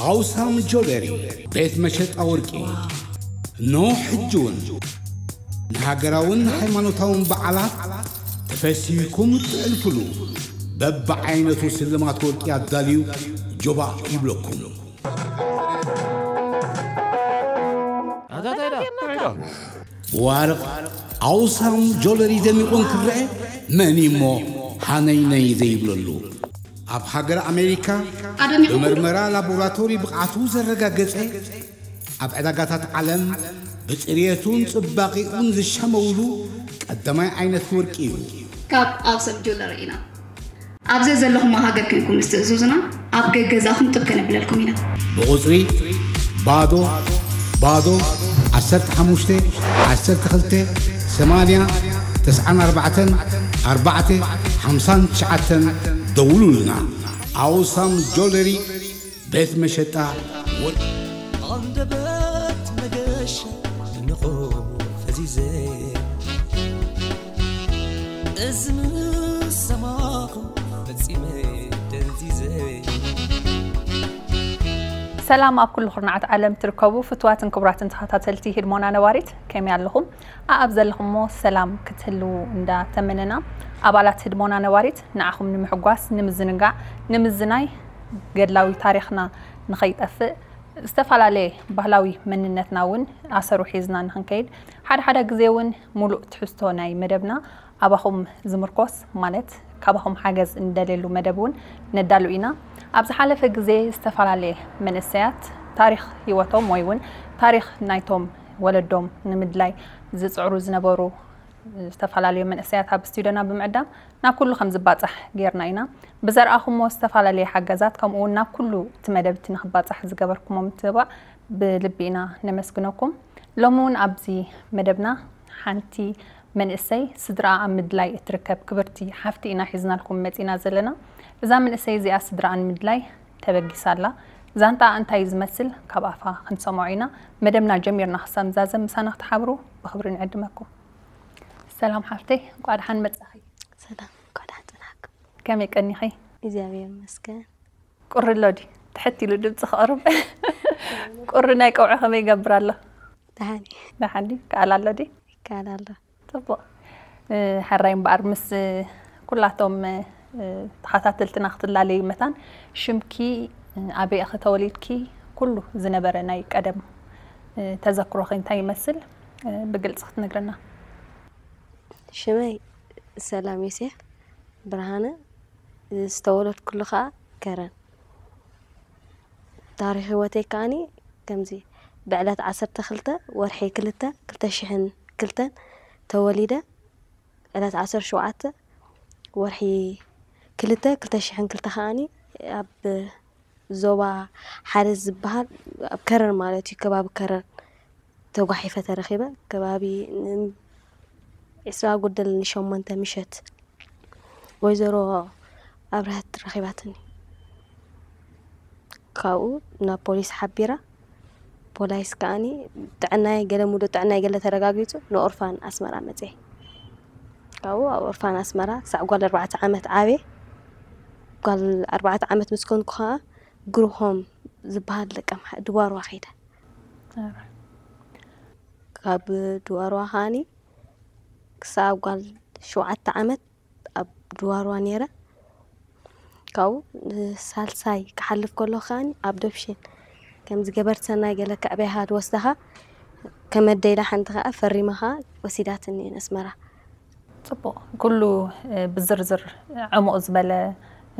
ኣውሳም ጆለሪ፣ ቤት መሸጣ ወርቂ። ኖ ሕጂ እውን ንሃገራውን ሃይማኖታውን በዓላት ተፈሲህኩም እትዕልፍሉ በብዓይነቱ ስልማት ወርቂ ኣዳልዩ ጆባ ይብለኩም። ዋርቕ ኣውሳም ጆለሪ ደሚቑ እንክረአ መን እሞ ሃነይነይ ዘይብለሉ? ኣብ ሃገር ኣሜሪካ ብመርመራ ላቦራቶሪ ብቕዓቱ ዘረጋገጸ፣ ኣብ ዕዳጋታት ዓለም ብጽርየቱን ጽባቒኡን ዝሸመውሉ ቀዳማይ ዓይነት ወርቂ እዩ። ካብ ኣውሳም ጆለሪ ኢና። ኣብ ዘዘለኹሞ ሃገር ኮይንኩም ምስ ትእዝዙና ኣብ ገገዛኹም ጥብ ከነብለልኩም ኢና። ብቑጽሪ ባዶ ባዶ ዓሰርተ ሓሙሽተ ዓሰርተ ክልተ ሰማንያ ተስዓን ኣርባዕተን ኣርባዕተ ሓምሳን ትሽዓተን ደውሉልና። ኣውሳም ጆለሪ ቤት መሸጣ ወርቂ። ኣንደበት መገሻ እንኾ ፈዚዘ፣ እዚ ምስ ሰማኹ ፈጺመ ደንዚዘ። ሰላም ኣብ ኩሉ ኩርናዓት ዓለም ትርከቡ ፍትዋትን ክቡራትን ተኸታተልቲ ህድሞና ነባሪት፣ ከመይ ኣለኹም? ኣኣብ ዘለኹሞ ሰላም ክትህልዉ እንዳተመነና፣ ኣባላት ህድሞና ነባሪት ንዓኹም ንምሕጓስ፣ ንምዝንጋዕ፣ ንምዝናይ፣ ገድላዊ ታሪኽና ንኸይጠፍእ፣ ዝተፈላለየ ባህላዊ መንነትና እውን ኣሰሩ ሒዝና ንኽንከይድ፣ ሓደ ሓደ ግዜ እውን ሙሉእ ትሕዝቶ ናይ መደብና ኣባኹም ዝምርኮስ፣ ማለት ካባኹም ሓገዝ እንደልየሉ መደብ እውን ነዳሉ ኢና። ኣብ ዝሓለፈ ግዜ ዝተፈላለየ መንእሰያት ታሪኽ ህይወቶም ወይ እውን ታሪኽ ናይቶም ወለዶም ንምድላይ ዝጽዕሩ ዝነበሩ ዝተፈላለዩ መንእሰያት ኣብ ስቱድዮና ብምዕዳም ናብ ኩሉ ከም ዝባጻሕ ጌርና ኢና። ብዘርኣኹሞ ዝተፈላለየ ሓገዛት፣ ከምኡ እውን ናብ ኩሉ እቲ መደብ እቲ ንኽባጻሕ ዝገበርኩሞ ምትብባዕ ብልቢ ኢና ነመስግነኩም። ሎሚ እውን ኣብዚ መደብና ሓንቲ መንእሰይ ስድራኣ ኣብ ምድላይ እትርከብ ክብርቲ ሓፍቲ ኢና ሒዝናልኩም መጺና ዘለና። እዛ መንእሰይ እዚኣ ስድራኣ ንምድላይ ተበጊሳ ኣላ። ዛንታኣ እንታይ እዩ ዝመስል? ካብ ኣፋ ክንሰምዖ ኢና። መደብና ጀሚርና ክሳብ ንዛዘም ምሳና ክትሓብሩ ብኽብሪ ንዕድመኩም። ሰላም ሓፍተይ፣ እንቋዕ ደሓን መጻኺ። ሰላም፣ እንኳዕ ደሓን ጸናሕኩም። ከመይ ቀኒኺ? እግዚኣብሔር ይመስገን። ቁሪ ኣሎ ድዩ? ትሕት ኢሉ ድምፂ ክቐርብ። ቁሪ ናይ ቀውዒ ከመይ ይገብር ኣሎ? ደሓን እዩ። ደሓን ድዩ? ከኣል ኣሎ ድዩ? ይከኣል ኣሎ። ጽቡቕ። እ፣ ሕራይ እምበኣር ምስ ኩላቶም፣ እ፣ ተኸታተልትና ክትላለዩ መታን፣ ሽምኪ፣ እ፣ ኣበይ ኢኺ ተወሊድኪ፣ ኩሉ ዝነበረ ናይ ቀደም፣ እ፣ ተዘክሮኺ እንታይ ይመስል፣ እ፣ ብግልፂ ክትነግርና። ሽመይ ሰላም ዮሴፍ ብርሃነ፣ ዝተወለድኩሉ ኸኣ ከረን። ታሪኽ ህይወተይ ከኣኒ ከምዚ፣ ብዕለት ዓሰርተ ክልተ ወርሒ ክልተ ክልተ ሽሕን ክልተን ተወሊደ። ዕለት ዓሰርተ ሸውዓተ ወርሒ ክልተ ክልተ ሽሕን ክልተ ከኣኒ ኣብ ዞባ ሓደ ዝበሃል፣ ኣብ ከረን ማለት እዩ፣ ከባቢ ከረን ተጓሒፈ ተረኺበ። ከባቢ ን-፣ ዕስራ ጉደል ንሸሞንተ ምሸት ወይዘሮ ኣብርሀት ረኺባትኒ። ካብኡ ናብ ፖሊስ ሓቢራ፣ ፖሊስ ከኣኒ ጥዕናይ ገለ፣ ሙሉእ ጥዕናይ ገለ ተረጋጊጹ፣ ንኦርፋን ኣስመራ መጽኤ። ካብኡ ኣብ ኦርፋን ኣስመራ ክሳዕ ጓል ኣርባዕተ ዓመት ዓብየ። ጓል ኣርባዕተ ዓመት ምስ ኮንኩ ከኣ ግሩሆም ዝበሃል ደቀ ምሓ-፣ ድዋርዋ ከይደ። ኣረ። ካብ ድዋርዋ ከኣኒ ክሳብ ጓል ሸውዓተ ዓመት ኣብ ድዋርዋ ነይረ። ካብኡ ንሳልሳይ ክሓልፍ ከሎ ከኣኒ ኣብ ዶፕሽን ከምዚ ገበርቲ ሰናይ ገለ ከዕበያኻ ዝወስዳኻ ከመደይላ ሓንቲ ከኣ ፈሪማ ከኣ ወሲዳትኒ እየን ኣስመራ። ጽቡቕ። ኩሉ፣ እ፣ ብዝርዝር ዕሙቕ ዝበለ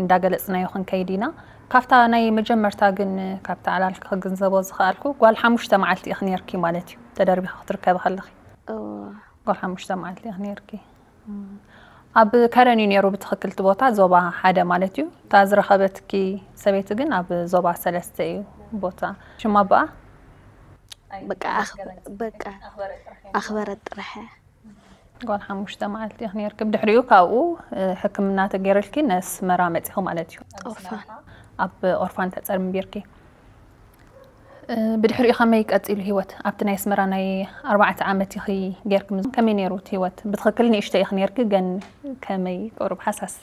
እንዳገለጽናዮ ክንከይድ ኢና። ካብታ ናይ መጀመርታ ግን፣ ካብቲ ዕላልኪ ክግንዘቦ ዝኸኣልኩ፣ ጓል ሓሙሽተ መዓልቲ ኢኺ ነይርኪ ማለት እዩ፣ ተደርቢኺ ክትርከቢ ከለኺ። እወ። ጓል ሓሙሽተ መዓልቲ ኢኺ ነይርኪ። እም። ኣብ ከረን እዩ ነይሩ ብትኽክል እቲ ቦታ፣ ዞባ ሓደ ማለት እዩ። እታ ዝረኸበትኪ ሰበይቲ ግን ኣብ ዞባ ሰለስተ እዩ ቦታ። ሽማ ኣቦኣ? በቃ ኣኽ-፣ በቃ ኣኽበረት ጥራሕ። ጓል ሓሙሽተ መዓልቲ ኢኺ ነይርኪ። ብድሕሪኡ ካብኡ፣ እ፣ ሕክምና ተገይሩልኪ ነስመራ መጺኺ ማለት እዩ። ኦርፋን። ኣብ ኦርፋን ተጸንቢርኪ። እ፣ ብድሕሪኡ ከመይ ቀጺሉ ህይወት? ኣብቲ ናይ ኣስመራ ናይ ኣርባዕተ ዓመት ኢኺ ጌርኪ፣ ምስ-፣ ከመይ ነይሩ እቲ ህይወት? ብትኽክል ንእሽተይ ኢኺ ኔርኪ፣ ግን ከመይ ቁሩብ ሃሳስ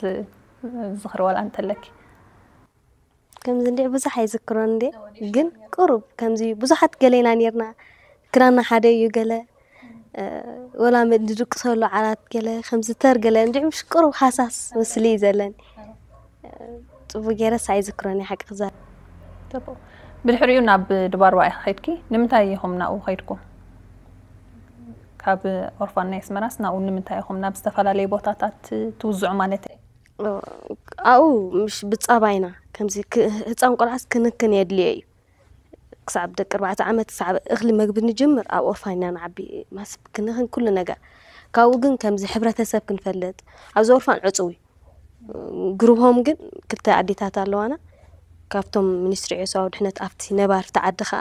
ዝኽሪ ዋላ እንተለኪ? ከምዚ እንዲዕ ብዙሕ ኣይዝክሮን እንዴ፣ ግን ቁሩብ ከምዚ ብዙሓት ገሌና ኔርና። ክዳና ሓደ እዩ ገለ፣ እ፣ ወላ መ-፣ ንድቅሰሉ ዓራት ገለ፣ ከምዚ ተር ገለ፣ እንዲዕ ምሽ ቁሩብ ሃሳስ ምስሊ እዩ ዘለኒ። እ፣ ጽቡቅ ገይረስ ኣይዝክሮን እየ ሓቂ ክዛረብ። ጽቡቅ። ብድሕሪኡ ናብ ድባርባ ኢኺ ኸይድኪ? ንምንታይ ኢኹም ናብኡ ኸይድኩም? ካብ ኦርፋን ናይ ኣስመራስ ናብኡ ንምንታይ ኢኹም ናብ ዝተፈላለዩ ቦታታት ትውዝዑ ማለተይ? ኦ፣ ኣብኡ ምሽ ብጻባይና ከምዚ ክ-፣ ህጻን ቆልዓስ ክንክን የድልዮ እዩ። ክሳብ ደቂ ኣርባዕተ ዓመት ክሳብ እኽሊ መግቢ ንጅምር ኣብ ኦርፋን ኢና ንዓቢ። ማስ ክንክን ኩሉ ነገር። ካብኡ ግን ከምዚ ሕብረተሰብ ክንፈልጥ፣ ኣብዚ ኦርፋን ዕጹው እዩ። ግሩብ ሆም ግን ክልተ ኣዴታት ኣለዋና። ካብቶም ሚኒስትሪ ዒሶ ድሕነት ኣብቲ ነባርቲ ዓዲ ኸኣ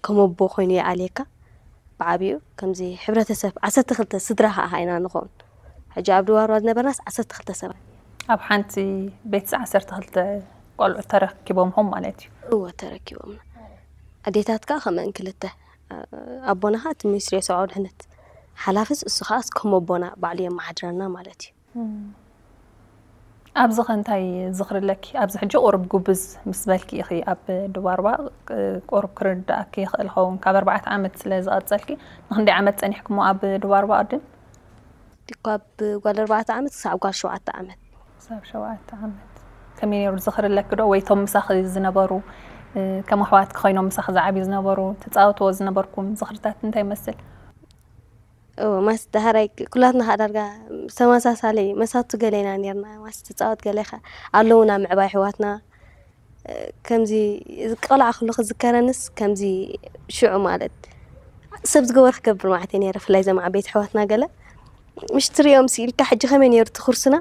ከም ኣቦ ኮይኑ ይኣልየካ። ብዓቢኡ ከምዚ ሕብረተሰብ ዓሰርተ ክልተ ስድራ ኸኣ ኢና ንኸውን። ሕጂ ኣብ ድባርባ ዝነበርናስ ዓሰርተ ክልተ ሰባት። ኣብ ሓንቲ ቤትስ ዓሰርተ ክልተ ቆልዑት ተረኪቦምኹም ማለት እዩ? እወ፣ ተረኪቦምና። ኣዴታት ከኣ ከምአን ክልተ። ኣቦና ኸኣ እቲ ሚኒስትሪ ሰብኣዊ ድሕነት ሓላፍስ፣ እሱ ኸኣ ከም ኣቦና ባዕሉ የመሓድረና ማለት እዩ። እም። ኣብዚ ኸ እንታይ ዝኽሪ ኣለኪ? ኣብዚ ሕጂ ቁሩብ ጉብዝ ምስ በልኪ ኢኺ ኣብ ድባርባ፣ እ፣ ቁሩብ ክርድኣኪ ይኽእል ኸውን። ካብ ኣርባዕተ ዓመት ስለ ዝቐጸልኪ፣ ንኽንደይ ዓመት ጸኒሕክሞ ኣብ ድባርባ ቅድም? ካብ ጓል ኣርባዕተ ዓመት ክሳብ ጓል ሸውዓተ ዓመት። ክሳብ ሸውዓተ ዓመት። ከመይ ነይሩ ዝኽሪ ኣለኪ ዶ? ወይ እቶም ምሳኺ ዝነበሩ፣ እ፣ ከም ኣሕዋትኪ ኮይኖም ምሳኺ ዝዓብዩ ዝነበሩ፣ ትጻወትዎ ዝነበርኩም ዝኽርታት እንታይ ይመስል? እወ፣ ማስ ዳሕራይ ክ-፣ ኩላትና ኸኣ ዳርጋ ተመሳሳሊ መሳቱ ገለ ኢና ኔርና። ማስ ትጻወት ገለ ኸ ኣለዉና ምዕባይ ኣሕዋትና። እ፣ ከምዚ ቆልዓ ከለኹ ዝዝከረንስ ከምዚ ሽዑ ማለት ሰብ ዝገበሮ ክገብር ማለት እየ ነይረ። ብፍላይ እዞም ዓበይቲ ኣሕዋትና ገለ ምሽ ትሪኦም ስኢልካ ሕጂ ከመይ ነይሩ እቲ ኩርስና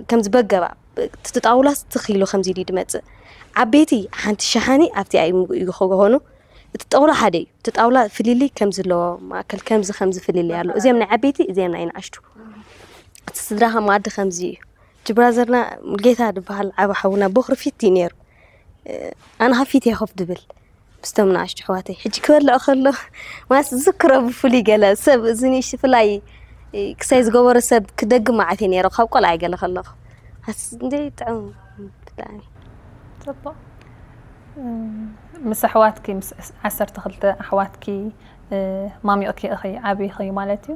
ከምዚ በገባ እቲ ጣውላስ ትኽ ኢሉ ከምዚ ኢሉ እዩ ድመጽእ። ዓበይቲ ሓንቲ ሸሓኒ ኣብቲ ኣይምጉ እዩ ክኾኑ። እቲ ጣውላ ሓደ እዩ። እቲ ጣውላ ፍልልይ ከምዚ ኣለዎ፣ ማእከል ከምዚ ከምዚ ፍልልይ ኣሎ። እዚኦም ናይ ዓበይቲ፣ እዚኦም ናይ ንኣሽቱ። እቲ ስድራ ከም ኣዲ ከምዚ እዩ። እቲ ብራዘርና ሙልጌታ ዝበሃል ዓቢ ሓውና ቦኽሪ ፊት እዩ ነይሩ። እ፣ ኣነ ካብ ፊት እየ ኮፍ ድብል ምስቶም ንኣሽቱ ኣሕዋተይ። ሕጂ ክበልዕ ከሎ ማለት ዝዝክሮ ብፍሉይ ገለ ሰብ እዚ ንእሽቶ ፍላይ ክሳይ ዝገበሮ ሰብ ክደግም መዓት እየ ነይረ ካብ ቆልዓ ገለ ከለኹ። ኣስ-፣ እንደ ጥዑም ብጣዕሚ። ጽቡቕ። እም፣ ምስ ኣሕዋትኪ፣ ምስ ዓሰርተ ክልተ ኣሕዋትኪ፣ እ፣ ማሚቕኪ ኢኺ፣ ዓቢኺ ማለት እዩ።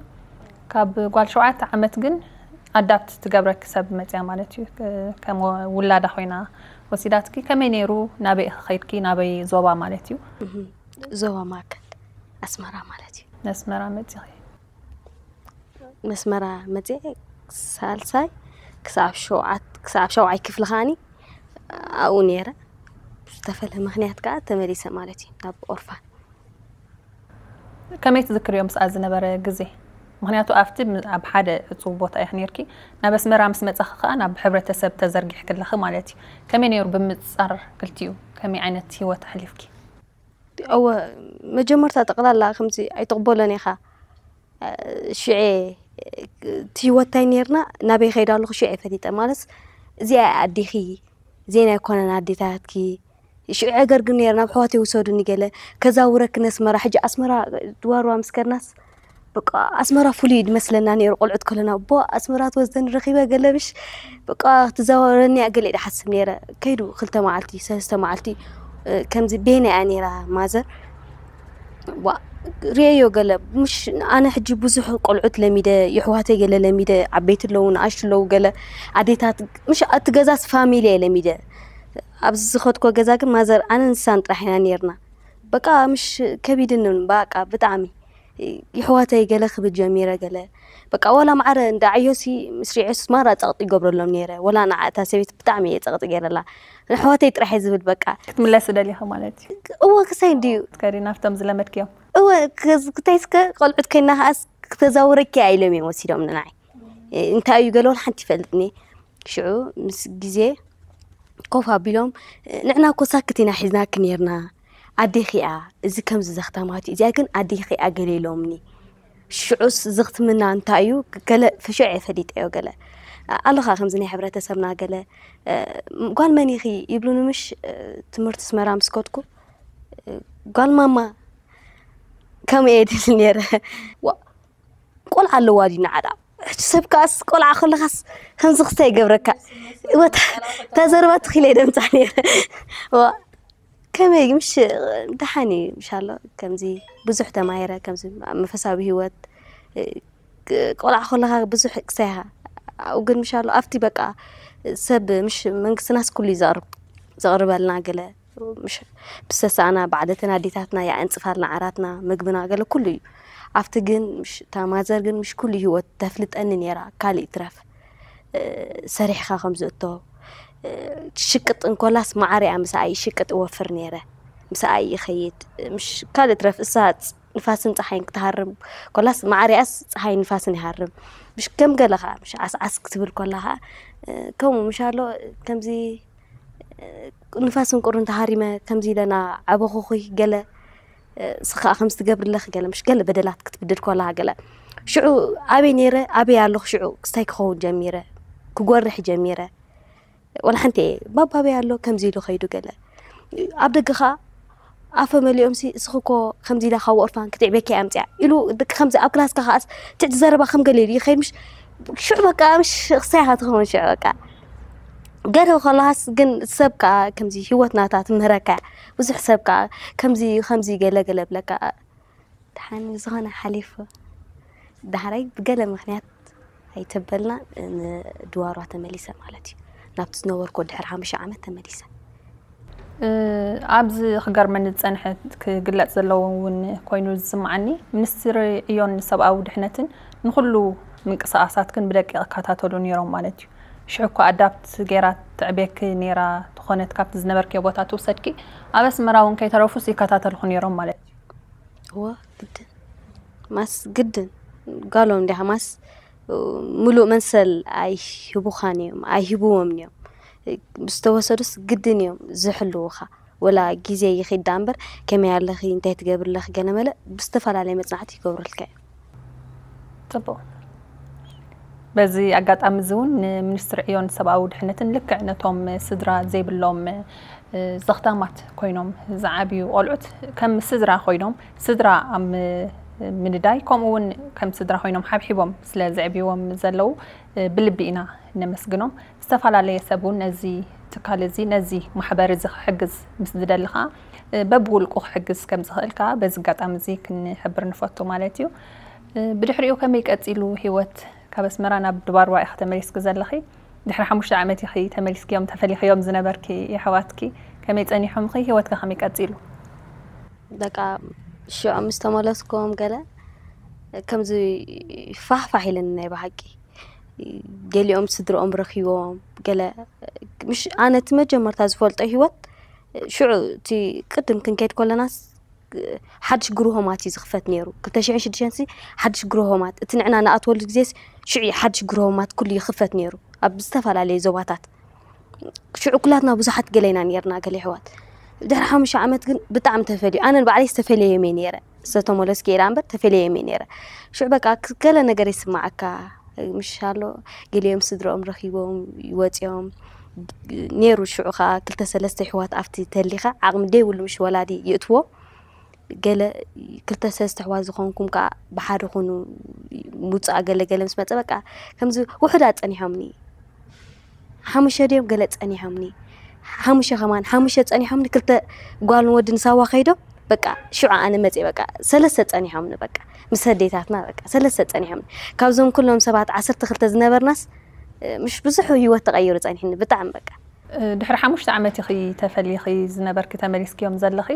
ካብ ጓል ሸውዓተ ዓመት ግን ኣዳፕት ትገብረኪ ሰብ መጽያ ማለት እዩ። እ፣ ከም ወ-፣ ውላዳ ኮይና ወሲዳትኪ። ከመይ ነይሩ? ናበይ ኢኺ ከይድኪ? ናበይ ዞባ ማለት እዩ? እህ፣ ዞባ ማእከል ኣስመራ ማለት እዩ። ነስመራ መጺኺ? መስመራ መጺኤ ሳልሳይ ክሳብ ሸውዓት-፣ ክሳብ ሸውዓይ ክፍሊ ከኣኒ ኣብኡ ነይረ። ብዝተፈለ ምኽንያት ከኣ ተመሊሰ ማለት እዩ ናብ ኦርፋን። ከመይ ትዝክርዮ ምስኣ ዝነበረ ግዜ? ምኽንያቱ ኣብቲ ም-፣ ኣብ ሓደ ዕጹው ቦታ ኢኺ ነይርኪ። ናብ ኣስመራ ምስ መጻኺ ከኣ ናብ ሕብረተሰብ ተዘርጊሕኪ ኣለኺ ማለት እዩ። ከመይ ነይሩ ብምጻር ክልቲኡ? ከመይ ዓይነት ህይወት ኣሕሊፍኪ? እወ፣ መጀመርታ ጠቕላላ ከምዚ ኣይትቕበሎን ኢኻ። ሽዑ እቲ ህይወት እንታይ ነይርና፣ ናበይ ከይደ ኣለኹ ሽዑ ፈሊጠ። ማለት እዚኣ ኣዴኺ፣ እዚአን ኣይኮነን ኣዴታትኪ። ሽዑ ዕገርግር ነይረ፣ ናብ ኣሕዋተይ ውሰዱኒ ገለ፣ ከዛውረኪ ነስመራ። ሕጂ ኣስመራ ድዋርዋ ምስ ከድናስ፣ በቃ ኣስመራ ፍሉይ እዩ ዝመስለና ነይሩ። ቆልዑት ከለና፣ "ቦ ኣስመራ ትወስደኒ ረኺበ ገለ ምሽ፣ በቃ ክትዛወረኒ እያ" ገለ ኢለ እሓስብ ነይረ። ከይዱ ክልተ መዓልቲ፣ ሰለስተ መዓልቲ፣ እ፣ ከምዚ ቤና እያ ነይራ ማዘር። ዋ፣ ርእየዮ ገለ፣ ምሽ ኣነ ሕጂ ብዙሕ ቆልዑት ለሚደ፣ የሕዋተይ ገለ ለሚደ፣ ዓበይቲ ኣለዉ፣ ንኣሽቱ ኣለዉ፣ ገለ ኣዴታት፣ ምሽ እቲ ገዛስ ፋሚሊ እየ ለሚደ። ኣብዚ ዝኸድኮ ገዛ ግን ማዘር፣ ኣነ ንሳን ጥራሕ ኢና ነይርና። በቃ ምሽ ከቢድኒ፣ በቃ ብጣዕሚ። የሕዋተይ ገለ ክብል ጀሚረ፣ ገለ በቃ ዋላ ማዕረ እንዳ ዓዮሲ ምስ ሪዐስ ማራ ጸቕጢ ይገብረሎም ነይረ። ዋላ ንዓ እታ ሰበይቲ ብጣዕሚ እየ ጸቕጢ ገይረላ። ንኣሕዋተይ ጥራሕ እየ ዝብል በቃ። ክትምለሲ ደሊኺ ማለት እዩ? እወ፣ ክሳይ እንድዩ። ትከዲ ናብቶም ዝለመድክዮም? እወ፣ ክዝ-፣ ክታይ እስከ ቆልዑት ኮይና ከኣስ ክተዛውረኪ እያ ኢሎም እዮም ወሲዶም ንዓይ። እንታይ እዩ ገለ ዋላ ሓንቲ ይፈልጥኒ። ሽዑ ምስ ግዜ ኮፍ ኣቢሎም፣ "ንዕና እኮ ሳክት ኢና ሒዝናኪ ኔርና፣ ኣዴኺ እያ፣ እዚ ከምዚ ዘኽታማት እዩ፣ እዚኣ ግን ኣዴኺ እያ" ገለ ኢሎምኒ። ሽዑስ ዘኽትምና እንታይ እዩ? ገለ ፍሽዕ እየ ፈሊጠዮ ገለ። ኣለኻ ከምዚ ናይ ሕብረተሰብና ገለ፣ እ፣ "ጓል መን ኢኺ?" ይብሉኒ ምሽ፣ እ፣ ትምህርቲ ኣስመራ ምስ ከድኩ፣ እ፣ "ጓል ማማ" ከምኡ እየ ድብል ኔረ። ዋ-፣ ቆልዓ ኣለዋ ድዩ ንዓዳ? ሰብ ከኣስ ቆልዓ ከለኻስ ከምዚ ክስታይ ይገብረካ። እወ፣ እታ ዘረባ ትኽኢለ ደምፃ ነይረ። እዋ፣ ከመይ ምሽ ደሓን እዩ፣ ምሽ ኣሎ። ከምዚ ብዙሕ ተማሂረ፣ ከምዚ ኣብ መንፈሳዊ ህይወት፣ እ፣ ቆልዓ ከለኻ ብዙሕ ክሳይኻ። ኣብኡ ግን ምሽ ኣሎ፣ ኣብቲ በቃ ሰብ ምሽ መንግስትናስ ኩሉ እዩ ዘቕርብ-፣ ዘቕርበልና ገለ ምሽ ብሰሳና ባዕለተን ኣዴታትና የዕንጽፋልና ዓራትና፣ ምግብና ገለ ኩሉ እዩ። ኣብቲ ግን ምሽ፣ እታ ማዘር ግን ምሽ ኩሉ ህይወት ተፍልጠኒ ነይራ፣ ካልእ ይትረፍ። እ፣ ሰሪሕኻ ከም ዝእቶ፣ እ፣ ሽቅጥ እንኮላስ ማዕረ እያ፣ ምስኣ ይሽቅጥ እወፍር ነይረ። ምስኣ ይኸይድ። ምሽ ካልእ ትረፍ፣ እሳ ፅ-፣ ንፋስን ፀሓይን ክትሃርም ኮላስ ማዕሪኣስ ፀሓይ ንፋስን ይሃርም። ምሽ ከም ገለ ኸዓ፣ ምሽ ዓስዓስ ክትብል ኮላ ኸዓ፣ እ፣ ከምኡ ምሽ ኣሎ፣ ከምዚ፣ እ፣ ንፋስን ቁርን ተሃሪመ፣ ከምዚ ኢለና ዓበኹኹይ ገለ፣ እ፣ ስኻ ከምዚ ትገብርለኽ ገለ፣ ምሽ ገለ በደላት ክትብድል ኮላ ገለ። ሽዑ ኣበይ ነይረ፣ ኣበይ ኣለኹ፣ ሽዑ ክስታይ ክኸውን ጀሚረ፣ ክጎርሕ ጀሚረ። ወላ ሓንቲ እየ፣ ባባ ኣበይ ኣሎ፣ ከምዚ ኢሉ ኸይዱ ገለ። ኣብ ደገ ኸዓ ኣፈ መሊኦምሲ፣ እስኺ እኮ ከምዚ ኢላ ካብ ኦርፋን ክትዕቤኪ እያ ኣምፅኣ ኢሉ፣ ደቂ ከምዚ ኣብ ክላስካ ኸዓስ ትሕቲ ዘረባ ከም ገለ ኢሉ ይኸይድ፣ ምሽ ሽዑ በቃ፣ ምሽ ክሳይኻ ትኸውን ሽዑ በቃ። ገለ ከለኻስ ግን ሰብ ከኣ ከምዚ ህይወት ናታ ትምህረካ እያ። ብዙሕ ሰብ ከኣ ከምዚ፣ ከምዚ ገለ ገለ ብለካ። ደሓን ዝኾነ ሓሊፉ። ዳሕራይ ብገለ ምኽንያት ኣይተበልና ንድዋሯ ተመሊሰ ማለት እዩ። ናብቲ ዝነበርኩ ድሕሪ ሓሙሽተ ዓመት ተመሊሰ። እ፣ ኣብዚ ክገርመኒ ዝጸንሐ ክግለጽ ዘለዎ እውን ኮይኑ ዝስምዓኒ፣ ሚኒስትሪ ዕዮን ሰብኣዊ ድሕነትን ንኹሉ ምንቅስቓሳትክን ብደቂቕ ይከታተሉ ነይሮም ማለት እዩ። ሽዑ እኳ ኣዳፕት ገይራ ተዕቤኪ ነይራ ተኾነት ካብቲ ዝነበርክዮ ቦታ ትውሰድኪ፣ ኣብ ኣስመራ እውን ከይተረፉስ ይከታተልኹ ነይሮም ማለት እዩ። እወ፣ ግድን። ማስ ግድን። ጓሎም እንዲኻ ማስ ምሉእ መሰል ኣይህቡኻን እዮም፣ ኣይህብዎም እዮም። ዝተወሰዱስ ግድን እዮም ዝሕልዉኻ። ወላ ግዜ ይኺድ ደኣ እምበር፣ ከመይ ኣለኺ፣ እንታይ ትገብሪ ኣለኺ፣ ገለ መለ ብዝተፈላለየ መጽናዕቲ ይገብሩልካ እዮም። ጽቡቕ። በዚ ኣጋጣሚ እዚ እውን ንሚኒስትሪ ዕዮን ሰብኣዊ ድሕነትን ልክዕ ነቶም ስድራ ዘይብሎም፣ እ፣ ዘኽታማት ኮይኖም ዝዓብዩ ቆልዑት ከም ስድራ ኮይኖም፣ ስድራ ኣብ ም-፣ ምንዳይ፣ ከምኡ እውን ከም ስድራ ኮይኖም ሓብሒቦም ስለ ዘዕብይዎም ዘለዉ፣ እ፣ ብልቢ ኢና ነመስግኖም። ዝተፈላለየ ሰብ እውን ነዚ ትካል እዚ፣ ነዚ ማሕበር እዚ ክሕግዝ ምስ ዝደሊ ኸዓ፣ እ፣ በብውልቁ ክሕግዝ ከም ዝኽእል ከኣ በዚ ኣጋጣሚ እዚ ክንሕብር ንፈቱ ማለት እዩ። እ፣ ብድሕሪኡ ከመይ ቀጺሉ ህይወት? ካብ ኣስመራ ናብ ድባርዋ ኢኺ ተመሊስኪ ዘለኺ። ድሕሪ ሓሙሽተ ዓመት ኢኺ ተመሊስክዮም፣ ተፈሊኽዮም ዝነበርኪ የሕዋትኪ። ከመይ ጸኒሖምኺ? ህይወትከ ከመይ ቀጺሉ? በቃ ሽዑ ምስ ተመለስኩም ገለ ከምዚ ፋሕ ፋሕ ኢለኒ ናይ ብሓቂ። ገሊኦም ስድርኦም ረኺቦም፣ ገለ ምሽ-፣ ኣነ እቲ መጀመርታ ዝፈልጦ ህይወት ሽዑ እቲ ቅድም ክንከይድ ከለናስ ሓድሽ ግሩሆማት እዩ ዝኽፈት ነይሩ። ክልተ ሽሕን ሽዱሽተን ሲ ሓድሽ ግሩሆማት፣ እቲ ንዕና ንኣትወሉ ግዜስ ሽዑ እዩ ሓድሽ ግሩሆማት ኩሉ ይኽፈት ነይሩ ኣብ ዝተፈላለየ ዞባታት። ሽዑ ኩላትና ብዙሓት ገለ ኢና ነይርና፣ ገለ ኣሕዋት። ድሕሪ ሓሙሽተ ዓመት ግን ብጣዕሚ ተፈልዩ። ኣነ ንባዕለይ ዝተፈለየ እየ ነይረ። ዝተመለስኩ እየ እምበር ተፈልየ እየ ነይረ። ሽዑ በቃ ክ-፣ ገለ ነገር ይስማዓካ። ምሽ ኣሎ፣ ገሊኦም ስድርኦም ረኺቦም ይወፅኦም ነይሩ። ሽዑ ኸዓ ክልተ ሰለስተ ኣሕዋት ኣብቲ ተሊኻ ዓቕሚ ደይብሉ ምሽ ወላዲ ይእትዎ። ገለ ክልተ ሰለስተ ኣሕዋት ዝኾንኩም ከኣ ብሓደ ኩኑ፣ ምውጻእ ገለ ገለ ምስ መጸ በቃ ከምዚ ውሑዳት ጸኒሖምኒ። ሓሙሽተ ድዮም ገለ ጸኒሖምኒ። ሓሙሽተ ከማን፣ ሓሙሽተ ጸኒሖምኒ፣ ክልተ ጓልን ወድን ሳዋ ከይዶም በቃ ሽዑ ኣነ መጽየ በቃ ሰለስተ ጸኒሖምኒ በቃ ምስ ኣዴታትና በቃ ሰለስተ ጸኒሖምኒ። ካብዞም ኩሎም ሰባት ዓሰርተ ክልተ ዝነበርናስ፣ ምሽ ብዙሕ ህይወት ተቐይሩ ጸኒሕኒ ብጣዕሚ በቃ። እ፣ ድሕሪ ሓሙሽተ ዓመት ኢኺ ተፈሊኺ ዝነበርኪ ተመሊስክዮም ዘለኺ።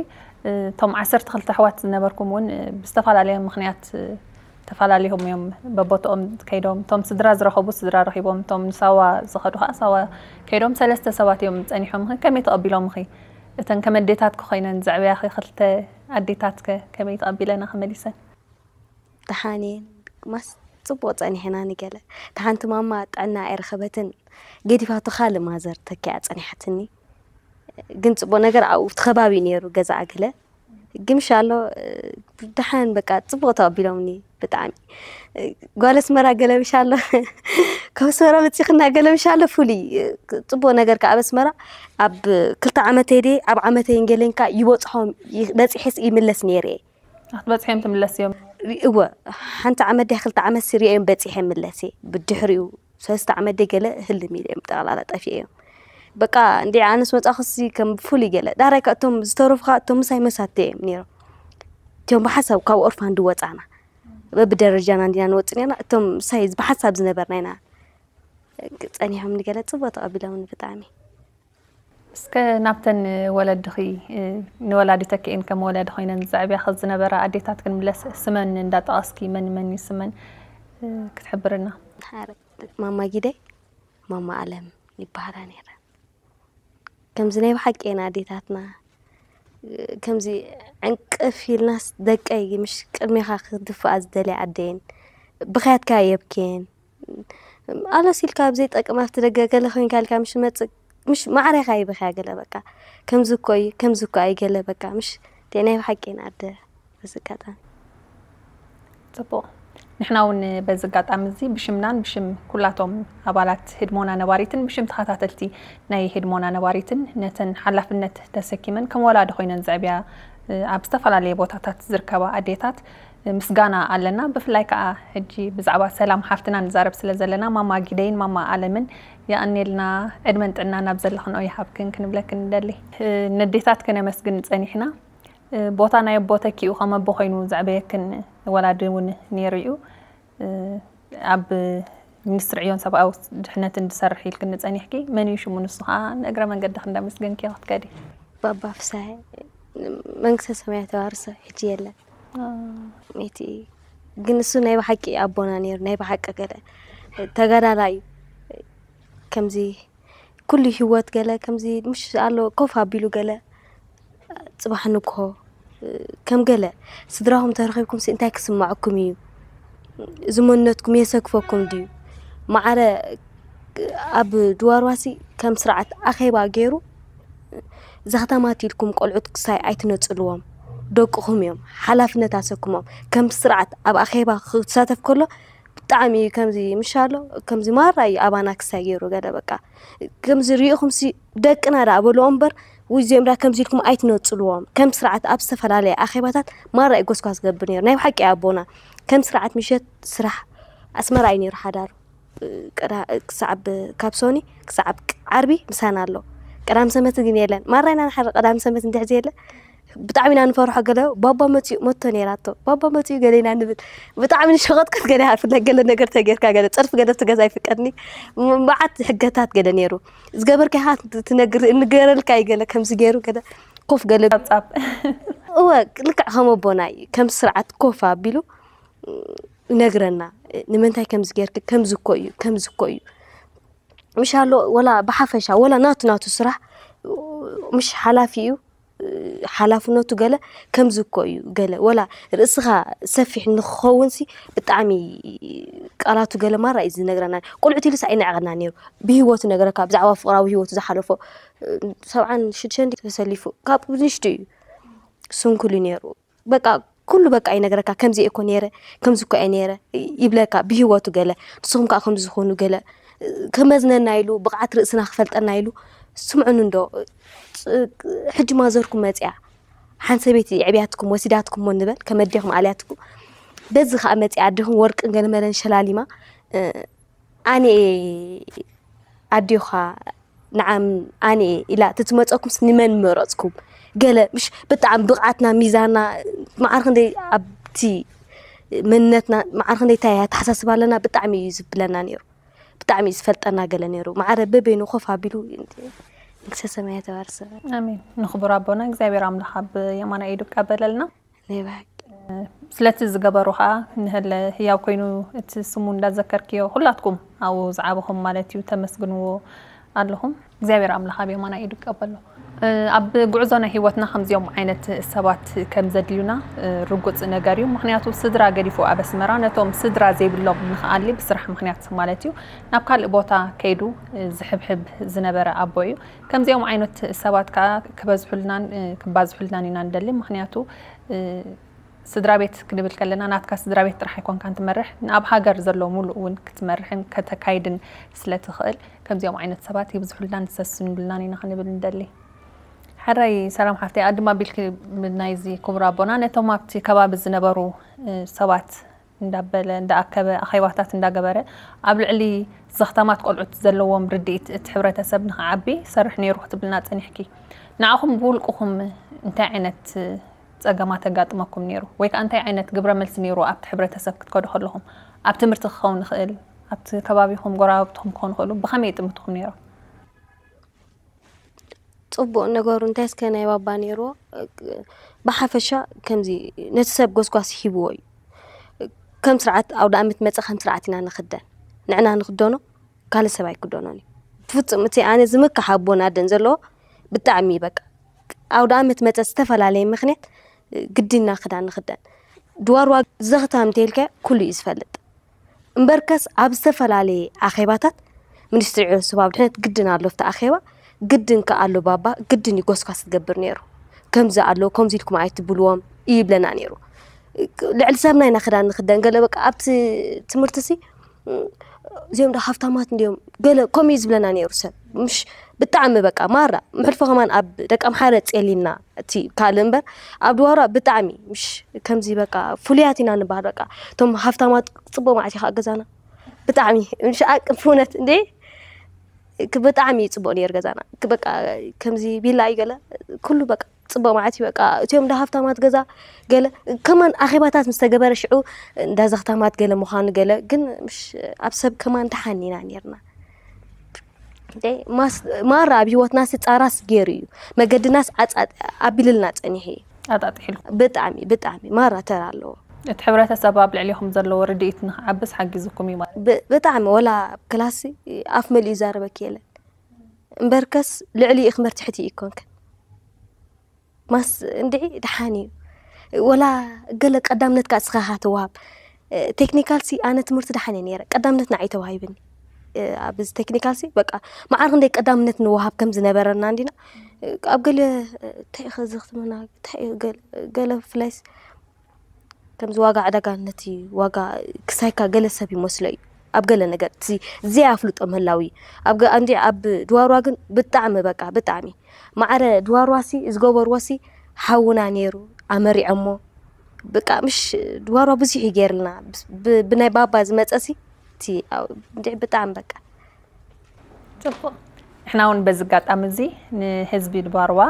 እ፣ እቶም ዓሰርተ ክልተ ኣሕዋት ዝነበርኩም እውን፣ እ፣ ብዝተፈላለየ ምኽንያት፣ እ፣ ተፈላለዮም እዮም። በቦትኦም ከይዶም፣ እቶም ስድራ ዝረኸቡ ስድራ ረኺቦም፣ እቶም ንሳዋ ዝኸዱ ኸዓ ሳዋ ከይዶም፣ ሰለስተ ሰባት እዮም ጸኒሖምኺ። ከመይ ተቐቢሎምኺ? እተን ከም ኣዴታትኪ ኮይነን ዘዕበያኺ ክልተ ኣዴታትከ ከመይ ተቐቢለናኺ መሊሰን? ደሓን እየን። ማስ ጽቡቕ ጸኒሕና ንገለ። እታ ሓንቲ ማማ ጥዕና ኣይረኸበትን። ገዲፋቶ ካልእ ማዘር ተኪኣ ጸኒሓትኒ። ግን ጽቡቕ ነገር ኣብኡ እቲ ከባቢ እዩ ነይሩ ገዛኣ ገለ። ግን ምሻሎ፣ እ፣ ደሓን በቃ ጽቡቕ ተቐቢሎምኒ ብጣዕሚ። እ፣ ጓል ኣስመራ ገለ ምሻሎ፣ ካብ ኣስመራ መጺኽና ገለ ምሻሎ ፍሉይ፣ እ፣ ጽቡቕ ነገር ከኣ ኣብ ኣስመራ ኣብ ክልተ ዓመተይ ድየ ኣብ ዓመተይን ገለን ከኣ ይበጽሖም፣ ይ-፣ በጺሐስ ይምለስ ነይረ እየ። ክትበጽሕዮም ትምለስዮም። ሪእወ ሓንቲ ዓመት ድያ ክልተ ዓመት ሲ ሪእዮም በፂሐ ምለስ እየ። ብድሕሪኡ ሰለስተ ዓመት ድየ ገለ ህልም ኢለ እዮም ጠቕላላ ጠፊአ እዮም። በቃ እንዲ ኣነስ መፃኹሲ ከም ፍሉይ ገለ ዳራይ እቶም ዝተረፉ ከዓ እቶም ምሳይ መሳተ እዮም ነይሮም። እቶም ብሓሳብ ካብ ኦርፋን ድወፃና በብደረጃና እንዲና ንወፅእ ነርና። እቶም ምሳይ ብሓሳብ ዝነበርና ኢና ጸኒሖም ንገለ ጽቡቕ ተቐቢሎምኒ ብጣዕሚ። እስከ ናብተን ወለድኺ ንወላዲተኪ እየን ከም ወለዲ ኮይነን ዘዕብያኺ ዝነበራ ኣዴታት ክንምለስ ስመን እንዳጠቐስኪ መን መን እዩ ስመን ክትሕብርና? ሓደ ማማ ጊደይ ማማ ኣለም ይበሃላ ነይረን። ከምዚ ናይ ብሓቂ እየን ኣዴታትና ከምዚ ዕንቅፍ ኢልናስ ደቀይ ምሽ ቅድሜኻ ክድፍኣ ዝደልያ ኣደየን ብኽያትካ የብክየን ኣለስ ኢልካ ኣብ ዘይጠቅም ኣብቲ ደገ ገለ ኮይንካ ኢልካ ምሽ መጽእ ምሽ ማዕረ ኢኻ ይብኽያ ገለ በቃ ከምዚ እኮ እዩ ከምዚ እኮ ኣይ ገለ በቃ ምሽ ናይ ብሓቂ እየን ኣደ በዚ ኣጋጣሚ ጽቡቕ ንሕና እውን በዚ ኣጋጣሚ እዚ ብሽምናን ብሽም ኩላቶም ኣባላት ህድሞና ነባሪትን ብሽም ተኸታተልቲ ናይ ህድሞና ነባሪትን ነተን ሓላፍነት ተሰኪመን ከም ወላዲ ኮይነን ዘዕብያ ኣብ ዝተፈላለየ ቦታታት ዝርከባ ኣዴታት ምስጋና ኣለና። ብፍላይ ከዓ ሕጂ ብዛዕባ ሰላም ሓፍትና ንዛረብ ስለ ዘለና ማማ ጊደይን ማማ ኣለምን የቐንየልና ዕድመን ጥዕናን ኣብ ዘለኽንኦ ይሃብክን ክንብለክን ንደሊ። ነዴታት ከነመስግን ጸኒሕና። ቦታ ናይ ኣቦ ተኪኡ ከም ኣቦ ኮይኑ ዘዕበየክን ወላዲ እውን ነይሩ እዩ። ኣብ ሚኒስትሪ ዕዮን ሰብኣዊ ድሕነትን ዝሰርሕ ኢልክኒ ጸኒሕኪ። መን እዩ ሽሙ? ንሱ ከዓ ንእግረ መንገድኺ እንዳመስገንክዮ ክትከዲ። ባባ ፍስሃየ መንግስተ ሰማያት ተዋርሶ ሕጂ የለን። እቲ ግን እሱ ናይ ብሓቂ ኣቦና ነይሩ ናይ ብሓቂ ገለ ተጋዳላይ ከምዚ ኩሉ ህይወት ገለ ከምዚ ምሽ ኣሎ ኮፍ ኣቢሉ ገለ ፅባሕ ንግሆ ከም ገለ ስድራኹም ተረኺብኩም ሲ እንታይ ክስማዕኩም እዩ? እዚ መንነትኩም የሰክፈኩም ድዩ? ማዕረ ኣብ ድዋርዋሲ ከም ስርዓት ኣኼባ ገይሩ ዘኽተማት ኢልኩም ቆልዑት ክሳይ ኣይትነፅልዎም ደቅኹም እዮም ሓላፍነት ኣሰክሞም ከም ስርዓት ኣብ ኣኼባ ክሳተፍ ከሎ ብጣዕሚ እዩ ከምዚ ምሻሎ ከምዚ ማራ እዩ ኣባና ክሳይ ገይሩ ገለ በቃ ከምዚ ሪኢኹም ሲ ደቅና ዳ በልዎ እምበር ውይ እዚኦም ዳ ከምዚ ኢልኩም ኣይትነፅልዎም ከም ስርዓት ኣብ ዝተፈላለየ ኣኼባታት ማራ እዩ ጎስጓስ ገብር ነይሩ ናይ ብሓቂ ኣቦና ከም ስርዓት ምሸት ስራሕ ኣስመራ እዩ ነይሩ ሓዳሩ ክሳብ ካብ ሶኒ ክሳብ ዓርቢ ምሳና ኣሎ ቀዳም ሰመት ግን የለን ማራ ኢና ንሓድር ቀዳም ሰመት እንድሕር ዘየለ ብጣዕሚ ኢና ንፈርሖ ገለ ባባ መፅኡ መቶ ነይራቶ ባባ መፅኡ ገለ ኢና ንብል ብጣዕሚ ንሸቐጥቀት ገለ ይሃፍለ ገለ ነገር ተጌርካ ገለ ፀርፊ ገለ ኣብቲ ገዛ ይፍቀድኒ መዓት ሕገታት ገለ ነይሩ ዝገበርካ ኢኻ ትነግር እንገረልካ እዩ ገለ ከምዚ ገይሩ ገለ ኮፍ ገለ ጻብ እወ ልክዕ ከም ኣቦና እዩ ከም ስርዓት ኮፍ ኣቢሉ ይነግረና ንምንታይ ከምዚ ጌርክ ከምዚ እኮ እዩ ከምዚ እኮ እዩ ምሽ ኣሎ ወላ ብሓፈሻ ወላ ናቱ ናቱ ስራሕ ምሽ ሓላፊ እዩ ሓላፍነቱ ገለ ከምዚ እኮ እዩ ገለ ወላ ርእስኻ ሰፊሕ ንክኸውን ሲ ብጣዕሚ ቃላቱ ገለ ማራ እዩ ዝነግረና ቆልዑት ኢሉስ ኣይነዕቐና ነይሩ ብህይወቱ ነገረካ ብዛዕባ ፍቅራዊ ህይወቱ ዝሓለፎ ሰብዓን ሽዱሽተን ተሰሊፉ ካብ ንሽዱ እዩ ስንኩል እዩ ነይሩ በቃ ኩሉ በቃ ይነግረካ ከምዚ እኮ ነይረ ከምዚ እኮ እየ ነይረ ይብለካ ብህይወቱ ገለ ንስኹም ከዓ ከምዚ ዝኾኑ ገለ ከመዝነና ኢሉ ብቕዓት ርእስና ክፈልጠና ኢሉ ስምዑኒ እንዶ ሕጂ ማዘርኩም መፅያ ሓንቲ ሰበይቲ የዕብያትኩም ወሲዳትኩሞ ንበል ከመዲኹም ኣልያትኩም በዚ ከዓ መፅያ ኣዲኹም ወርቅን ገለመለን ሸላሊማ ኣነ ኣዴኻ ንዓም ኣነ ኢላ ተትመፀኩም ንመን መረፅኩም ገለ ምሽ ብጣዕሚ ብቕዓትና ሚዛና ማዕር ክንደይ ኣብቲ መንነትና ማዕር ክንደይ እንታይ ኣተሓሳስባ ኣለና ብጣዕሚ እዩ ዝብለና ነይሩ ብጣዕሚ እዩ ዝፈልጠና ገለ ነይሩ ማዕረ በበይኑ ኮፍ ኣቢሉ መንግስተ ሰማያት ተዋርሰ ኣሜን። ንኽቡር ኣቦና እግዚኣብሔር ኣምላኽ ኣብ የማና ኢዱ ይቀበለልና። ናይ ብሓቂ ስለቲ ዝገበሩ ከዓ ንህለ ህያው ኮይኑ እቲ ስሙ እንዳዘከርክዮ ኩላትኩም ኣብኡ ዝዓበኹም ማለት እዩ ተመስግንዎ ኣለኹም እግዚኣብሔር ኣምላኽ ኣብ የማና ኢዱ ይቀበሎ ኣብ ጉዕዞ ናይ ህይወትና ከምዚኦም ዓይነት ሰባት ከም ዘድልዩና ርጉፅ ነገር እዩ ምክንያቱ ስድራ ገዲፉ ኣብ ኣስመራ ነቶም ስድራ ዘይብሎም ንክኣሊ ብስራሕ ምክንያት ማለት እዩ ናብ ካልእ ቦታ ከይዱ ዝሕብሕብ ዝነበረ ኣቦ እዩ ከምዚኦም ዓይነት ሰባት ከዓ ክበዝሑልናን ክባዝሑልናን ኢና ንደሊ ምክንያቱ ስድራ ቤት ክንብል ከለና ናትካ ስድራ ቤት ጥራሕ ኣይኮንካን ትመርሕ ኣብ ሃገር ዘሎ ሙሉእ እውን ክትመርሕን ከተካይድን ስለ ትኽእል ከምዚኦም ዓይነት ሰባት ይብዝሑልናን ዝሰስኑልናን ኢና ክንብል ንደሊ ሕራይ ሰላም ሓፍተይ፣ ኣድማ ቢልኪ ናይዚ ክቡር ኣቦና ነቶም ኣብቲ ከባቢ ዝነበሩ ሰባት እንዳበለ እንዳኣከበ ኣኼባታት እንዳገበረ ኣብ ልዕሊ ዘኽታማት ቆልዑት ዘለዎም ርድኢት እቲ ሕብረተሰብ ንክዓቢ ሰርሕ ነይሩ ክትብልና ጸኒሕኪ። ንዓኹም ብውልቅኹም እንታይ ዓይነት ጸገማት ኣጋጥመኩም ነይሩ? ወይ ከኣ እንታይ ዓይነት ግብረ መልሲ ነይሩ ኣብቲ ሕብረተሰብ ክትከዱ ከለኹም? ኣብ ትምህርቲ ክኸውን ይኽእል፣ ኣብቲ ከባቢኹም ጎረባብትኹም ክኾኑ ይኽእሉ፣ ብኸመይ ይጥምትኹም ነይሮም? ጽቡቕ ነገሩ እንታይ እስከ ናይ ባባ ነይርዎ? ብሓፈሻ ከምዚ ነቲ ሰብ ጎስጓስ ሂብዎ እዩ። ከም ስርዓት ኣውደ ኣመት መጸ ከም ስርዓት ኢና ንኽደን። ንዕና ንኽደኖ ካልእ ሰብ ኣይክደኖን እዩ። ፍጹም እቲ ኣነ ዝምካሕ ኣቦን ኣደን ዘለዎ ብጣዕሚ በቃ ኣውደ ኣመት መጸ ዝተፈላለየ ምኽንያት ግድና ክዳን ንኽደን። ድዋርዋ ዘኽታም እንተይልካ ኩሉ እዩ ዝፈልጥ። እምበርከስ ኣብ ዝተፈላለየ ኣኼባታት ሚኒስትሪ ዕዮ ሰብኣዊ ድሕነት ግድን ኣሎ ኣብቲ ኣኼባ ግድን ከኣ ኣሎ ባባ ግድን እዩ ጎስጓስ ዝገብር ነይሩ። ከምዚ ኣሎ ከምዚ ኢልኩም ኣይትብልዎም እዩ ይብለና ነይሩ። ልዕሊ ሰብና ኢና ክዳን ንኽደን ገለ በቃ ኣብቲ ትምህርቲ ሲ እዚኦም ዶ ሃፍታማት እንዲዮም ገለ ከምኡ እዩ ዝብለና ነይሩ ሰብ ምሽ ብጣዕሚ በቃ ማራ ምሕልፎ ከማን ኣብ ደቂ ኣምሓረ ጼሊና እቲ ካልእ እምበር ኣብ ድዋራ ብጣዕሚ ምሽ ከምዚ በቃ ፍሉያት ኢና ንበሃል በቃ እቶም ሃፍታማት ፅቡቅ ማዕት ይካ ገዛና ብጣዕሚ ምሽ ኣቅም ፍውነት እንዴ ብጣዕሚ እዩ ፅቡቅ ነይር ገዛና በቃ ከምዚ ቢላ እዩ ገለ ኩሉ በቃ ፅቡቅ ማለት እዩ በቃ እቲኦም እንዳ ሃፍታማት ገዛ ገለ ከማን ኣኼባታት ምስ ተገበረ ሽዑ እንዳ ዘኽታማት ገለ ምዃኑ ገለ ግን ምሽ ኣብ ሰብ ከማን ተሓኒና ነርና ማራ ኣብ ህይወትናስ ፃራስ ገይሩ እዩ መገድናስ ኣቢልልና ፀኒሑ እዩ ኣጣጢሕልኩም ብጣዕሚ ብጣዕሚ ማራ ተራ ኣለዎ እቲ ሕብረተሰብ ኣብ ልዕሊኹም ዘለዎ ርድኢት ንክዓብስ ሓጊዝኩም እዩ ማለት ብጣዕሚ ወላ ኣብ ክላሲ ኣፍ መሊኡ ይዛረበኪ የለን እምበርከስ ልዕሊ ኢኽምበር ትሕቲ ይኮንክን ማስ እንድዒ ደሓን እዩ ወላ ገለ ቀዳምነትካ እስኻ ኢኻ ትወሃብ ቴክኒካል ሲ ኣነ ትምህርቲ ደሓን እየ ነይረ ቀዳምነት ንዓይ ተዋሂብኒ ኣብዚ ቴክኒካል ሲ በቃ መዓር ክንደይ ቀዳምነት ንወሃብ ከም ዝነበረና እንዲና ኣብ ገለ እንታይ ኢኸ ዘኽትመና እንታይ ገለ ፍላይስ ከምዚ ዋጋ ዕዳጋ ነቲ ዋጋ ክሳይካ ገለ ሰብ ይመስሎ እዩ ኣብ ገለ ነገር እቲ ዘይኣፍልጦ ምህላው እዩ ኣብ ገ- እንዲ ኣብ ድዋርዋ ግን ብጣዕሚ በቃ ብጣዕሚ ማዕረ ድዋርዋ ሲ ዝገበርዎ ሲ ሓውና ነይሩ ኣመሪዖሞ በቃ ምሽ ድዋርዋ ብዙሕ እዩ ገይርልና ብ- ብናይ ባባ ዝመፀ ሲ እቲ ኣው- እንዲ ብጣዕሚ በቃ ፅቡቕ ንሕና እውን በዚ ኣጋጣሚ እዚ ንህዝቢ ድባርዋ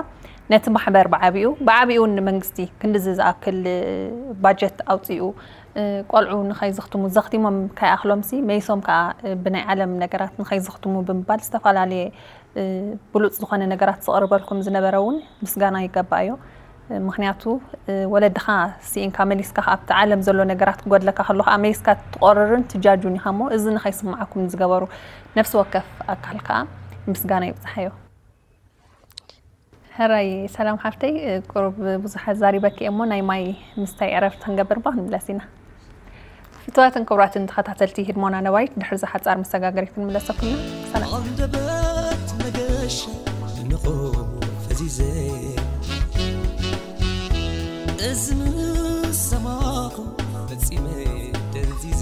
ነቲ ማሕበር ብዓቢኡ ብዓቢኡ እውን ንመንግስቲ ክንድዚ ዝኣክል ባጀት ኣውፂኡ ቆልዑ ንኸይዝኽትሙ ዘኽቲሞም ከይኣኽሎም ሲ መይሶም ከዓ ብናይ ዓለም ነገራት ንኸይዝኽትሙ ብምባል ዝተፈላለየ ብሉፅ ዝኾነ ነገራት ዝቕርበልኩም ዝነበረ እውን ምስጋና ይገባእ እዩ። ምኽንያቱ ወለድኻ ስኢንካ መሊስካ ኣብቲ ዓለም ዘሎ ነገራት ክጎድለካ ከሎ ከዓ መሊስካ ትቆርርን ትጃጁን ኢኻ እሞ እዚ ንኸይስምዓኩም ዝገበሩ ነፍሲ ወከፍ ኣካል ከዓ ምስጋና ይብፅሓዮ። ሕራይ ሰላም ሓፍተይ ቁሩብ ብዙሕ ኣዛሪበኪ እሞ ናይ ማይ ምስታይ ዕረፍቲ ክንገብር እባ ክንምለስ ኢና። ፍትዋትን ክቡራትን ተኸታተልቲ ህድሞና ነባይት ድሕሪ ዝሓፃር መሰጋገሪት ክንምለሰኩም ኢና። ሰላም። ኣንደበት መገሻ ድንቑ ፈዚዘ እዚ ምስ ሰማኹ ፈጺመ ደንዚዘ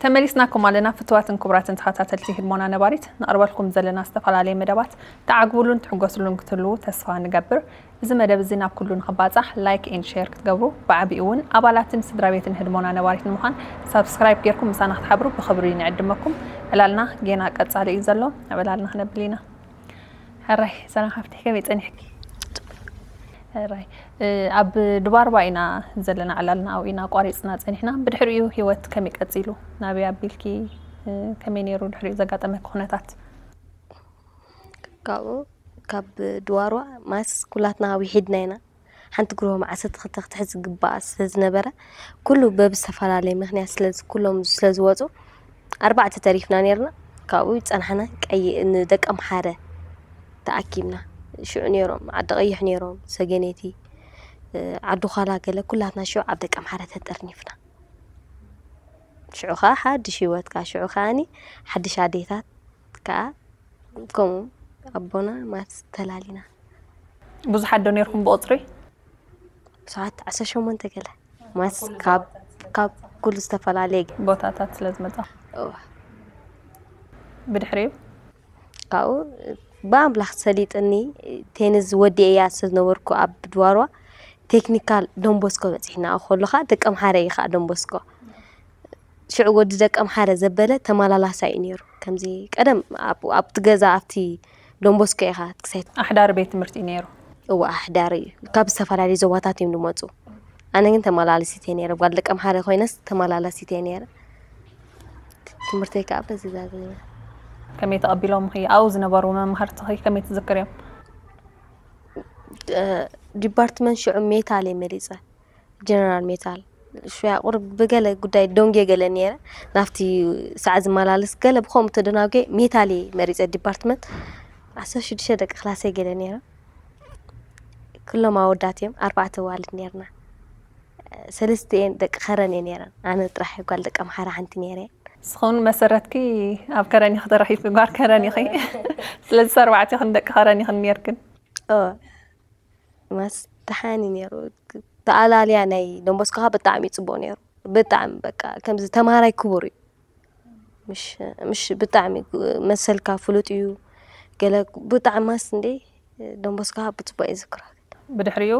ተመሊስናኩም ኣለና ፍትዋትን ክቡራትን ተኸታተልቲ ህድሞና ነባሪት ነቕርበልኩም ዘለና ዝተፈላለየ መደባት ተዓግብሉን ትሕጎስሉን ክትህልዉ ተስፋ ንገብር። እዚ መደብ እዚ ናብ ኩሉ ንኽባፃሕ like and share ክትገብሩ ብዓቢኡ እውን ኣባላትን ስድራ ቤትን ህድሞና ነባሪት ንምዃን subscribe ጌርኩም ምሳና ክትሓብሩ ብኽብሪ ንዕድመኩም። ዕላልና ጌና ቀፃሊ እዩ ዘሎ። ናብ ዕላልና ክነብል ኢና። ሕራይ ሰላም ሓፍተይ ከመይ ፀኒሕኪ? ሕራይ ኣብ ድባርባ ኢና ዘለና ዕላልና ኣብኡ ኢና ኣቋሪፅና ፀኒሕና። ብድሕሪኡ ህይወት ከመይ ቀፂሉ? ናበይ ኣቢልኪ? ከመይ ነይሩ ድሕሪኡ ዘጋጠመኪ ኩነታት? ካብኡ ካብ ድዋርዋ ማስ ኩላትና ውሒድና ኢና ሓንቲ ግርሆ ዓሰርተ ክልተ ክትሕዝ ዝግባኣ ስለ ዝነበረ ኩሉ በብዝተፈላለየ ምክንያት ስለ ኩሎም ስለ ዝወፁ ኣርባዕተ ተሪፍና ነርና ካብኡ ፀናሕና ቀይ ንደቂ ኣምሓረ ተኣኪብና ሽዑ ነይሮም ዓዲ ቀይሕ ነይሮም ሰገነይቲ ዓዲ ዃላ ገለ ኩላትና ሽዑ ኣብ ደቂ ኣምሓረ ተጠርኒፍና ሽዑ ከዓ ሓድሽ ህይወት ከዓ ሽዑ ከዓኒ ሓድሽ ኣዴታት ከዓ ከምኡ ኣቦና ማት ተላሊና። ብዙሓት ዶ ነርኩም ብቁፅሪ? ሰዓት ዓሰርተ ሸሞንተ ገለ ማስ ካብ ካብ ኩሉ ዝተፈላለየ ቦታታት ስለ ዝመፃ እዋ ብድሕሪኡ ካብኡ ብኣምላኽ ሰሊጥኒ። ቴኒስ ወዲኤያ ስለ ዝነበርኩ ኣብ ድዋርዋ ቴክኒካል ዶንቦስኮ በፂሕና። ከለኻ ደቀምሓረ እዩ ከዓ ዶንቦስኮ። ሽዑ ወዲ ደቀምሓረ ዘበለ ተመላላሳ እዩ ነይሩ። ከምዚ ቀደም ኣብ- ኣብቲ ገዛ ኣብቲ ዶንቦስኮ ኢኻ ክሳይ ኣሕዳሪ ቤት ትምህርቲ እዩ ነይሩ። እዋ ኣሕዳሪ እዩ። ካብ ዝተፈላለዩ ዞባታት እዮም ዝመፁ። ኣነ ግን ተመላላሲት እየ ነይረ። ጓል ደቀምሓረ ኮይነስ ተመላላሲት እየ ነይረ። ትምህርተይ ከዓ በዚ ዛዘ ከመይ ተቐቢሎምኺ ኣብኡ ዝነበሩ መማህርትኺ ከመይ ትዝክርዮም? ዲፓርትመንት ሽዑ ሜታል እየ መሪፀ። ጀነራል ሜታል ሽያ ቁርብ ብገለ ጉዳይ ደንጌ ገለ ነይረ። ናብቲ ሰዓ ዝመላለስ ገለ ብኸምኡ ተደናጌ ሜታል እየ መሪፀ ዲፓርትመንት። ዓሰርተ ሽዱሽተ ደቂ ክላሰይ ገለ ነይረ። ኩሎም ኣወዳት እዮም። ኣርባዕተ ኣዋልድ ነይርና። ሰለስተ እየን ደቂ ከረን እየ ነይረን። ኣነ ጥራሕ ጓል ደቀምሓረ ሓንቲ ነይረ። ንስኹን መሰረትኪ ኣብ ከረን ኢኺ ተረኺብኪ፣ ጓል ከረን ኢኺ። ስለዚ ኣርባዕቲኽን ደቂ ከረን ኢኽን ነይርክን። ኦ ማስ ደሓን እዩ ነይሩ። ተኣላልያ ናይ ዶንቦስኮኻ ብጣዕሚ እዩ ፅቡቅ ነይሩ። ብጣዕሚ በቃ ከምዚ ተምሃራይ ክቡር እዩ። ምሽ ምሽ ብጣዕሚ መሰልካ ፍሉጥ እዩ። ገለ ብጣዕሚ ማስ እንዴ ዶንቦስኮኻ ብፅቡቅ እየ ዝክሮ። ብድሕሪኡ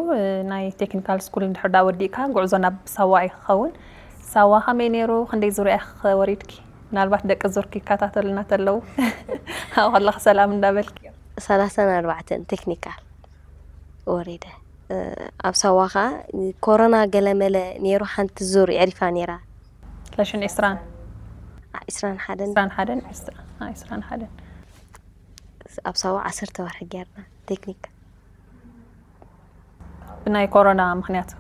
ናይ ቴክኒካል ስኩል እንድሕር ዳ ወዲእካ ጉዕዞ ናብ ሳዋ እዩ ክኸውን። ሳዋ ከመይ ነይሩ? ክንደይ ዙርያ ኢኺ ወሪድኪ? ምናልባት ደቂ ዙርኪ ይከታተሉና ተለዉ ኣብኡ ከለኺ ሰላም እንዳበልኪ። ሰላሳን ኣርባዕተን ቴክኒካል ወሪደ። ኣብ ሳዋ ከዓ ኮሮና ገለመለ ነይሩ። ሓንቲ ዙር የዕሪፋ ነይራ። ለሽን ዒስራን ዒስራን ሓደን ዒስራን ሓደን ዒስራን ሓደን ኣብ ሳዋ ዓሰርተ ወርሒ ጌርና ቴክኒክ። ብናይ ኮሮና ምክንያት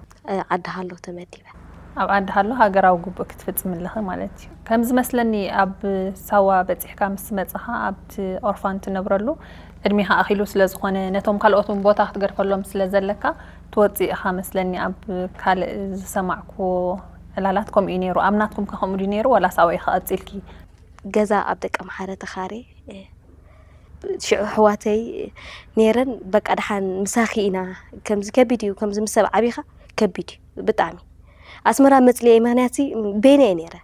ዓዲ ሃሎ ተመዲበ። ኣብ ዓዲ ሃሎ ሃገራዊ ግቡእ ክትፍፅም ኣለኺ ማለት እዩ። ከም ዝመስለኒ ኣብ ሳዋ በፂሕካ ምስ መፀኻ ኣብቲ ኦርፋን ትነብረሉ ዕድሜኻ ኣኺሉ ስለ ዝኾነ ነቶም ካልኦት እውን ቦታ ክትገድፈሎም ስለ ዘለካ ትወፅእ ኢኻ መስለኒ። ኣብ ካልእ ዝሰማዕክዎ ዕላላት ከምኡ እዩ ነይሩ። ኣብ ናትኩም ከ ከምኡ ድዩ ነይሩ ዋላስ ኣብኡ ኢኻ ቀፂልኪ? ገዛ ኣብ ደቀምሓረ ተኻርየ። ሽዑ ኣሕዋተይ ነይረን በቃ ደሓን ምሳኺ ኢና። ከምዚ ከቢድ እዩ ከምዚ ምስ ሰብ ዓቢኻ ከቢድ እዩ ብጣዕሚ። ኣስመራ መፅልየ ምክንያት በይነ እየ ነይረ።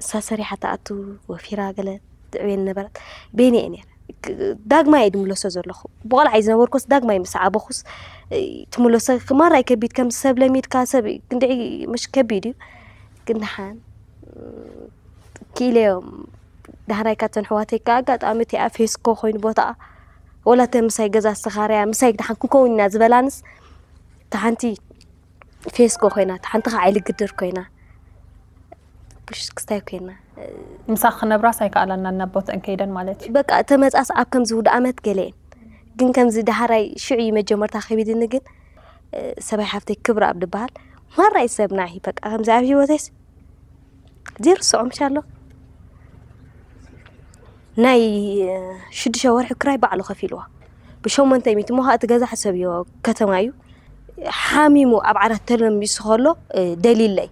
እሳ ሰሪሓ ትኣቱ ወፊራ ገለ ትዕብየኒ ነበረት። በይነ እየ ነይረ። ዳግማይ እየ ድምለሶ ዘለኹ። ብቆልዓ እየ ዝነበርኩስ ዳግማይ ምስ ዓበኹስ ትምለሶ። ማራ እዩ ከቢድ ከምዚ ሰብ ለሚድካ ሰብ ክንድዒ ምሽ ከቢድ እዩ። ግን ደሓን ክኢለዮም። ዳሕራይ ካብተን ኣሕዋተይ ከዓ ኣጋጣሚ እቲኣ ፌስኮ ኮይኑ ቦታኣ ወላ እተን ምሳይ ገዛ ዝተኻረያ ምሳይ ደሓን ክንከውን ኢና ዝበላንስ እታ ሓንቲ ፌስኮ ኮይና እታ ሓንቲ ከዓ ዓይሊ ግድር ኮይና ብሽክስታይ ኮይና ምሳኺ ክነብራስ ኣይከኣላና ናብ ቦተን ከይደን ማለት እዩ። በቃ ተመፃስ ኣብ ከምዚ ውድ ኣመት ገለ እየን ግን ከምዚ ዳሕራይ ሽዑ እዩ መጀመርታ ከቢድኒ ግን ሰባይ ሓፍተይ ክብሪ ኣብ ድበሃል ማራይ ሰብ ናሒ በቃ ከምዚ ኣብ ህይወተይስ ዘይርስዖ ምሽ ኣሎ ናይ ሽዱሽተ ወርሒ ክራይ ባዕሉ ከፊልዋ ብሸሞንተ ሚእቲ እሞ ከዓ እቲ ገዛ ሕሰብዮ ከተማ እዩ ሓሚሙ ኣብ ዓራት ተለሚሱ ከሎ ደሊለይ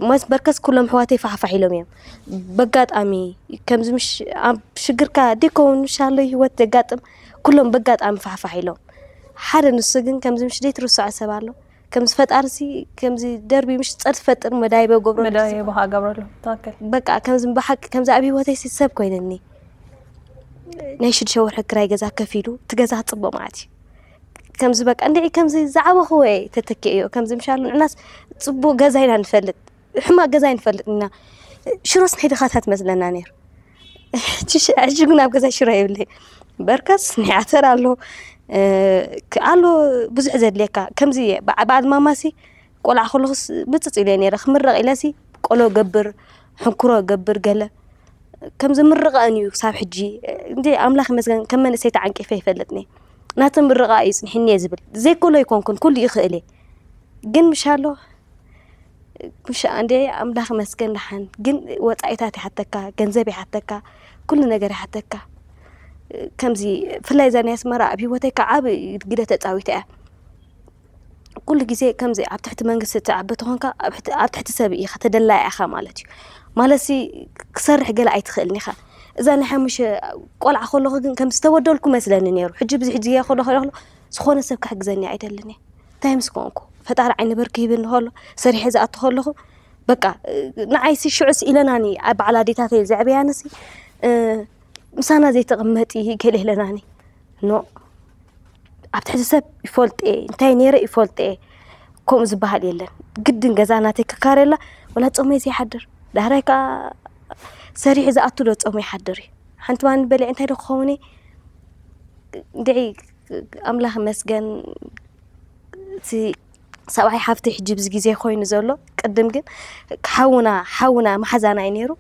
መስ በርከስ ኩሎም ኣሕዋተይ ፋሕፋሕ ኢሎም እዮም በጋጣሚ ከምዚ ምሽ ኣብ ሽግርካ ደይከውን ምሽ ኣሎ ህይወት ዘጋጥም ኩሎም በጋጣሚ ፋሕፋሕ ኢሎም ሓደ ንሱ ግን ከምዚ ምሽ ዘይትርስዖ ሰብ ኣሎ ከምዚ ፈጣርሲ ከምዚ ደርቢ ምሽ ፀር ትፈጥር መዳይበ ገብሮ መዳይበ ገብረሉ ትክክል በቃ ከምዚ ብሓቂ ከምዚ ኣብ ህይወተይ ሲ ሰብ ኮይነኒ ናይ ሽዱሽተ ወርሒ ክራይ ገዛ ከፊሉ እቲ ገዛ ክፅበ ማለት እዩ ከምዚ በቃ እንድዒ ከምዚ ዝዓበኽዎ እየ ተተኪአዮ ከምዚ ምሻሉ ንዕናስ ፅቡቅ ገዛ ኢና ንፈልጥ ሕማቅ ገዛ ይንፈልጥ ኢና ሽሮስ ናይ ድኻታት መስለና ነይሩ ሕጂ ግን ኣብ ገዛ ሽሮ የብለይ በርከስ ናይ ዓተር ኣሎ ኣሎ ብዙሕ ዘድልየካ ከምዚ በዓል ማማሲ ቆልዓ ከለኹስ ምፅፅ ኢለ ነይረ ክምረቕ ኢለሲ ቆሎ ገብር ሕንኩሮ ገብር ገለ ከም ዝምርቐን እዩ ክሳብ ሕጂ እንደ ኣምላኽ ይመስገን ከም መንእሰይ ተዓንቂፈ ይፈልጥኒ ናተ ምርቓ እዩ ፅንሕኒ እየ ዝብል ዘይኮሎ ይኮንኩን ኩሉ ይኽእል እየ ግን ምሻሎ ምሻ እንደ ኣምላኽ ይመስገን ደሓን ግን ወፃኢታት ይሓተካ ገንዘብ ይሓተካ ኩሉ ነገር ይሓተካ ከምዚ ብፍላይ እዛ ናይ ኣስመራ ኣብ ህይወተይ ከዓ ዓብ ግደ ተፃዊተ እያ ኩሉ ግዜ ከምዚ ኣብ ትሕቲ መንግስቲ ትዓቢ ተኾንካ ኣብ ትሕቲ ሰብ ኢኻ ተደላይ ኢኻ ማለት እዩ ማለት ሲ ክሰርሕ ገለ ኣይትኽእልን ኢኻ እዛ ናይ ሓሙሽተ ቆልዓ ከለኹ ግን ከም ዝተበደልኩ መስለኒ ነይሩ ሕጂ ብዚ ሕጂ እየ ከሎ ከሎ ዝኾነ ሰብ ክሕግዘኒ ኣይደልን እየ እንታይ ምስ ኮንኩ ፈጣሪ ዓይኒ ብርክ ሂብኒ ከሎ ሰሪሐ ዝኣቱ ከለኹ በቃ ንዓይሲ ሽዑስ ኢለናኒ በዓል ኣዴታተይ ዘዕበያንሲ ምሳና ዘይተቐመጢ ገለ ኢለናኒ ኖ፣ ኣብ ትሕቲ ሰብ ይፈልጥ እየ፣ እንታይ ነይረ ይፈልጥ እየ። ከምኡ ዝበሃል የለን። ግድን ገዛ ናተይ ክካረላ፣ ወላ ጾመይ ዘይሓድር። ዳሕራይ ከኣ ሰሪሑ ዝኣቱ ዶ ጾመይ ይሓድር እዩ። ሓንቲ ማኒ በሊዐ እንታይ ዶ ክኸውን እየ? እንድዒ ኣምላኽ ይመስገን፣ እቲ ሰብኣይ ሓፍቲ ሕጂ ብዚ ግዜ ኮይኑ ዘሎ። ቅድም ግን ሓውና፣ ሓውና መሓዛና እዩ ነይሩ።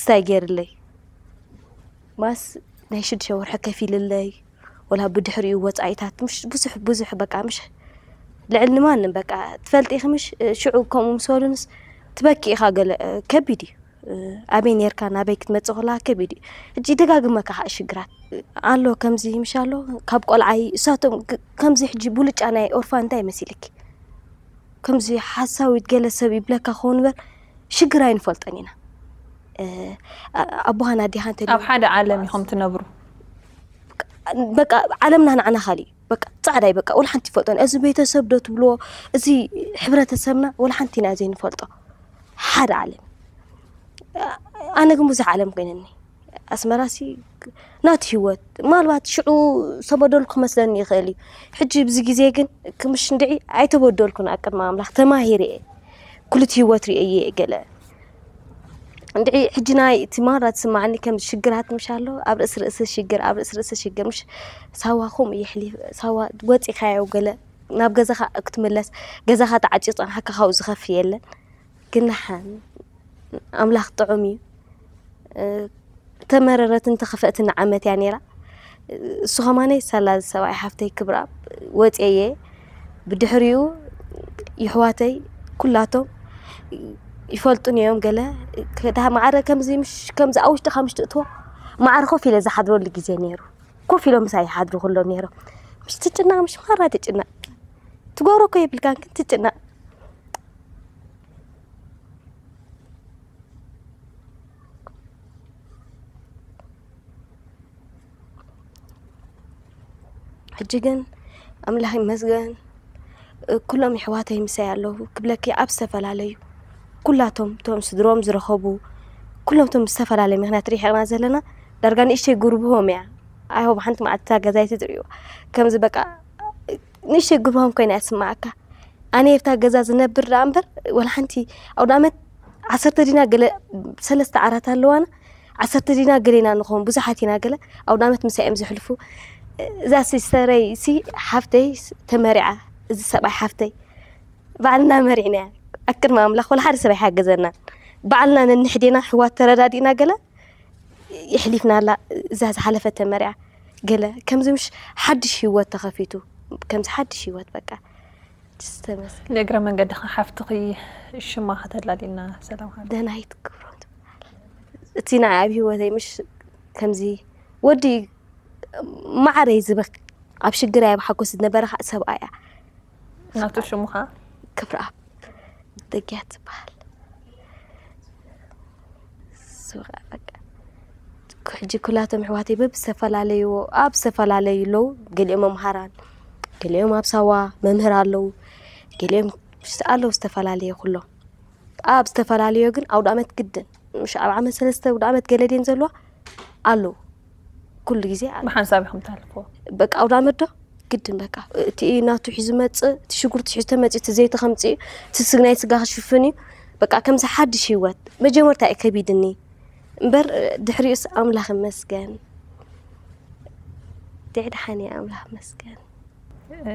ስታይ ገይርለይ። ማስ ናይ ሽዱሽተ ወርሒ ከፊልለይ። ወላ ብድሕሪኡ ወጻኢታት፣ ምሽ ብዙሕ፣ ብዙሕ በቃ፣ ምሽ ልዕሊ ንማንም በቃ፣ ትፈልጢ ኢኺ ምሽ፣ ሽዑ ከምኡ ምስ በሉንስ ትበኪ ኢኻ ገለ፣ ከቢድ እዩ። ኣበይ ኔርካ ናበይ ክትመጽእ ከለኻ ከቢድ እዩ። ሕጂ ደጋግመካ ከዓ ሽግራት ኣሎ፣ ከምዚ ምሽ ኣሎ፣ ካብ ቆልዓይ እሳቶም ግ-፣ ከምዚ ሕጂ ብሉጫ ናይ ኦርፋን እንታይ መሲልኪ? ከምዚ ሓሳዊት ገለ ሰብ ይብለካ ክኸውን እምበር፣ ሽግር ኣይንፈልጦን ኢና። እ፣ ኣ-፣ ኣቦኻን ኣዴኻን እንተልዩ ኣብ ሓደ ዓለም ኢኹም ትነብሩ። በቃ ዓለምና ንዓና ካሊእ እዩ። በቃ ጻዕዳ እዩ። በቃ ወላ ሓንቲ ይፈልጦን። እዚ ቤተሰብ ዶ ትብልዎ፣ እዚ ሕብረተሰብና ወላ ሓንቲ ኢና ዘይንፈልጦ። ሓደ ዓለም። ኣነ ግን ብዙሕ ዓለም ኮይነኒ። ኣስመራሲ ናቱ ህይወት። ምናልባት ሽዑ ዝተበደልኩ ክመስለኒ ይኽእል እዩ። ሕጂ ብዚ ግዜ ግን ክምሽ እንድዒ ኣይተበደልኩን። ኣብ ቅድሚ ኣምላኽ ተማሂረ እየ። ኩሉ እቲ ህይወት ርእየ እየ ገለ። እንድዒ ሕጂ ናይ እቲ ማራ ትስማዓኒ ከም ሽግራት ምሽ ኣሎ። ኣብ ርእሲ ርእሲ ሽግር፣ ኣብ ርእሲ ርእሲ ሽግር። ምሽ ሳዋ ከምኡ የሕሊፍ፣ ሳዋ ወጺኻዮ ገለ ናብ ገዛኻ ክትምለስ፣ ገዛኻ ተዓጺዩ ጸንሓካ ካብኡ ዝኸፍእ የለን። ግን ደሓን ኣምላኽ ጥዑም እዩ። እ፣ ተመረረትን ተኸፈእትን ዓመት እያ ነይራ። እሱ ኸማነይ ሳላ ሰብኣይ ሓፍተይ ክብርኣብ ወፅየ። ብድሕሪኡ ይሕዋተይ ኩላቶም ይፈልጡን እዮም። ገለ ከዳ ማዕረ ከምዚ ምሽ-፣ ከምዚ ኣብ ውሽጥኻ ምሽ ትእትዎ ማዕረ ኮፍ ኢለ ዝሓድረሉ ግዜ ነይሩ። ኮፍ ኢሎም ምሳይ ይሓድሩ ከለዉ ነይሮም። ምሽ ትጭነቕ፣ ምሽ ማራ ትጭነቕ። ትገብሮ እኮ የብልካን፣ ግን ትጭነቕ። ሕጂ ግን ኣምላኽ ይመስገን፣ ኩሎም የሕዋተይ ምሳይ ኣለዉ ክብለኪ፣ ኣብ ዝተፈላለዩ ኩላቶም እቶም ስድሮም ዝረኸቡ፣ ኩሎም እቶም ብዝተፈላለየ ምኽንያት ርሒቕና ዘለና፣ ዳርጋ ንእሽተይ ጉርብሆም እያ። ኣይሆብ ሓንቲ መዓልቲ እታ ገዛይ ትርእይዋ። ከምዚ በቃ ንእሽተይ ጉርብሆም ኮይና እያ ትስምዓካ። ኣነ ኣብታ ገዛ ዝነብር ደኣ እምበር፣ ወላ ሓንቲ ኣውደ ዓመት ዓሰርተ ዲና ገለ፣ ሰለስተ ዓራት ኣለዋና፣ ዓሰርተ ዲና ገሌና ንኸውን፣ ብዙሓት ኢና ገለ፣ ኣውደ ዓመት ምሳይ እዮም ዘሕልፉ። እዛ ሲስተረይ ሲ፣ ሓፍተይ ተመሪዓ፣ እዚ ሰብኣይ ሓፍተይ፣ ባዕልና መሪዕናያ። ኣብ ቅድሚ ኣምላኽ ወላ ሓደ ሰብ ኣይሓገዘናን። ባዕልና ነንሕዴና ኣሕዋት ተረዳዲእና ገለ የሕሊፍናላ። እዛ ዝሓለፈት ተመሪዓ ገለ ከምዚ ምሽ ሓድሽ ህይወት ተኸፊቱ። ከምዚ ሓድሽ ህይወት በቃ። ጅስ ተመስገን። ንእግረ መንገድኻ ሓፍትኺ ሽማ ከተላልየልና ሰላም ሓፍቲ። ደህናይት ክብሮም ትበሃል። እቲ ንዓይ ኣብ ህይወተይ ምሽ ከምዚ ወዲ ማዕረይ ዝበክ ኣብ ሽግር ኣብ ሓጎስ ዝነበረ ከዓ ሰብኣያ። ናቱ ሽሙ ኸዓ? ክብረኣብ ደግያት ዝበሃል። እሱ ኸዓ በቃ ሕጂ ኩላቶም ኣሕዋተይ በብዝተፈላለዩ፣ ኣብ ዝተፈላለዩ ኣለዉ። ገሊኦም መምሃራን፣ ገሊኦም ኣብ ሳዋ መምህር ኣለዉ፣ ገሊኦም ኣለዉ ዝተፈላለየ ኩሎም። ኣብ ዝተፈላለዮ ግን ኣውደ ዓመት ግድን፣ ምሽ ኣብ ዓመት ሰለስተ ኣውደ ዓመት ገለ ድየን ዘለዋ ኣለዉ። ኩሉ ግዜ ኣሎ። ብሓንሳብ ኢኹም ትሕልፍዎ? በቃ ኣውደ ዓመት ዶ ግድን በቃ እቲ ናቱ ሒዙ መጽእ፣ እቲ ሽጉርቲ ሒዙ ተመጽእ፣ እቲ ዘይቲ ከምጽእ እዩ፣ እቲ ስግ ናይ ስጋ ክሽፍን እዩ። በቃ ከምዚ ሓድሽ ህይወት መጀመርታ እዩ ከቢድኒ እምበር ድሕሪኡስ ኣምላኽ ይመስገን። ድሕድሓን እየ ኣምላኽ ይመስገን። እ፣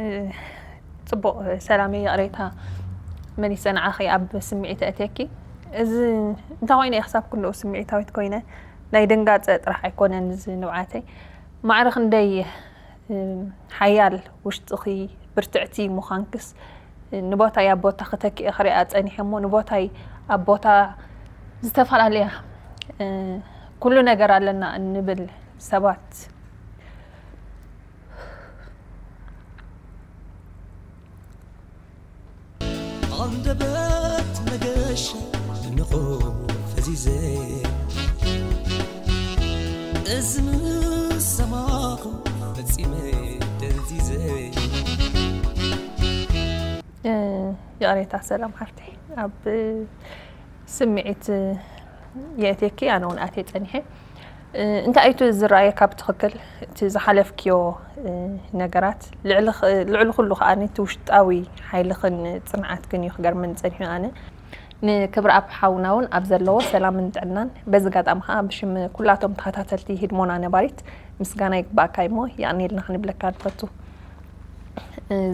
ጽቡቕ ሰላመይ፣ ይቕሬታ መሊሰ ንዓኺ ኣብ ስምዒት ኣእትየኪ። እዚ እንታይ ኮይነ እየ ክሳብ ኩሉ ስምዒታዊት ኮይነ? ናይ ድንጋጸ ጥራሕ ኣይኮነን እዚ ንብዓተይ። ማዕረ ክንደይ፣ እ፣ ሓያል ውሽጥኺ ብርትዕቲ ምዃንክስ ንቦታይ ኣብ ቦታ ክተክኤ ክሪኣ ጸኒሐ እሞ ንቦታይ ኣብ ቦታ ዝተፈላለያ፣ እ፣ ኩሉ ነገር ኣለና እንብል ሰባት ኣንደበት መገሻ ድንቑ ፈዚዘ፣ እዚ ምስ ሰማኹ ፈጺመ ደንዚዘ። እ፣ ይቕሬታ ሰላም ሓፍተይ፣ ኣብ ስምዒት የእትየኪ፣ ኣነ እውን ኣትየ ጸኒሐ። እንታይ እዩ እቲ ዝረኣየካ ብትኽክል እቲ ዝሓለፍክዮ ነገራት? ልዕሊ ኩሉ ከዓ እቲ ውሽጣዊ ሓይልኽን ፅንዓትክን እዩ ክገርመኒ ፀኒሑ። ኣነ ንክብረኣብ ሓውና እውን ኣብ ዘለዎ ሰላምን ጥዕናን፣ በዚ ኣጋጣሚ ከዓ ብሽም ኩላቶም ተኸታተልቲ ህድሞና ነባሪት ምስጋና ይግባኣካ እሞ የቐንየልና ክንብለካ ንፈቱ።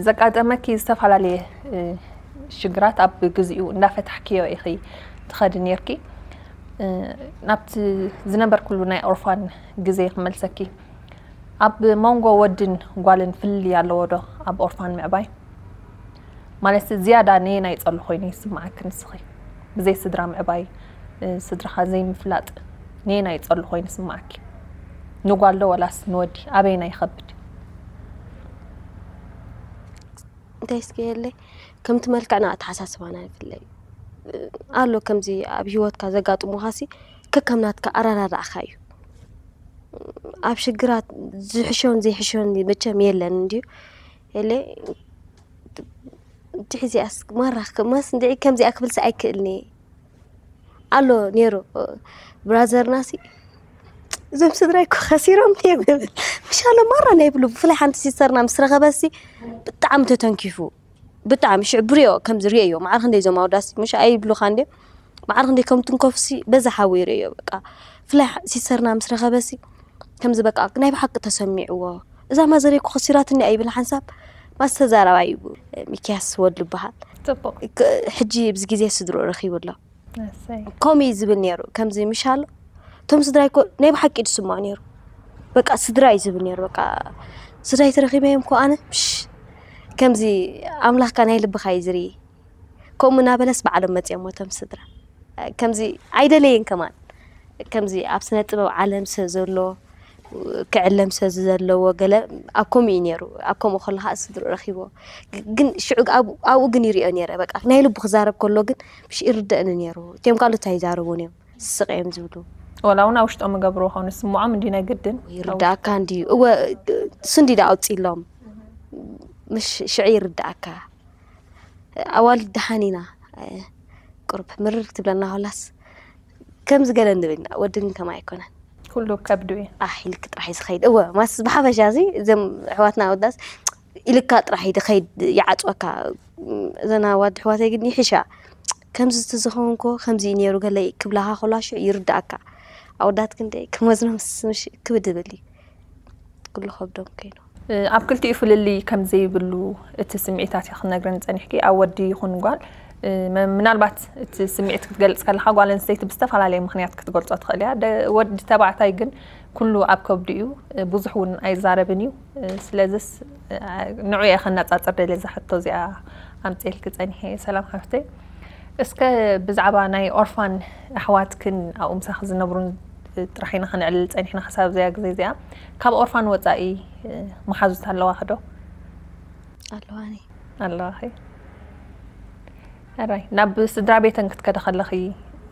ዘጋጠመኪ ዝተፈላለየ ሽግራት ኣብ ግዚኡ እንዳፈታሕክዮ ኢኺ ትኸዲ ነርኪ። ናብቲ ዝነበርኩሉ ናይ ኦርፋን ግዜ ክመልሰኪ። ኣብ መንጎ ወድን ጓልን ፍልልይ ኣለዎ ዶ ኣብ ኦርፋን ምዕባይ? ማለት ዝያዳ ነየናይ ጸሉ ኮይኑ ይስምዓኪ ንስኺ? ብዘይ ስድራ ምዕባይ፣ ስድራኻ ዘይምፍላጥ ነየናይ ጸሉ ኮይኑ ይስምዓኪ? ንጓል ዶ ወላስ ንወዲ? ኣበየናይ ይኸብድ? እንታይ እስኪ የለይ፣ ከምቲ መልክዕና ኣተሓሳስባና ይፍለይ ኣሎ። ከምዚ ኣብ ህይወትካ ዘጋጥሙኻሲ ከከም ናትካ ኣረዳድኣኻ እዩ። ኣብ ሽግራት ዝሕሾን ዘይሕሾን መቸም የለን እንድዩ። የለ፣ እንድዒ እዚኣስ ማራ፣ ማስ እንድዒ ከምዚኣ ክብልሲ ኣይክእልኒ እየ። ኣሎ ነይሩ ብራዘርናሲ፣ እዞም ስድራይ እኮ ከሲሮም እዮም ይብል። ምሻሎ ማራ ናይ ብሉ። ብፍላይ ሓንቲ ሲስተርና ምስ ረኸበሲ ብጣዕሚ ተተንኪፉ። ብጣዕሚ ሽዑ ብሪኦ ከም ዝርእዮ፣ ማዕረ ክንደይ እዞም ኣወዳሲ ምሽ ኣይብሉኻ እንድዮም። ማዕረ ክንደይ ከም ትንከፉሲ በዛ ሓዊ ይርእዮ። በቃ ብፍላይ ሲስተርና ምስ ረኸበሲ ከምዚ በቃ ናይ ብሓቂ ተሰሚዕዎ። እዛ ማዘረይ እኮ ከሲራትኒ ኣይብል ሓንሳብ። ማስተዛራባይ እዩ፣ ሚኪያስ ወልዱ ይበሃል። ጽቡቅ። ክ- ሕጂ ብዚ ግዜ ስድርኡ ረኺቡ ኣሎ። እሰይ። ከምኡ እዩ ዝብል ነይሩ። ከምዚ ምሽ ኣሎ፣ እቶም ስድራይ እኮ ናይ ብሓቂ ድስምዖ ነይሩ። በቃ ስድራ እዩ ዝብል ነይሩ። በቃ ስድራይ ተረኺበዮም እኮ ኣነ ምሽ፣ ከምዚ ኣምላኽካ ናይ ልብኻ እዩ ዝርኢ። ከምኡ እናበለስ ባዕሎም መፅኦም እቶም ስድራ። ከምዚ ኣይደለየን ከማን። ከምዚ ኣብ ስነ ጥበብ ዓለም ሰብ ዘሎ ክዕለም ሰብ ዘለዎ ገለ ኣብ ከምኡ እዩ ነይሩ። ኣብ ከምኡ ከሎ ከዓ ስድርኡ ረኺቦ። ግ- ግን ሽዑ ኣብኡ ግን ይሪኦ ነይረ። በቃ ናይ ልቡ ክዛረብ ከሎ ግን ምሽ ይርደእኒ ነይሩ። እቲኦም ካልኦት ኣይዛረቡን እዮም፣ ስስቕ እዮም ዝብሉ። ወላ እውን ኣብ ውሽጦም እገብርዎ ኾኑ ስምዖም እንዲ ናይ ግድን ይርዳእካ እንድዩ። እወ፣ ስንዲ ዳ ኣውፂሎም ምሽ ሽዑ ይርዳእካ። ኣዋልድ ደሓን ኢና፣ ቁርብ ምርር ክትብለና ሆላስ ከምዚ ገለ ንብል ኢና። ወዲ ግን ከማ ኣይኮነን። ኩሉ ከብዱ እዩ። ኣሕ ኢልክ ጥራሕ እዩ ዝኸይድ። እወ ማስ ብሓፈሻ እዚ እዞም ኣሕዋትና ወዳስ ኢልካ ጥራሕ እዩ ዝኸይድ፣ ይዓፅወካ። እዘን ኣዋልድ ኣሕዋተይ ግን ይሕሻ። ከምዚ ዝዝኸውን ኮ ከምዚ እዩ ነይሩ ገለ ክብላኻ ኮላሹ ይርዳእካ። ኣወዳት ግን ደይ ክመዝኖምስ ምሽ ክብድ ይብል እዩ። ኩሉ ከብዶም ከይኑ። ኣብ ክልቲኡ ፍልልይ ከም ዘይብሉ እቲ ስምዒታት እዩ ክነግረን ጸኒሕኪ። ኣብ ወዲ ይኹን ጓል፣ እ፣ መ- ምናልባት እቲ ስምዒት ክትገልጽ ከለኻ ጓል ኣንስተይቲ ብዝተፈላለየ ምኽንያት ክትገልጾ ትኽእል እያ። ደ- ወዲ ተባዕታይ ግን ኩሉ ኣብ ከብዱ እዩ፣ እ፣ ብዙሕ እውን ኣይዛረብን እዩ። እ፣ ስለዚስ፣ እ፣ ንዑ እየ ከነጻጽር ደልየ እዛ ሕቶ እዚኣ ኣምጽኤልኪ ጸኒሐ። ሰላም ሓፍተይ፣ እስከ ብዛዕባ ናይ ኦርፋን ኣሕዋትክን ኣብኡ ምሳኺ ዝነብሩን ጥራሕ ኢና ከነዕልል ጸኒሕና ክሳብ እዚኣ ግዜ እዚኣ። ካብ ኦርፋን ወጻኢ፣ እ፣ መሓዙት ኣለዋኺ ዶ? ኣለዋኒ። ኣለዋኺ። ሕራይ፣ ናብ ስድራ ቤተን ክትከዲ ከለኺ፣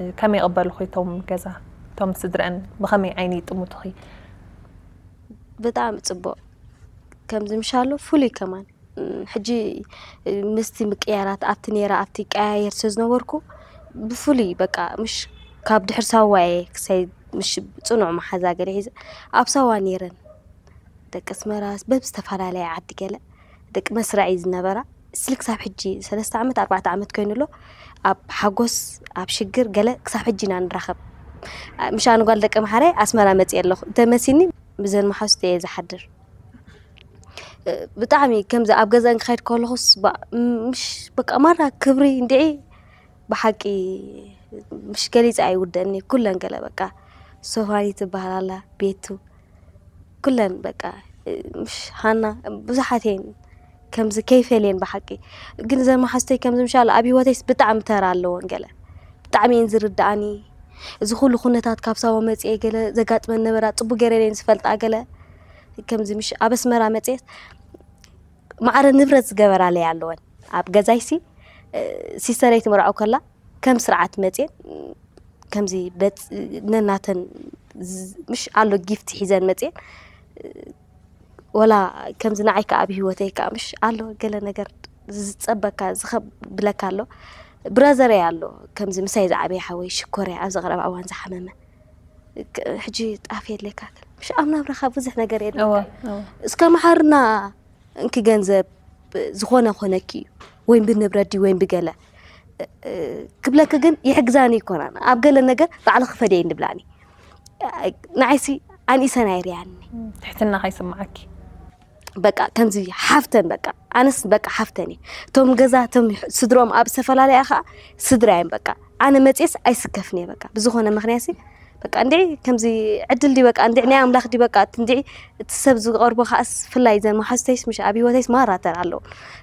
እ፣ ከመይ ይቕበሉኺ እቶም ገዛ፣ እቶም ስድረአን ብኸመይ ዓይኒ ይጥምቱኺ? ብጣዕሚ ጽቡቕ። ከምዚ ምሻሎ ፍሉይ ከማን። ሕጂ ምስቲ ምቅያራት ኣብቲ ነይራ ኣብቲ ቀያየር ስለ ዝነበርኩ ብፍሉይ በቃ ምሽ ካብ ድሕር ሳዋ እየ ክሳይ ምሽ ጽኑዕ መሓዛ ገለ ሒዘ ኣብ ሳዋ ነይረን። ደቂ ኣስመራ በብ ዝተፈላለየ ዓዲ ገለ ደቂ መስርዕ እዩ ዝነበራ። ስል ክሳብ ሕጂ ሰለስተ ዓመት ኣርባዕተ ዓመት ኮይኑ ኣሎ። ኣብ ሓጎስ ኣብ ሽግር ገለ ክሳብ ሕጂ ኢና ንራኸብ። ምሽ ኣነ ጓል ደቂ መሓረ ኣስመራ መፅየ ኣለኹ እንተመሲኒ ብዘን መሓዙት እየ ዝሓድር። ብጣዕሚ ከምዚ ኣብ ገዛን ክኸይድ ከለኹስ ባ- ምሽ በቃ ማራ ክብሪ እንድዒ ብሓቂ ምሽ ገሊፀ ኣይውደእኒ። ኩለን ገለ በቃ ሶፋኒ ትበሃል ኣላ ቤቱ ኩለን በቃ ምሽ ሃና ብዙሓት እየን ከምዚ ከይፈልየን ብሓቂ። ግን እዘን መሓዝተይ ከምዚ ምሻል ኣብ ህይወተይስ ብጣዕሚ ተራ ኣለወን ገለ ብጣዕሚ እየን ዝርድኣኒ። እዚ ኩሉ ኩነታት ካብ ሳዋ መፅኤ ገለ ዘጋጥመን ነበራ ፅቡቅ ገይረን እየን ዝፈልጣ ገለ ከምዚ ምሽ ኣብ ኣስመራ መፅኤስ ማዕረ ንብረት ዝገበራለይ ኣለወን። ኣብ ገዛይሲ ሲስተረይ ትምርዖ ከላ ከም ስርዓት መፅኤን ከምዚ በፅ ነናተን ዝ- ምሽ ኣሎ ጊፍት ሒዘን መፅኤን ወላ ከምዚ ንዓይ ከዓ ኣብ ህይወተይ ከዓ ምሽ ኣሎ ገለ ነገር ዝፀበካ ዝኸብለካ ኣሎ። ብራዘረይ ኣሎ ከምዚ ምሳይ ዝዓበየ ሓወይ ሽኮርያ ኣብዚ ቀረባ እዋን ዝሓመመ ሕጂ ጣፍ የድልየካ፣ ምሽ ኣብ ናብራኻ ብዙሕ ነገር የድልየካ። እስከ መሓርና እንኪ ገንዘብ ዝኾነ ኮነኪ እዩ፣ ወይም ብንብረት ድዩ ወይም ብገለ ክብለኪ፣ ግን ይሕግዛኒ ይኮናን ኣብ ገለ ነገር ባዕልኺ ክፈደይ እንብላኒ። ንዓይሲ ኣንኢሰን ኣይርያኒ። ትሕትና ከይስምዓኪ። በቃ ከምዚ ሓፍተን፣ በቃ ኣነስ በቃ ሓፍተን እየ። እቶም ገዛ እቶም ስድሮም ኣብ ዝተፈላለያ ከዓ ስድራ እዮም። በቃ ኣነ መፅየስ ኣይስከፍን እየ። በቃ ብዝኾነ ምክንያት ሲ በቃ እንድዒ ከምዚ ዕድል ዲ በቃ እንድዒ ናይ ኣምላኽ ዲ በቃ እቲ እንድዒ እቲ ሰብ ዝቐርቦ ከዓስ ፍላይ ዘን መሓዙተይስ ምሽ ኣብ ህይወተይስ ማራ ተራ ኣለዎ።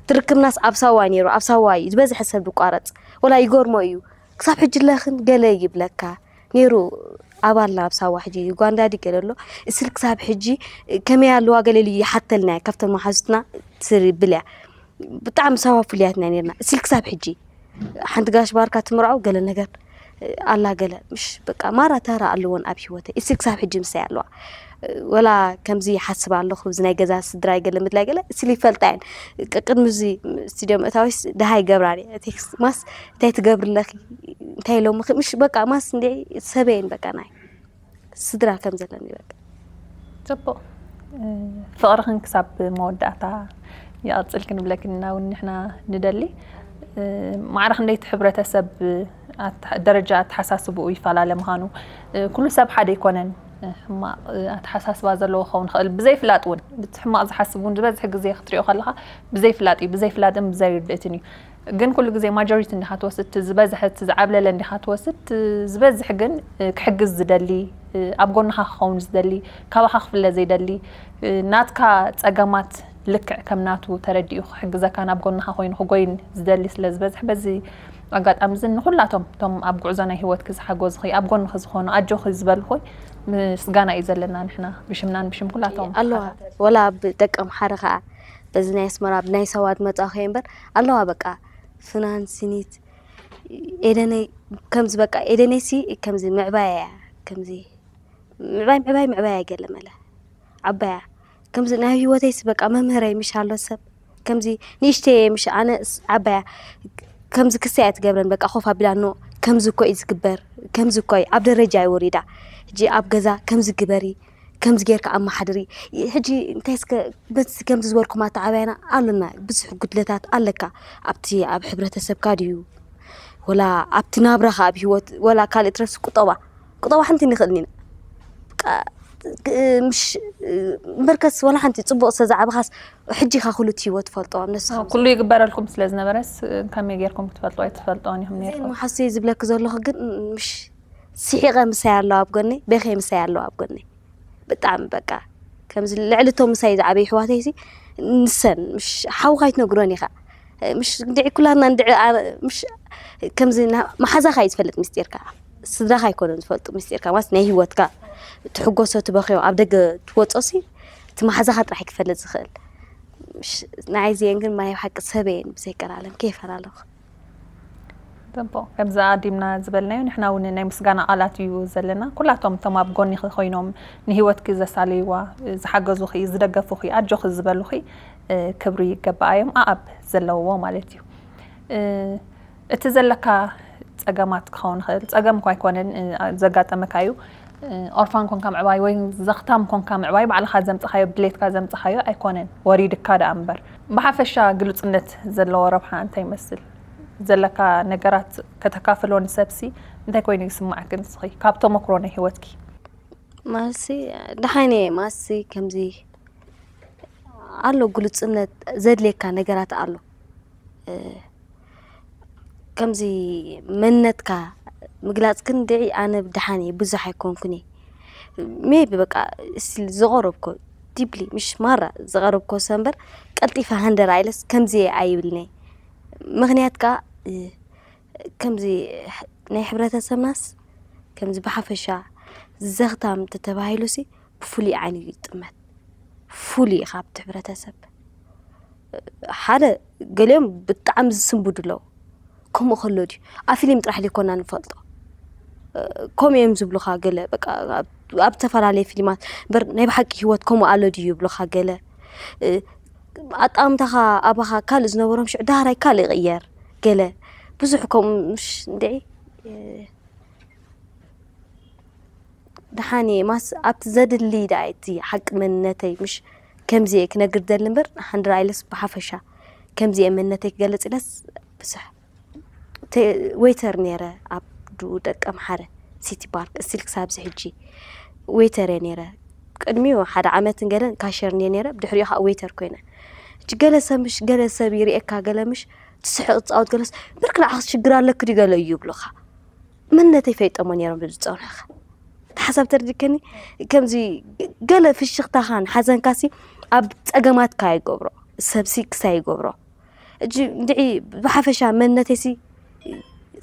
ትርክብናስ ኣብ ሳዋ ነይሩ፣ ኣብ ሳዋ እዩ ዝበዝሐ ሰብ ዝቋረፅ። ወላ ይገርሞ እዩ ክሳብ ሕጂ ለኽን ገለ ይብለካ ነይሩ። ኣባልና ኣብ ሳዋ ሕጂ ዩጋንዳ ዲ ገለ ኣሎ እስል ክሳብ ሕጂ ከመይ ኣለዋ ገለ ኢሉ ይሓተልና እዩ። ካብተን መሓዙትና ትብል እያ። ብጣዕሚ ሳዋ ፍሉያትና ነርና እስል ክሳብ ሕጂ ሓንቲ ጋሽ ባርካ ትምርዖ ገለ ነገር ኣላ ገለ ምሽ በቃ ማራ ተራ ኣለዎን ኣብ ህይወተይ እስል ክሳብ ሕጂ ምሳይ ኣለዋ። ወላ ከምዚ ይሓስብ ኣለኹ እዚ ናይ ገዛ ስድራይ ገለ ምድላይ ገለ እስል ይፈልጣ እየን። ቅድሚ እዚ ስቱድዮ ምእታዊስ ደሃይ ገብራ ቴክስት ማስ እንታይ ትገብሪ ኣለኺ እንታይ ኢሎምኺ ምሽ በቃ ማስ እንደ ሰበየን በቃ ናይ ስድራ ከም ዘለኒ በቃ። ጽቡቕ። ፍቕርኽን ክሳብ መወዳእታ ይቐጽል ክንብለክን ኢና እውን ንሕና ንደሊ። ማዕረ ክንደይቲ ሕብረተሰብ ኣተ- ደረጃ ኣተሓሳስብኡ ይፈላለ ምዃኑ፣ ኩሉ ሰብ ሓደ ኣይኮነን። ሕማቕ ኣተሓሳስባ ዘለዎ ክኸውን ይኽእል ብዘይፍላጥ እውን። እቲ ሕማቕ ዝሓስብ እውን ዝበዝሕ ግዜ ክትሪኦ ከለኻ ብዘይፍላጥ እዩ። ብዘይፍላጥን ብዘይርድእትን እዩ። ግን ኩሉ ግዜ ማጆሪቲ እንዲኻ ትወስድ፣ እቲ ዝበዝሐ እቲ ዝዓብለለ እንዲኻ ትወስድ፣ እቲ ዝበዝሕ ግን ክሕግዝ ዝደሊ፣ ኣብ ጎንኻ ክኸውን ዝደሊ፣ ካባኻ ክፍለ ዘይደሊ፣ ናትካ ጸገማት ልክዕ ከም ናቱ ተረዲኡ ክሕግዘካ ናብ ጎንኻ ኮይኑ ክጎይን ዝደሊ ስለ ዝበዝሕ በዚ ኣጋጣሚ እዚ ንኹላቶም እቶም ኣብ ጉዕዞ ናይ ህይወትኪ ዝሓገዙኺ ኣብ ጎንኺ ዝኾኑ ኣጆኺ ዝበልኹ ምስጋና እዩ ዘለና ንሕና ብሽምናን ብሽም ኩላቶም ኣለዋ ወላ ብደቂ ኣምሓረ ከዓ በዚ ናይ ኣስመራ ብናይ ሰዋት መጻኺ እምበር ኣለዋ በቃ ፍናን ሲኒት ኤደነይ ከምዚ በቃ ኤደነይ ሲ ከምዚ ምዕባያ እያ ከምዚ ምዕባይ ምዕባይ ምዕባያ ገለ መለ ዓባያ ከምዚ ናይ ህይወተይስ በቃ መምህረይ ምሽ ኣሎ ሰብ ከምዚ ንእሽተየ ምሽ ኣነ ዓባያ ከምዚ ክሰያ ትገብረን በቃ ኮፍ ኣቢላ ኖ ከምዚ እኮ እዩ ዝግበር ከምዚ እኮ እዩ ኣብ ደረጃ እዩ ወሪዳ ሕጂ ኣብ ገዛ ከምዚ ግበሪ ከምዚ ጌርካ ኣመሓድሪ ሕጂ እንታይ እስከ በዚ ከምዚ ዝበልኩም ኣተዓባያና ኣሎና ብዙሕ ጉድለታት ኣለካ ኣብቲ ኣብ ሕብረተሰብካ ድዩ ወላ ኣብቲ ናብራኻ ኣብ ህይወት ወላ ካልእ ትረፍሲ ቁጠባ ቁጠባ ሓንቲ ንኽእል ኢና ምሽ እምበርከስ ወላ ሓንቲ ፅቡቕ ዝተዛዕበኻስ ሕጂኻ ኩሉ እቲ ህይወት ትፈልጦ ኣብ ነስኻ ኩሉ ይግበረልኩም ስለ ዝነበረስ ከመይ ጌርኩም ክትፈልጡ ኣይትፈልጦን ኢኹም ነርኩም ሓሶይ ዝብለክ ዘለኹ ግን ምሽ ስሒቐ ምሳይ ኣለዋ ኣብ ጎነይ ቤኸይ ምሳይ ኣለዋ ኣብ ጎነይ ብጣዕሚ በቃ ከምዚ ልዕሊ እቶም ምሳይ ዝዓበዩ ኣሕዋተይሲ ንሰን ምሽ ሓውኻ ኣይትነግሮን ኢኻ ምሽ እንድዒ ኩላትና እንድዒ ምሽ ከምዚ መሓዛኻ እዩ ዝፈልጥ ምስጢርካ ስድራኻ ኣይኮነን ዝፈልጡ ምስጢርካ ማለት ናይ ህይወትካ ትሕጎሶ ትበኽዮ ኣብ ደገ ትወፆሲ እቲ መሓዛኻ ጥራሕ ክፈልጥ ዝኽእል ንዓይ እዚአን ግን ማይ ሓቂ ሰበየን ብዘይቀራለን ከይፈራ ኣለኹ ጽቡቕ ከምዚ ኣዲምና ዝበልናዮ ንሕና እውን ናይ ምስጋና ቃላት እዩ ዘለና ኩላቶም እቶም ኣብ ጎኒኺ ኮይኖም ንህይወትኪ ዘሳለይዋ ዝሓገዙኺ ዝደገፉኺ ኣጆኺ ዝበሉኺ ክብሪ ይገበኣዮም ኣኣብ ዘለውዎ ማለት እዩ እቲ ዘለካ ጸገማት ክኸውን ይኽእል ጸገም እኳ ኣይኮነን ዘጋጠመካ እዩ ኦርፋን ኮንካ ምዕባይ ወይ ዘኽታም ኮንካ ምዕባይ ባዕልኻ ዘምጽኻዮ ብድሌትካ ዘምጽኻዮ ኣይኮነን ወሪድካ ደኣ እምበር ብሓፈሻ ግሉጽነት ዘለዎ ረብሓ እንታይ ይመስል ዘለካ ነገራት ከተካፍሎ ንሰብሲ እንታይ ኮይኑ ይስማዓኪ ንስኺ ካብ ተመክሮ ናይ ህይወትኪ ማሲ ደሓን እየ ማሲ ከምዚ ኣሎ ግሉጽነት ዘድልየካ ነገራት ኣሎ ከምዚ መንነትካ ምግላጽ ክንድዒ ኣነ ደሓን እየ ብዙሕ ኣይኮንኩን እየ ሜቢ በቃ ስቲል ዝቐረብኮ ዲፕሊ ምሽ ማራ ዝቐረብኮ ሰ እምበር ቀልጢፈ ሃንደር ኣይለስ ከምዚ እየ ኣይብልኒ ምኽንያት ከኣ ከምዚ ናይ ሕብረተሰብናስ ከምዚ ብሓፈሻ ዘኽታም ተተባሂሉሲ ብፍሉይ ዓይኒ እዩ ዝጥመት ፍሉይ እዩ ካብቲ ሕብረተሰብ ሓደ ገሊኦም ብጣዕሚ ዝስንብዱ ኣለዉ ከምኡ ከሎ ድዩ ኣብ ፊልም ጥራሕ ዘይኮና ንፈልጦ ከምኡ እዮም ዝብሉኻ ገለ በቃ ኣብ ዝተፈላለየ ፊልማት እምበር ናይ ብሓቂ ህይወት ከምኡ ኣሎ ድዩ ይብሉኻ ገለ ኣጣምታኻ ኣባኻ ካልእ ዝነበሮም ሽዑ ዳህራይ ካልእ ይቕየር ገለ ብዙሕ ከምኡ ምሽ እንድዒ ደሓን እየ ማስ ኣብቲ ዘድሊ ደኣ እቲ ሓቂ መንነተይ ምሽ ከምዚ እየ ክነግር ደሊ እምበር ሓንድራ ኢለስ ብሓፈሻ ከምዚ እየ መንነተይ ክገልጽ ኢለስ ብዙሕ ተ- ዌይተር ነይረ ኣብ ዱ ደቀ ምሓረ ሲቲ ፓርክ እስቲል ክሳብዚ ሕጂ ዌይተር እየ ነይረ። ቅድሚኡ ሓደ ዓመትን ገለን ካሸር እየ ነይረ፣ ብድሕሪኡ ከዓ ዌይተር ኮይነ። ሕጂ ገለ ሰብ ምሽ ገለ ሰብ ይርእየካ፣ ገለ ምሽ ትስሕቕ ትፃወት፣ ገለስ ብርክ ንዓኽ ሽግር ኣለክ ድዩ ገለ እዩ ይብሉኻ። መንነተይ ፈይጠሞ ነይሮም ዝፀንሑኻ ተሓሳብ ተርድከኒ። ከምዚ ገለ ፍሽኽታኻን ሓዘንካሲ ኣብ ፀገማትካ ይገብሮ፣ ሰብሲ ክሳይ ይገብሮ። እጂ እንድዒ ብሓፈሻ መንነተይሲ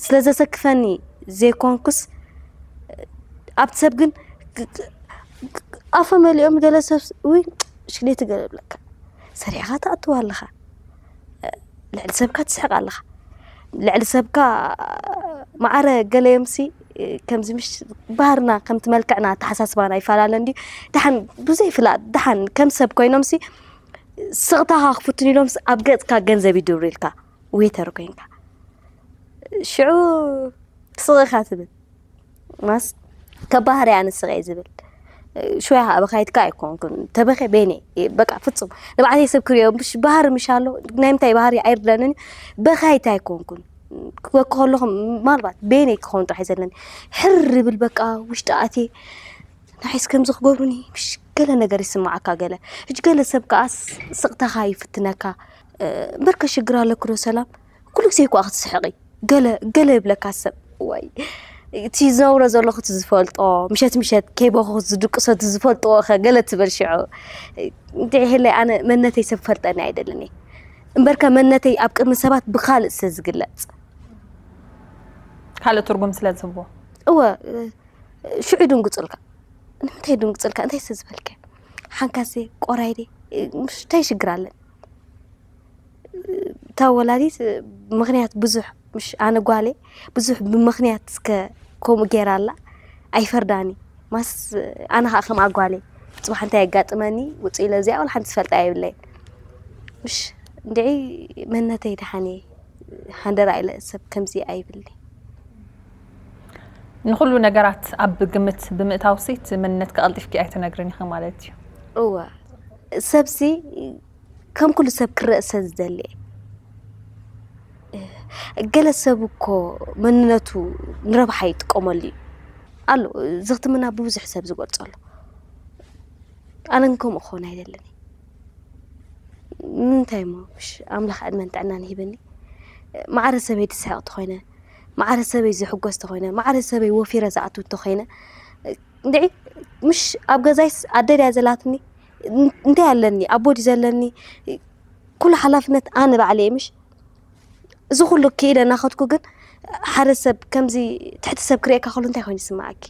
ስለ ዘሰክፈኒ ዘይኮንኩስ ኣብቲ ሰብ ግን ኣፈ መሊኦም ገለ ሰብ ውይ ሽግሌት ገለ ብለካ ሰሪዕኻ ትኣትዋ ኣለኻ። ልዕሊ ሰብካ ትስሕቕ ኣለኻ። ልዕሊ ሰብካ ማዕረ ገለ ዮምሲ ከምዚ ምሽ ባህርና ከምቲ መልክዕና ኣተሓሳስባና ይፈላለ እንድዩ። ደሓን ብዘይ ፍላጥ ደሓን ከም ሰብ ኮይኖምሲ ስቕታኻ ክፍትን ኢሎምሲ ኣብ ገጽካ ገንዘብ ይድብሩ ኢልካ ዌተር ኮይንካ ሽዑ ስቕ ኢኻ ትብል ማስ ከባህሪ ኣነ ስቕ እየ ዝብል ሽወያ ከዓ በኻይትካ ኣይኮንኩን ተበኸ ቤነ በቃ ፍጹም ንባዕተይ ሰብ ክሪኦ ምሽ ባህሪ ምሽ ኣሎ ናይ ምንታይ ባህሪ ኣይርዳንን በኻይት ኣይኮንኩን ክወክ ከለኹም ማልባት ቤነ ክኸውን ጥራሕ ዘለኒ ሕር ብል በቃ ውሽጢ ኣቴ ንዓይስ ከምዚ ክገብሩኒ ምሽ ገለ ነገር ይስማዓካ ገለ ሕጂ ገለ ሰብ ከዓ ስቕታኻ ይፍትነካ እምበርከ ሽግር ኣለኩ ዶ ሰላም ኩሉ ግዜ እኳ ክትስሕቂ ገለ ገለ ይብለካ ሰብ ዋይ እቲ ዝነብሮ ዘለኹ እቲ ዝፈልጦ ምሸት ምሸት ከይበኹ ዝድቅሶ እቲ ዝፈልጥዎ ኸ ገለ ትበል ሽዑ እንድዒ ህለይ ኣነ መንነተይ ሰብ ፈልጠኒ ኣይደልን እየ እምበርከ መንነተይ ኣብ ቅድሚ ሰባት ብካልእ ስለ ዝግለፅ ካልእ ትርጉም ስለ ዝህቦ እወ ሽዑ ድንግፁልካ ንምንታይ ድንግፁልካ እንታይ ስለ ዝበልከ ሓንካሴ ቆራይዴ እንታይ ሽግር ኣለን እታ ወላዲት ምኽንያት ብዙሕ ምሽ ኣነ ጓሌ ብዙሕ ብምኽንያት እስከ ከምኡ ገይራ ኣላ ኣይፈርዳኒ ማስ ኣነ ከዓ ከም ኣጓሌ ፅባሕ እንታይ የጋጥመኒ ውፅእ ኢለ እዚኣ ወላ ሓንቲ ዝፈልጣ የብለይ ምሽ እንድዒ መንነተይ ደሓን እየ ሓንደራ ኢለ ሰብ ከምዚ ኣይብልኒ ንኩሉ ነገራት ኣብ ግምት ብምእታው ሲ እቲ መንነትካ ቀልጢፍኪ ኣይትነግርን ኢኺ ማለት እዩ። እወ ሰብሲ ከም ኩሉ ሰብ ክረእ ስለ ዝደሊ እየ። ገለ ሰብ እኮ መንነቱ ንረብሓ ይጥቀመሉ እዩ ኣሎ። እዚ ክትምና ብብዙሕ ሰብ ዝገልጾ ኣሎ። ኣነ ግን ከምኡ ክኸውን ኣይደልን እየ። ንምንታይ እሞ ምሽ ኣምላኽ ዕድመን ጥዕናን ይህበኒ። ማዕረ ሰበይ ዝስሕቕ ተኾይነ፣ ማዕረ ሰበይ ዝሕጎስ ተኾይነ፣ ማዕረ ሰበይ ወፊረ ዝኣቱ እንተኾይነ፣ እንድዒ ምሽ ኣብ ገዛይስ ኣደ ድያ ዘላትኒ እንታይ ኣለኒ ኣቦ ድዩ ዘለኒ ኩሉ ሓላፍነት ኣነ ባዕለ እየ ምሽ እዚ ኩሉ ክኢለ እናኸድኩ ግን ሓደ ሰብ ከምዚ ትሕቲ ሰብ ክርእየካ ከሎ እንታይ ኮይኑ ይስምዓኪ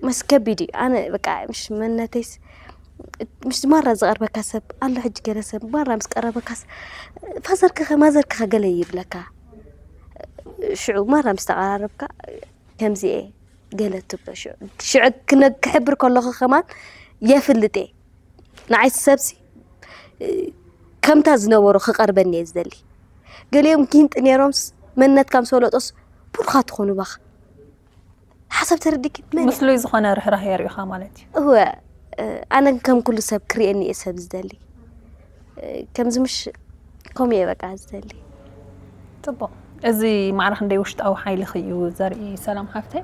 መስ ከቢድ እዩ ኣነ በቃ ምሽ መንነተይስ ምሽ ማራ ዝቐርበካ ሰብ ኣሎ ሕጂ ገለ ሰብ ማራ ምስ ቀረበካስ ፋዘርክኸ ማዘርክኸ ገለ ይብለካ ሽዑ ማራ ምስ ተቐራረብካ ከምዚ እየ ገለ ትብሎ ሽዑ ሽዑ ክነ- ክሕብር ከለኹ ከማን የፍልጥ እየ ንዓይ ሰብሲ ከምታ ዝነበሮ ክቐርበኒ እየ ዝደሊ ገሊኦም ጊንጢ ነይሮምስ መንነትካ ምስ ፈለጦስ ብሩኻት ትኾኑ ባኻ ሓሳብ ተረዲኪ ትመን ምስሉይ ዝኾነ ርህራህ የርእዩኻ ማለት እዩ እወ ኣነ ከም ኩሉ ሰብ ክርእየኒ እየ ሰብ ዝደሊ ከምዚ ምሽ ከምኡ እየ በቃ ዝደሊ ፅቡቕ እዚ ማዕረ ክንደይ ውሽጣዊ ሓይልኺ እዩ ዘርኢ ሰላም ሓፍተይ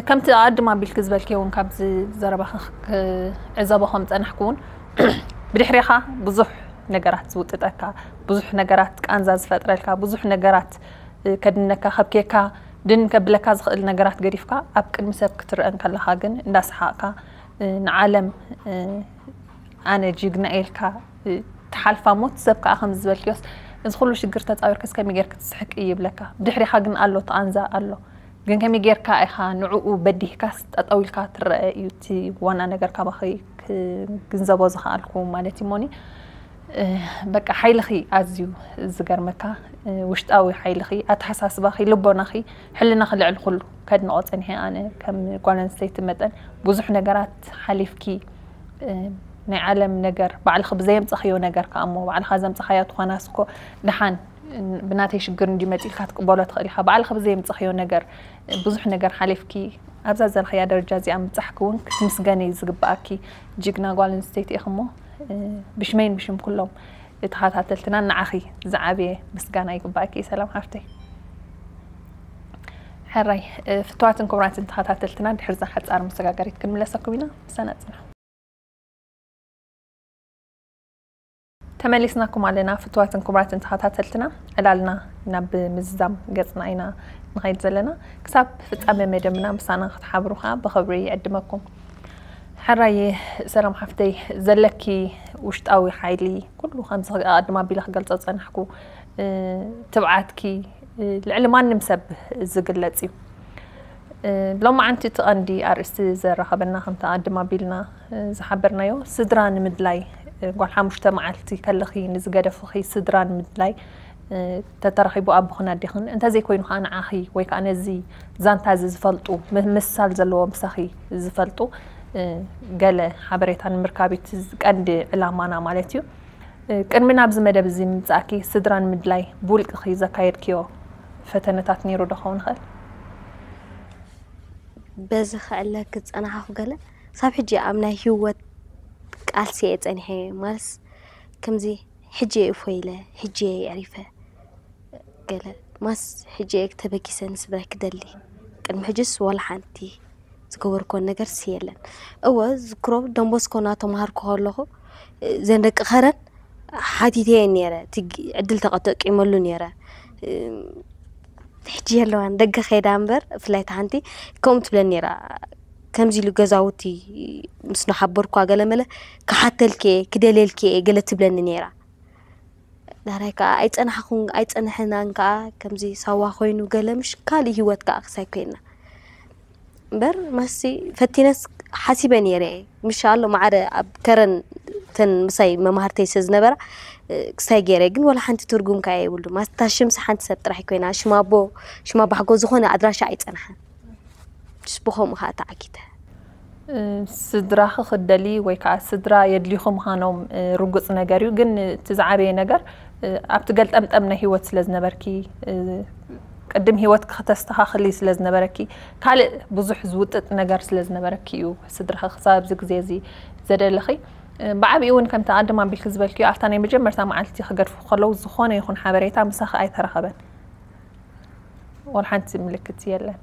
ከምቲ ኣድም ኣቢልኪ ዝበልኪ እውን ካብዚ ዘረባኺ ክዕዘቦ ከም ፀናሕኩ እውን ብድሕሪኻ ብዙሕ ነገራት ዝውጥጠካ ብዙሕ ነገራት ቃንዛ ዝፈጥረልካ ብዙሕ ነገራት ከድነካ ከብኬካ ድን ከብለካ ዝኽእል ነገራት ገዲፍካ ኣብ ቅድሚ ሰብ ክትረአ እንከለኻ ግን እንዳሰሓቕካ ንዓለም ኣነ ጅግና ኢልካ ትሓልፋ ሞት ሰብ ከዓ ከም ዝበልክዮስ እዚ ኩሉ ሽግር ተፃዊርክስ ከመይ ጌርክ ትስሕቂ ይብለካ ብድሕሪኻ ግን ኣሎ ተቓንዛ ኣሎ ግን ከመይ ጌርካ ኢኻ ንዕኡ በዲህካስ ጠጠው ኢልካ ትረአ እዩ እቲ ዋና ነገር ካባኺ ክግንዘቦ ዝኸኣልኩ ማለት እዩ ሞኒ በቃ ሓይልኺ ኣዝዩ ዝገርመካ ውሽጣዊ ሓይልኺ ኣተሓሳስባኺ ልቦናኺ ሕልናኺ ልዕሊ ኩሉ ከድንቆ ፀኒሐ ኣነ ከም ጓል ኣንስተይቲ መጠን ብዙሕ ነገራት ሓሊፍኪ ናይ ዓለም ነገር ባዕልኺ ብዘየምፀኽዮ ነገር ከዓ እሞ ባዕልኻ ዘምፀኻዮ ትኾናስ እኮ ደሓን ብናተይ ሽግር እንዲ መፂልካ ትቅበሎ ትኽእል ኢኻ። ባዕልኻ ብዘየምፀኽዮ ነገር ብዙሕ ነገር ሓሊፍኪ ኣብዛ ዘለኽያ ደረጃ እዚኣ ምብፃሕኪ እውን ክትምስገኒ ዝግበኣኪ ጅግና ጓል ኣንስተይቲ ኢኺ እሞ ብሽመይን ብሽም ኩሎም ተኸታተልትና ንዓኺ ዝዓበየ ምስጋና ይግባኣኪ። ሰላም ሓፍተይ። ሕራይ ፍትዋትን ክቡራትን ተኸታተልትና ድሕሪ እዛ ሓፃር መሰጋገሪት ክንምለሰኩም ኢና። ምሳና ፅንሑ። ተመሊስናኩም ኣለና ፍትዋትን ክቡራትን ተኸታተልትና። ዕላልና ናብ ምዝዛም ገፅና ኢና ንኸይድ ዘለና። ክሳብ ፍፃመ መደብና ምሳና ክትሓብሩ ከዓ ብኽብሪ ይዕድመኩም። ሕራይ ሰላም ሓፍተይ፣ ዘለኪ ውሽጣዊ ሓይሊ ኩሉ ከምዚ ኣቐድም ኣቢለ ክገልፆ ዝፀናሕኩ ትብዓትኪ ልዕሊ ማንም ሰብ ዝግለፅ እዩ። ሎማዓንቲ እቲ ቀንዲ ኣርእስቲ ዘራኸበና ከምቲ ኣቐድም ኣቢልና ዝሓበርናዮ ስድራ ንምድላይ፣ ጓል ሓሙሽተ መዓልቲ ከለኺ ንዝገደፉኺ ስድራ ንምድላይ ተተረኺቡ ኣቦኽን ኣዴኽን እንተዘይኮይኑ ከዓ ንዓኺ ወይ ከዓ ነዚ ዛንታ እዚ ዝፈልጡ ምምሳል ዘለዎ ምሳኺ ዝፈልጡ ገለ ሓበሬታ ንምርካብ እዩ እቲ ቀንዲ ዕላማና ማለት እዩ። ቅድሚ ናብዚ መደብ እዚ ምምፃእኪ ስድራ ንምድላይ ብውልቅኺ ዘካየድክዮ ፈተነታት ነይሩ ዶ ክኸውን ይኽእል? በዚ ክዕለኪ ዝፀናሓኹ ገለ ሳብ ሕጂ ኣብ ናይ ህይወት ቃልሲ እየ ፀኒሐ። ማለትስ ከምዚ ሕጂ እየ እፎይ ኢለ፣ ሕጂ እየ የዕሪፈ። ገለ ማስ ሕጂ እየ ተበጊሰ ንስድራይ ክደሊ። ቅድሚ ሕጅስ ዋላ ሓንቲ ዝገበርኮ ነገርስ የለን። እወ ዝክሮ ደንቦስኮ እናተምሃርኩ ከለኹ እዘን ደቂ ከረን ሓቲተየን ነይረ። እቲ ዕድል ተጠቂመሉ ነይረ። ሕጂ የለዋን ደገ ከይዳ እምበር ብፍላይ እታ ሓንቲ ከምኡ ትብለኒ ነይራ። ከምዚ ኢሉ ገዛውቲ ምስ ናሓበርኳ ገለ መለ ክሓተልኪ እየ ክደልየልኪ እየ ገለ ትብለኒ ነይራ። ዳሕራይ ከዓ ኣይፀናሕኹን ኣይፀንሐናን ከዓ ከምዚ ሳዋ ኮይኑ ገለ ምሽ ካሊእ ህይወት ከዓ ክሳይ ኮይና እምበር ማሲ ፈቲነስ ሓሲበ ነይረ እየ ምሻ ኣሎ ማዕረ ኣብ ከረን ተን ምሳይ መማህርተይ ስለ ዝነበራ ክሳይ ገይረ ግን ወላ ሓንቲ ትርጉም ከዓ የብሉ ማስታ ሽምሲ ሓንቲ ሰብ ጥራሕ ኮይና ሽማቦ ሽማባሕጎ ዝኾነ ኣድራሻ ኣይፀንሓን ብኸምኡ ከዓ ተዓጊተ ስድራኺ ክደሊ ወይ ከዓ ስድራ የድልዩኺ ምዃኖም ርጉፅ ነገር እዩ። ግን እቲ ዝዓበየ ነገር ኣብቲ ገልጠምጠም ናይ ህይወት ስለ ዝነበርኪ ቅድም ህይወትኪ ክተስተኻኽሊ ስለ ዝነበረኪ ካልእ ብዙሕ ዝውጥጥ ነገር ስለ ዝነበረኪ እዩ ስድራኺ ክሳብ ኣብዚ ግዜ እዚ ዘደለኺ። ብዓብኡ እውን ከምቲ ኣድም ኣቢልኪ ዝበልክዮ ኣብታ ናይ መጀመርታ መዓልቲ ክገድፉ ከለዉ ዝኾነ ይኹን ሓበሬታ ምሳኺ ኣይተረኸበን። ወላ ሓንቲ ምልክት የለን።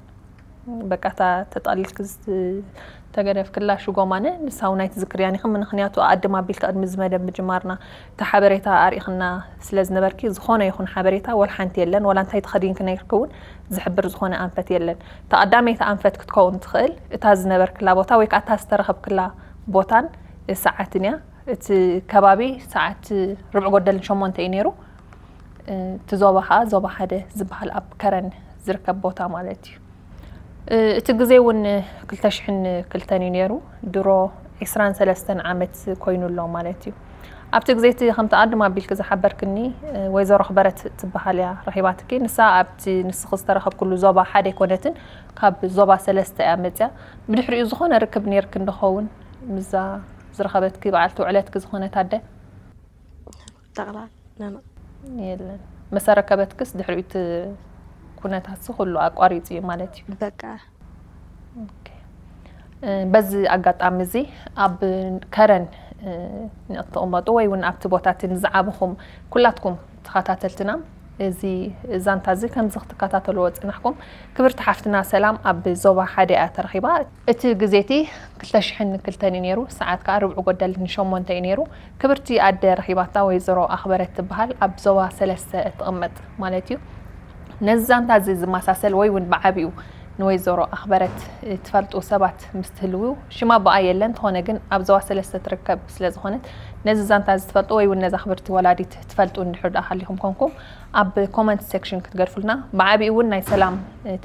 በቃ እታ ተጠቕሊልኪ ዝተገደፍክላ ሽጎማነ ንሳ እውን ኣይትዝክርያን ኢኺ። ምኽንያቱ ኣድም ኣቢልኪ ቅድሚ እዚ መደብ ምጅማርና እቲ ሓበሬታ ኣርኢኽና ስለ ዝነበርኪ ዝኾነ ይኹን ሓበሬታ ወላ ሓንቲ የለን። ወላ እንታይ ተኸዲንኪ ነይርኪ እውን ዝሕብር ዝኾነ ኣንፈት የለን። እታ ቀዳመይቲ ኣንፈት ክትከውን ትኽእል እታ ዝነበርክላ ቦታ ወይ ከዓ እታ ዝተረኸብክላ ቦታን ሰዓትን እያ። እቲ ከባቢ ሰዓት ርብዒ ጎደልን ሸሞንተ እዩ ነይሩ። እቲ ዞባ ከዓ ዞባ ሓደ ዝበሃል ኣብ ከረን ዝርከብ ቦታ ማለት እዩ። እቲ ግዜ እውን ክልተ ሽሕን ክልተን እዩ ነይሩ። ድሮ ዒስራን ሰለስተን ዓመት ኮይኑ ኣሎ ማለት እዩ። ኣብቲ ግዜ እቲ ከምቲ ኣድም ኣቢልኪ ዝሓበርክኒ ወይዘሮ ክበረት ትበሃል እያ ረኺባትኪ። ንሳ ኣብቲ ንስኺ ዝተረኸብክሉ ዞባ ሓደ ኣይኮነትን፣ ካብ ዞባ ሰለስተ እያ መፅያ። ብድሕሪኡ ዝኾነ ርክብ ነይርኪ እንደኸውን ምስዛ ዝረኸበትኪ በዓልቲ ውዕለትኪ ዝኾነት ኣደ? ጠቕላል ነነ የለን። መሰረከበትክስ ድሕሪኡ እቲ ኩነታትሲ ኩሉ ኣቋሪፁ እዩ ማለት እዩ። በቃ ኦኬ። እ፣ በዚ ኣጋጣሚ እዚ ኣብ ከረን እ፣ ንእትቕመጡ ወይ እውን ኣብቲ ቦታ እቲ ንዝዓበኹም ኩላትኩም ተኸታተልትና እዚ ዛንታ እዚ ከምዚ ክትከታተልዎ ዝፅናሕኩም ክብርቲ ሓፍትና ሰላም ኣብ ዞባ ሓደ እያ ተረኺባ። እቲ ግዜ እቲ ክልተ ሽሕን ክልተን እዩ ነይሩ። ሰዓት ከዓ ርብዒ ጎደል ንሸሞንተ እዩ ነይሩ። ክብርቲ ኣደ ረኺባታ ወይዘሮ ኣኽበረት ትበሃል ኣብ ዞባ ሰለስተ እትቕመጥ ማለት እዩ። ነዚ ዛንታ እዚ ዝመሳሰል ወይ እውን ብዓቢኡ ንወይዘሮ ኣኽበረት ትፈልጡ ሰባት ምስ ትህልዉ ሽማ ብኣ የለን እንተኾነ ግን ኣብ ዞባ ሰለስተ ትርከብ ስለ ዝኾነት ነዚ ዛንታ እዚ ትፈልጡ ወይ እውን ነዛ ክብርቲ ወላዲት ትፈልጡ እንድሕር ደኣ ሃሊኹም ኮንኩም ኣብ ኮመንት ሴክሽን ክትገድፉልና ብዓቢኡ እውን ናይ ሰላም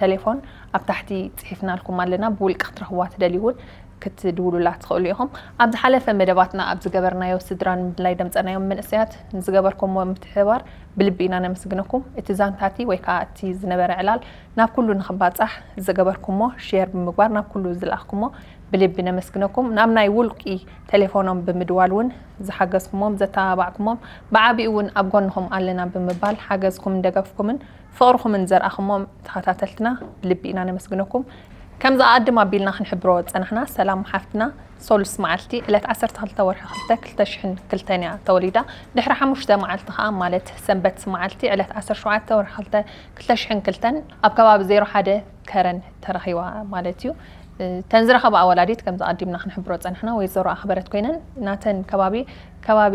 ቴሌፎን ኣብ ታሕቲ ፅሒፍናልኩም ኣለና ብውልቂ ክትረኽብዋ ትደልዩ እውን ክትድውሉላ ትኽእሉ ኢኹም። ኣብ ዝሓለፈ መደባትና ኣብ ዝገበርናዮ ስድራን ምድላይ ደምጸናዮም መንእሰያት ንዝገበርኩምዎ ምትሕብባር ብልቢ ኢና ነመስግነኩም። እቲ ዛንታቲ ወይ ከዓ እቲ ዝነበረ ዕላል ናብ ኩሉ ንኽባጻሕ ዝገበርኩሞ፣ ሼር ብምግባር ናብ ኩሉ ዝለኣኽኩሞ ብልቢ ነመስግነኩም። ናብ ናይ ውልቂ ቴሌፎኖም ብምድዋል እውን ዝሓገዝኩሞም፣ ዘተባባዕኩሞም፣ ብዓቢኡ እውን ኣብ ጎንኹም ኣለና ብምባል ሓገዝኩምን ደገፍኩምን ፍቕርኹምን ዘርኣኹሞም ተኸታተልትና ብልቢ ኢና ነመስግነኩም። ከምዚ ኣድም ኣቢልና ክንሕብሮ ጸናሕና፣ ሰላም ሓፍትና ሶሉስ መዓልቲ ዕለት ዓሰርተ ክልተ ወርሒ ክልተ ክልተ ሽሕን ክልተን እያ ተወሊዳ። ድሕሪ ሓሙሽተ መዓልቲ ከኣ ማለት ሰንበት መዓልቲ ዕለት ዓሰርተ ሸውዓተ ወርሒ ክልተ ክልተ ሽሕን ክልተን ኣብ ከባቢ ዜሮ ሓደ ከረን ተረኺባ ማለት እዩ። እተን ዝረኸባ ወላዲት ከምዚ ኣዲምና ክንሕብሮ ጸናሕና ወይዘሮ ኣኽበረት ኮይነን ናተን ከባቢ ከባቢ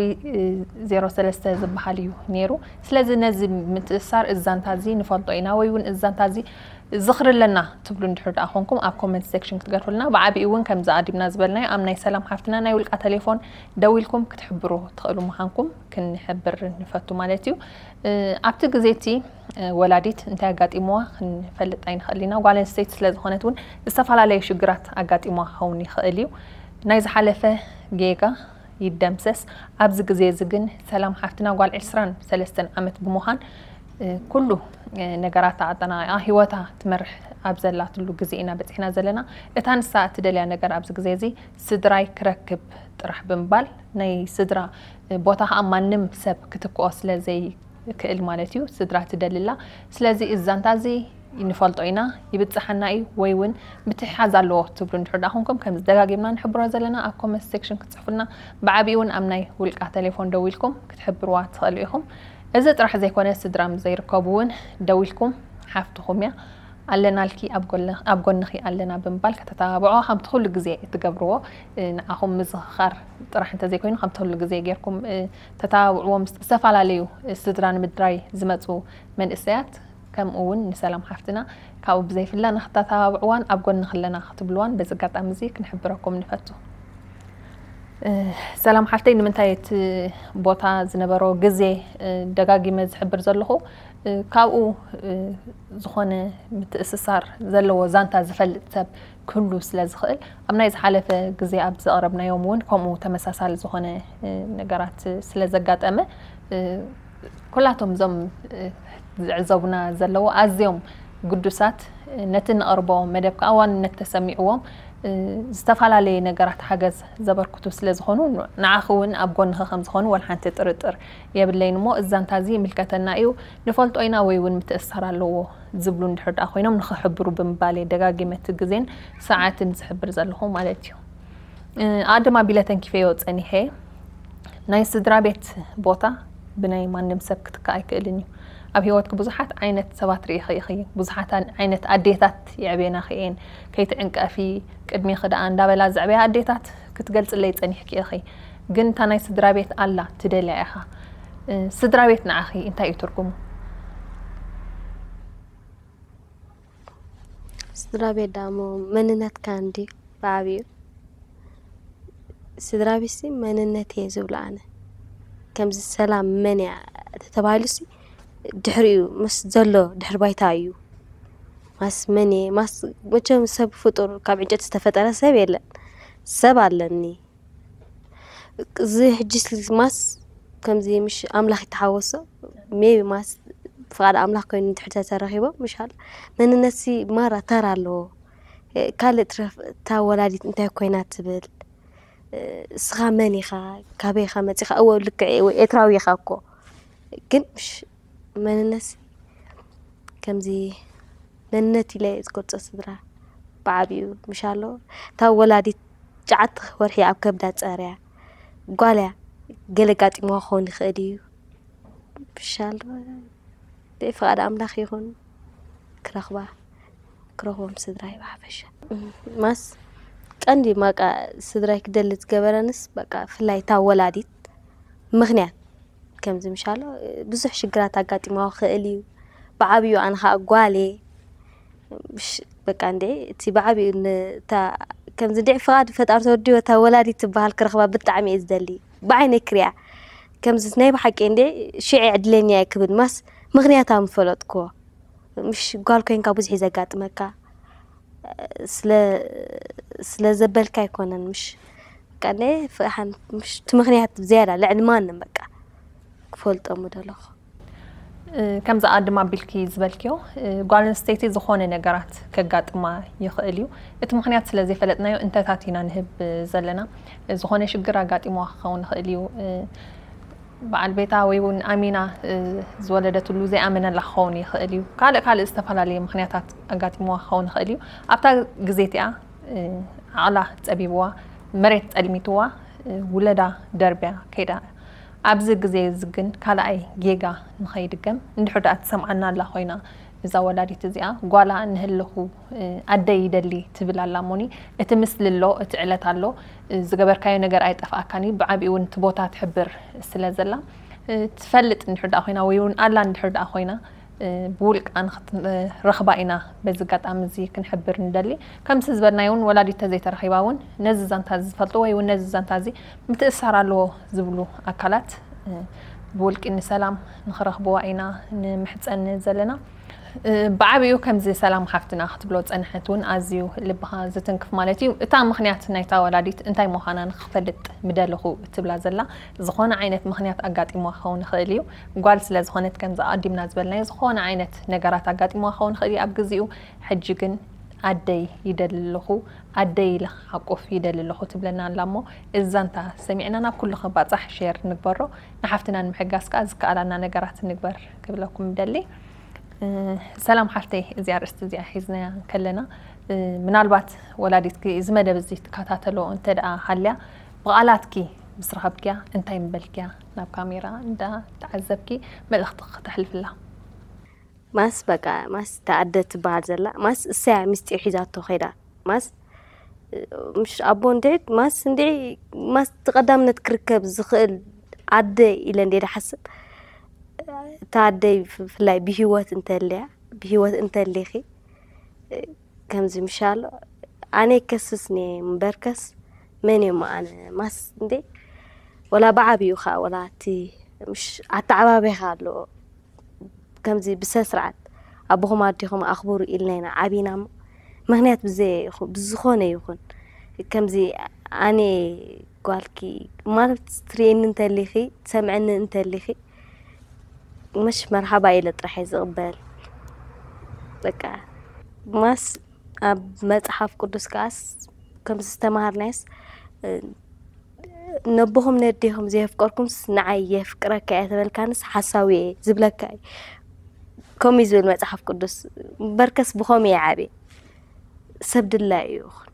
ዜሮ ሰለስተ ዝበሃል እዩ ነይሩ። ስለዚ ነዚ ምትእስሳር እዛንታ እዚ ንፈልጦ ኢና ወይ እውን እዛንታ እዚ ዝኽሪ ኣለና ትብሉ እንድሕር ደኣ ኮንኩም ኣብ ኮመንት ሴክሽን ክትገርፉልና። ብዓቢኡ እውን ከምዚ ኣዲምና ዝበልናዮ ኣብ ናይ ሰላም ሓፍትና ናይ ውልቃ ቴሌፎን ደዊልኩም ክትሕብሩ ትኽእሉ ምዃንኩም ክንሕብር ንፈቱ ማለት እዩ። ኣብቲ ግዜ እቲ ወላዲት እንታይ ኣጋጢምዋ ክንፈልጥ ኣይንኽእል ኢና። ጓል ኣንስተይቲ ስለ ዝኾነት እውን ዝተፈላለዩ ሽግራት ኣጋጢምዋ ክኸውን ይኽእል እዩ። ናይ ዝሓለፈ ጌጋ ይደምሰስ። ኣብዚ ግዜ እዚ ግን ሰላም ሓፍትና ጓል ዕስራን ሰለስተን ዓመት ብምዃን ኩሉ ነገራታ ኣጠናቒቓ ህይወታ ትመርሕ ኣብ ዘላትሉ ግዜ ኢና በፂሕና ዘለና። እታ ንሳ እትደልያ ነገር ኣብዚ ግዜ እዚ ስድራይ ክረክብ ጥራሕ ብምባል ናይ ስድራ ቦታ ከዓ ማንም ሰብ ክትክኦ ስለ ዘይክእል ማለት እዩ። ስድራ ትደልላ። ስለዚ እዛንታ እዚ ንፈልጦ ኢና፣ ይብፅሓና እዩ ወይ እውን ምትሕሓዝ ኣለዎ ትብሉ እንድሕር ደኣ ኮንኩም ከምዚ ደጋጊምና ንሕብሮ ዘለና ኣብ ኮመንት ሴክሽን ክትፅሕፉልና፣ ብዓቢኡ እውን ኣብ ናይ ውልቃ ቴሌፎን ደዊልኩም ክትሕብርዋ ትኽእሉ ኢኹም። እዚ ጥራሕ ዘይኮነ ስድራ ምስ ዘይርከቡ እውን ደዊልኩም ሓፍትኹም እያ ኣለናልኪ ኣብ ጎንኺ ኣለና ብምባል ከተተባብዖ ከምቲ ኩሉ ግዜ እትገብርዎ ንዓኹም ምዝኽኻር ጥራሕ እንተዘይኮይኑ ከምቲ ኩሉ ግዜ ጌርኩም ተተባብዕዎም ዝተፈላለዩ ስድራ ንምድራይ ዝመፁ መንእሰያት ከምኡ እውን ንሰላም ሓፍትና ካብኡ ብዘይፍለ ንክተተባብዕዋን ኣብ ጎንኺ ኣለና ክትብልዋን በዚ ኣጋጣሚ እዚ ክንሕብረኩም ንፈቱ። ሰላም ሓፍተይ፣ ንምንታይ እቲ ቦታ ዝነበሮ ግዜ ደጋጊመ ዝሕብር ዘለኹ ካብኡ ዝኾነ ምትእስሳር ዘለዎ ዛንታ ዝፈልጥ ሰብ ክህሉ ስለ ዝኽእል ኣብ ናይ ዝሓለፈ ግዜ ኣብ ዘቕረብናዮም እውን ከምኡ ተመሳሳሊ ዝኾነ ነገራት ስለ ዘጋጠመ ኩላቶም እዞም ዝዕዘቡና ዘለዉ ኣዝዮም ግዱሳት ነቲ ንቐርቦ መደብ ከኣ ዋንነት ተሰሚዕዎም ዝተፈላለየ ነገራት ሓገዝ ዘበርክቱ ስለ ዝኾኑ ንዓኺ እውን ኣብ ጎንኺ ከም ዝኾኑ ወላ ሓንቲ ጥርጥር የብለይን። እሞ እዛንታ እዚ ይምልከተና እዩ ንፈልጦ ኢና ወይ እውን ምትእስሳር ኣለዎ ዝብሉ እንድሕር ደኣ ኮይኖም ንኽሕብሩ ብምባል እየ ደጋጊመ እቲ ግዜን ሰዓትን ዝሕብር ዘለኹ ማለት እዩ። ኣድም ኣቢለ ተንኪፈዮ ጸኒሐ ናይ ስድራ ቤት ቦታ ብናይ ማንም ሰብ ክትካእ ኣይክእልን እዩ። ኣብ ህይወትኪ ብዙሓት ዓይነት ሰባት ርኢኺ ኢኺ። ብዙሓት ዓይነት ኣዴታት የዕብየናኺ እየን። ከይትዕንቀፊ ቅድሜኺ ደኣ እንዳበላ ዘዕበያ ኣዴታት ክትገልጽለይ ጸኒሕኪ ኢኺ። ግን እታ ናይ ስድራ ቤት ኣላ ትደልያ ኢኻ። ስድራ ቤት ንዓኺ እንታይ እዩ ትርጉሙ? ስድራ ቤት ደኣ እሞ መንነትካ እንድዩ ብዓብዩ። ስድራ ቤትሲ መንነት እየ ዝብሎ ኣነ። ከምዚ ሰላም መን እያ ተተባሂሉሲ ድሕሪኡ ምስ ዘሎ ድሕሪ ባይታ እዩ። ማስ መን እየ? ማስ መቸም ሰብ ፍጡር ካብ ዕንጨቲ ዝተፈጠረ ሰብ የለን። ሰብ ኣለኒ። እዚ ሕጂ ማስ ከምዚ ምሽ ኣምላኽ ይተሓወሶ ሜቢ ማስ ፍቓድ ኣምላኽ ኮይኑ እንድሕር ተተረኺቦም ምሻል መንነትሲ ማራ ተራ ኣለዎ። ካልእ ትረፍ እታ ወላዲት እንታይ ኮይና ትብል፣ እስኻ መን ኢኻ፣ ካበይ ኢኻ መጺኻ፣ እወ ልክዕ ወይ ኤትራዊ ኢኻ እኮ ግን ምሽ መንነትሲ ከምዚ መንነት ኢለ እየ ዝገልጾ። ስድራ ብዓቢኡ ምሽ ኣሎ እታ ወላዲት ትሽዓተ ወርሒ ኣብ ከብዳ ጸርያ ጓል እያ። ገለ ጋጢምዋ ክኸውን ይኽእል እዩ። ምሽ ኣሎ ብፍቓድ ኣምላኽ ይኹን ክረኽባ ክረኽቦም ስድራይ ብሓፈሻ ማስ ቀንዲ ማቃ ስድራይ ክደሊ ዝገበረንስ በቃ ፍላይ እታ ወላዲት ምኽንያት ከምዚ ምሻሎ ብዙሕ ሽግራት ኣጋጢምዋ ክእል እዩ። ብዓብዩ ኣነ ከዓ ጓል እየ። ምሽ በቃ እንዴ እቲ ብዓብዩ እታ ከምዚ እንዴ ፍቓድ ፈጣሪ ተወዲወ እታ ወላዲት ትበሃል ክረኽባ ብጣዕሚ እየ ዝደሊ። ብዓይነይ ክሪኣ ከምዚ ናይ ብሓቂ እንዴ ሽዒ ዕድለኛ እየ ክብል ማስ ምኽንያት ምፈለጥክዎ። ምሽ ጓል ኮይንካ ብዙሕ እዩ ዘጋጥመካ። ስለ ስለ ዘበልካ ኣይኮነን፣ ምሽ በቃ ነ ፍቕሓን ምሽ እቲ ምኽንያት ዝያዳ ልዕሊ ማንም በቃ ክፈልጦ ምደለኹ። ከምዚ ኣድማ ኣቢልኪ ዝበልክዮ፣ ጓል ኣንስተይቲ ዝኾነ ነገራት ከጋጥማ ይኽእል እዩ። እቲ ምኽንያት ስለ ዘይፈለጥናዮ እንተታት ኢና ንህብ ዘለና። ዝኾነ ሽግር ኣጋጢምዋ ክኸውን ይኽእል እዩ። በዓል ቤታ ወይ እውን ኣሚና ዝወለደትሉ ዘይኣመነላ ክኸውን ይኽእል እዩ። ካልእ ካልእ ዝተፈላለየ ምኽንያታት ኣጋጢምዋ ክኸውን ይኽእል እዩ። ኣብታ ግዜ እቲኣ ዓቕላ ጸቢብዋ፣ መሬት ጸልሚትዋ፣ ውለዳ ደርብያ ከይዳ። ኣብዚ ግዜ እዚ ግን ካልኣይ ጌጋ ንኸይድገም እንድሕር ደኣ ትሰምዓና ኣላ ኮይና እዛ ወላዲት እዚኣ ጓላ ንህልኹ ኣደይ ይደሊ ትብል ኣላ እሞኒ እቲ ምስሊ ኣሎ፣ እቲ ዕለት ኣሎ፣ ዝገበርካዮ ነገር ኣይጠፍኣካን እዩ። ብዓቢኡ እውን እቲ ቦታ ትሕብር ስለ ዘላ ትፈልጥ እንድሕር ደኣ ኮይና ወይ እውን ኣላ እንድሕር ደኣ ኮይና ብውልቃ ንክትረኽባ ኢና በዚ ኣጋጣሚ እዚ ክንሕብር ንደሊ። ከምዚ ዝበልናዮ እውን ወላዲት ተዘይተረኺባ እውን ነዚ ዛንታ እዚ ዝፈልጡ ወይ እውን ነዚ ዛንታ እዚ ምትእሳር ኣለዎ ዝብሉ ኣካላት ብውልቂ ንሰላም ንኽረኽብዋ ኢና ንምሕፀን ዘለና። ብዓቢኡ ከምዚ ሰላም ሓፍትና ክትብሎ ዝፀንሐት እውን ኣዝዩ ልብኻ ዝትንክፍ ማለት እዩ። እታ ምኽንያት ናይታ ወላዲት እንታይ ምዃና ንክፈልጥ ምደለኹ ትብላ ዘላ ዝኾነ ዓይነት ምኽንያት ኣጋጢምዋ ክኸውን ይኽእል እዩ። ጓል ስለ ዝኾነት ከምዚ ኣቐዲምና ዝበልናዮ ዝኾነ ዓይነት ነገራት ኣጋጢምዋ ክኸውን ይኽእል እዩ ኣብ ግዚኡ። ሕጂ ግን ኣደይ ይደሊ ኣለኹ፣ ኣደይ ኢለ ክሓቁፍ ይደሊ ኣለኹ ትብለና ኣላ እሞ እዛ ዛንታ ሰሚዕና ናብ ኩሉ ክባፃሕ ሼር ንግበሮ። ንሓፍትና ንምሕጋዝ ከዓ ዝከኣላና ነገራት ንግበር ክብለኩም ይደሊ። ሰላም ሓፍተይ፣ እዚ ኣርእስቲ እዚኣ ሒዝናያ ከለና ምናልባት ወላዲትኪ እዚ መደብ እዚ ትከታተሎ እንተ ደኣ ሃልያ ብቓላትኪ ምስ ረኸብክያ እንታይ ምበልክያ ናብ ካሜራ እንዳ ተዓዘብኪ መልእኽቲ ክተሕልፍላ? ማስ በቃ ማስ ተኣደ ትበሃል ዘላ ማስ እሳያ ምስጢር ሒዛቶ ኸይዳ ማስ ምሽ ኣቦ እንድዒ ማስ እንድዒ ማስ ተቐዳምነት ክርከብ ዝኽእል ኣደ ኢለ እንደ ሓስብ እታ ኣደይ ብፍላይ ብህይወት እንተልያ ብህይወት እንተሊኺ ከምዚ ምሻሎ ኣነ ከስስ ነ ምበርከስ መን እሞ ኣነ ማስ እንዴ ወላ ብዓብዩ ከዓ ወላ እቲ ምሽ ኣተዓባቢኻ ኣሎ ከምዚ ብሰ ስርዓት ኣቦኹም ኣዴኹም ኣኽብሩ ኢልና ኢና ዓቢና እሞ ምክንያት ብዘይ ብዝኾነ ይኹን ከምዚ ኣነ ጓልኪ ማለት ትርእየኒ እንተሊኺ ትሰምዐኒ እንተሊኺ ምሽ መርሓባ ኢለ ጥራሕ እየ ዝቕበል። በቃ ማስ ኣብ መጽሓፍ ቅዱስ ከኣስ ከም ዝተማሃርናየስ ነቦኹም ነዴኹም ዘየፍቀርኩምስ ንዓይ የፍቅረካ እየ ተበልካንስ ሓሳዊ እየ ዝብለካ እዩ። ከምኡ እዩ ዝብል መጽሓፍ ቅዱስ። በርከስ ብኸምኡ እየ ዓብየ። ሰብ ድላይ እዩ ይኹን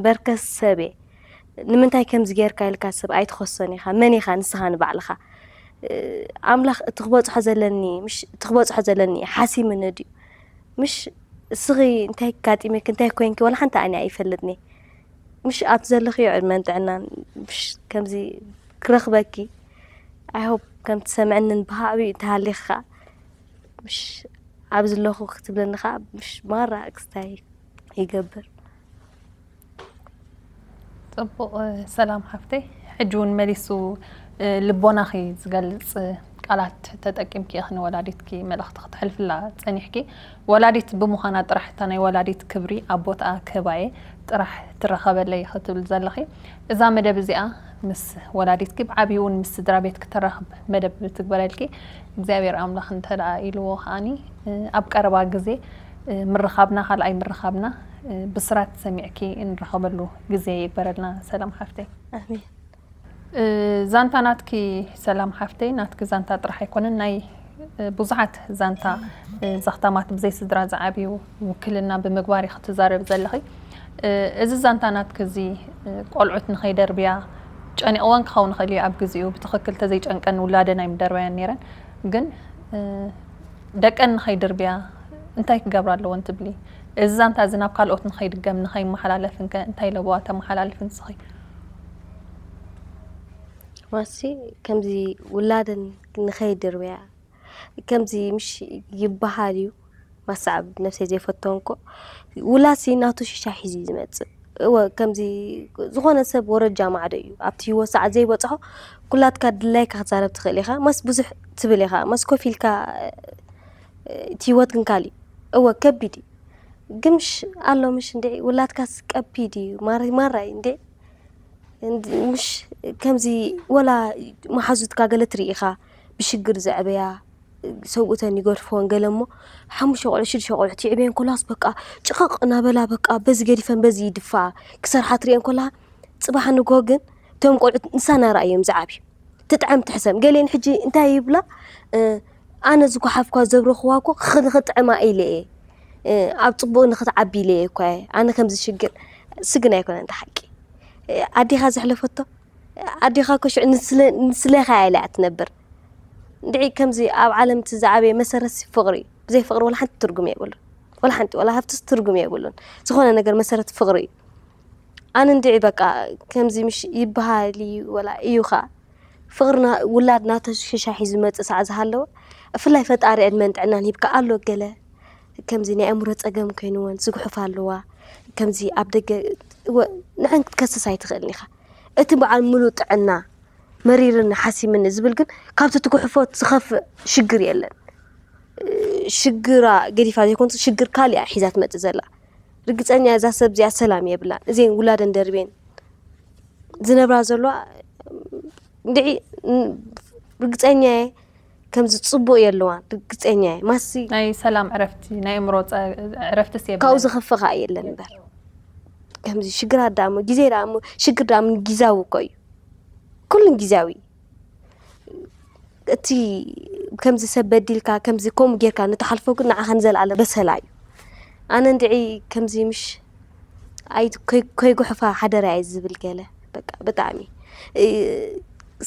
በርከስ ሰብ እየ ንምንታይ ከምዚ ጌርካ ኢልካ ሰብ ኣይትኸሶን ኢኻ መን ኢኻ ንስኻ ንባዕልኻ ኣምላኽ እቲ ክበፅሖ ዘለኒ ምሽ እቲ ክበፅሖ ዘለኒ ሓሲምኒ ድዩ ምሽ እስኺ እንታይ ካጢመኪ እንታይ ኮይንኪ ወላ ሓንቲ ኣነ ኣይፈልጥኒ ምሽ ኣብቲ ዘለኽዮ ዕድመን ጥዕናን ምሽ ከምዚ ክረኽበኪ ኣይሆፕ ከም ትሰምዐንን ብሃዕቢ እንተሃሊኺ ከዓ ምሽ ኣብ ዝለኹ ክትብለኒ ከዓ ምሽ ማራ ክስታይ ይገብር ፅቡቕ ሰላም ሓፍተይ ሕጂ እውን መሊሱ ልቦናኺ ዝገልፅ ቃላት ተጠቂምኪ ኢኺ ንወላዲትኪ መልእኽቲ ክተሕልፍላ ፀኒሕኪ ወላዲት ብምዃና ጥራሕ እታ ናይ ወላዲት ክብሪ ኣብ ቦትኣ ክህባየ ጥራሕ ትረኸበለይ ክትብል ዘለኺ እዛ መደብ እዚኣ ምስ ወላዲትኪ ብዓብዩ እውን ምስ ስድራ ቤት ክተራኽብ መደብ ትግበረልኪ እግዚኣብሔር ኣምላኽ እንተ ኢልዎ ከዓኒ ኣብ ቀረባ ግዜ ምርኻብና ካልኣይ ምርኻብና ብስራት ሰሚዕኪ እንረኸበሉ ግዜ ይግበረልና ሰላም ሓፍተይ። ኣሜን። ዛንታ ናትኪ ሰላም ሓፍተይ ናትኪ ዛንታ ጥራሕ ኣይኮነን ናይ ብዙሓት ዛንታ ዘኽታማት ብዘይ ስድራ ዝዓብዩ ውክልና ብምግባር ክትዛረብ ዘለኺ እዚ ዛንታ ናትኪ እዚ ቆልዑት ንኸይደርብያ ጨኒቕወን ክኸውን ይኽእል እዩ ኣብ ግዜኡ ብትኽክል ተዘይጨንቀን ውላደን ኣይምደርበያን ነይረን ግን ደቀን ንኸይድርብያ እንታይ ክገብራ ኣለወን ትብሊ? እዚ ዛንታ እዚ ናብ ካልኦት ንኸይድገም ንኸይመሓላለፍን ከ እንታይ ለበዋ ተመሓላልፊ ንስኺ? ዋሲ ከምዚ ውላደን ንኸይድርብያ ከምዚ ምሽ ይበሃል እዩ ማሳዕ ነብሰይ ዘይፈተንኮ ውላሲ ናቱ ሽሻ ሒዙ እዩ ዝመፅእ እወ ከምዚ ዝኾነ ሰብ ወረጃ ማዕዶ እዩ ኣብቲ ህይወት ሰዓት ዘይበፅሖ ኩላትካ ድላይካ ክትዛረብ ትኽእል ኢኻ መስ ብዙሕ ትብል ኢኻ መስ ኮፍ ኢልካ እቲ ህይወት ግን ካሊእ እወ ከቢድ እዩ ግምሽ ኣሎ ምሽ እንድዒ ውላድካስ ቀቢድ እዩ ማራ ማራ እዩ እንድዒ እንድ- ምሽ ከምዚ ወላ መሓዙትካ ገለ ትርኢ ኢኻ ብሽግር ዘዕበያ ሰብኡተን ይገድፍወን ገለ እሞ ሓሙሽተ ቆልዑ ሽዱሽተ ቆልዑ ትዕብየን ኮላስ በቃ ጭቕቕ እናበላ በቃ በዚ ገዲፈን በዚ ይድፋ ክሰርሓ ትርእየን ኮላ ጽባሕ ንጎ ግን እቶም ቆልዑ ንሳ ናራ እዮም ዝዓብዩ ትጥዕም ትሕሰም ገሌን ሕጂ እንታይ ይብላ ኣነ ዝጓሓፍኳ ዘብረኽዋ እኮ ንኽጥዕማ ኢለ እየ ኣብ ፅቡቅ ንክትዓቢ ኢለ እየ እኳ ኣነ ከምዚ ሽግር ስግን ኣይኮነን ተሓቂ ኣዴኻ ዘሕለፈቶ ኣዴኻ እኮ ሽዑ ንስለኻ ኢላ እያ ትነብር እንድዒ ከምዚ ኣብ ዓለም እቲ ዝዓበየ መሰረት ፍቅሪ እዩ ብዘይ ፍቅሪ ወላ ሓንቲ ትርጉም የብሉን ወላ ሓንቲ ወላ ሃብትስ ትርጉም የብሉን ዝኾነ ነገር መሰረት ፍቅሪ እዩ ኣነ እንድዒ በቃ ከምዚ ምሽ ይበሃል እዩ ወላ እዩ ኸዓ ፍቅሪ ውላድ ናተሽሻ ሒዙ መፅእ ሳዕ ዝሃለወ ብፍላይ ፈጣሪ ዕድመን ጥዕናን ሂብካ ኣሎ ገለ ከምዚ ናይ ኣእምሮ ፀገም ኮይንወን ዝጉሕፋ ኣለዋ ከምዚ ኣብ ደገ ንዐን ክትከስስ ኣይትኽእልን ኢኻ እቲ በዓል ሙሉእ ጥዕና መሪርኒ ሓሲምኒ ዝብል ግን ካብቲ ትጉሕፎ ዝኸፍእ ሽግር የለን ሽግራ ገዲፋ ዘይኮንስ ሽግር ካሊኣ ሒዛ ትመፅእ ዘላ ርግፀኛ እዛ ሰብ እዚኣ ሰላም የብላን እዜን ውላደን ደርቤን ዝነብራ ዘለዋ እንድዒ ርግፀኛ እየ ከምዚ ፅቡቅ የለዋን ርግፀኛ እየ ማሲ ናይ ሰላም ዕረፍቲ ናይ እምሮ ዕረፍትስ የብለን ካብኡ ዝኸፍእ ከዓ የለን እምበር ከምዚ ሽግራት ደኣ እሞ ግዜ ደኣ እሞ ሽግር ደኣ እሞ ግዛዊ እኮ እዩ ኩሉን ግዜያዊ እቲ ከምዚ ሰብ በዲልካ ከምዚ ከምኡ ጌርካ ንትሓልፎ ግን ንዓኻ ንዘለኣለ በሰላ እዩ ኣነ እንድዒ ከምዚ ምሽ ኣይ ከይጉሕፋ ሓደራ እየ ዝብል ገለ በቃ ብጣዕሚ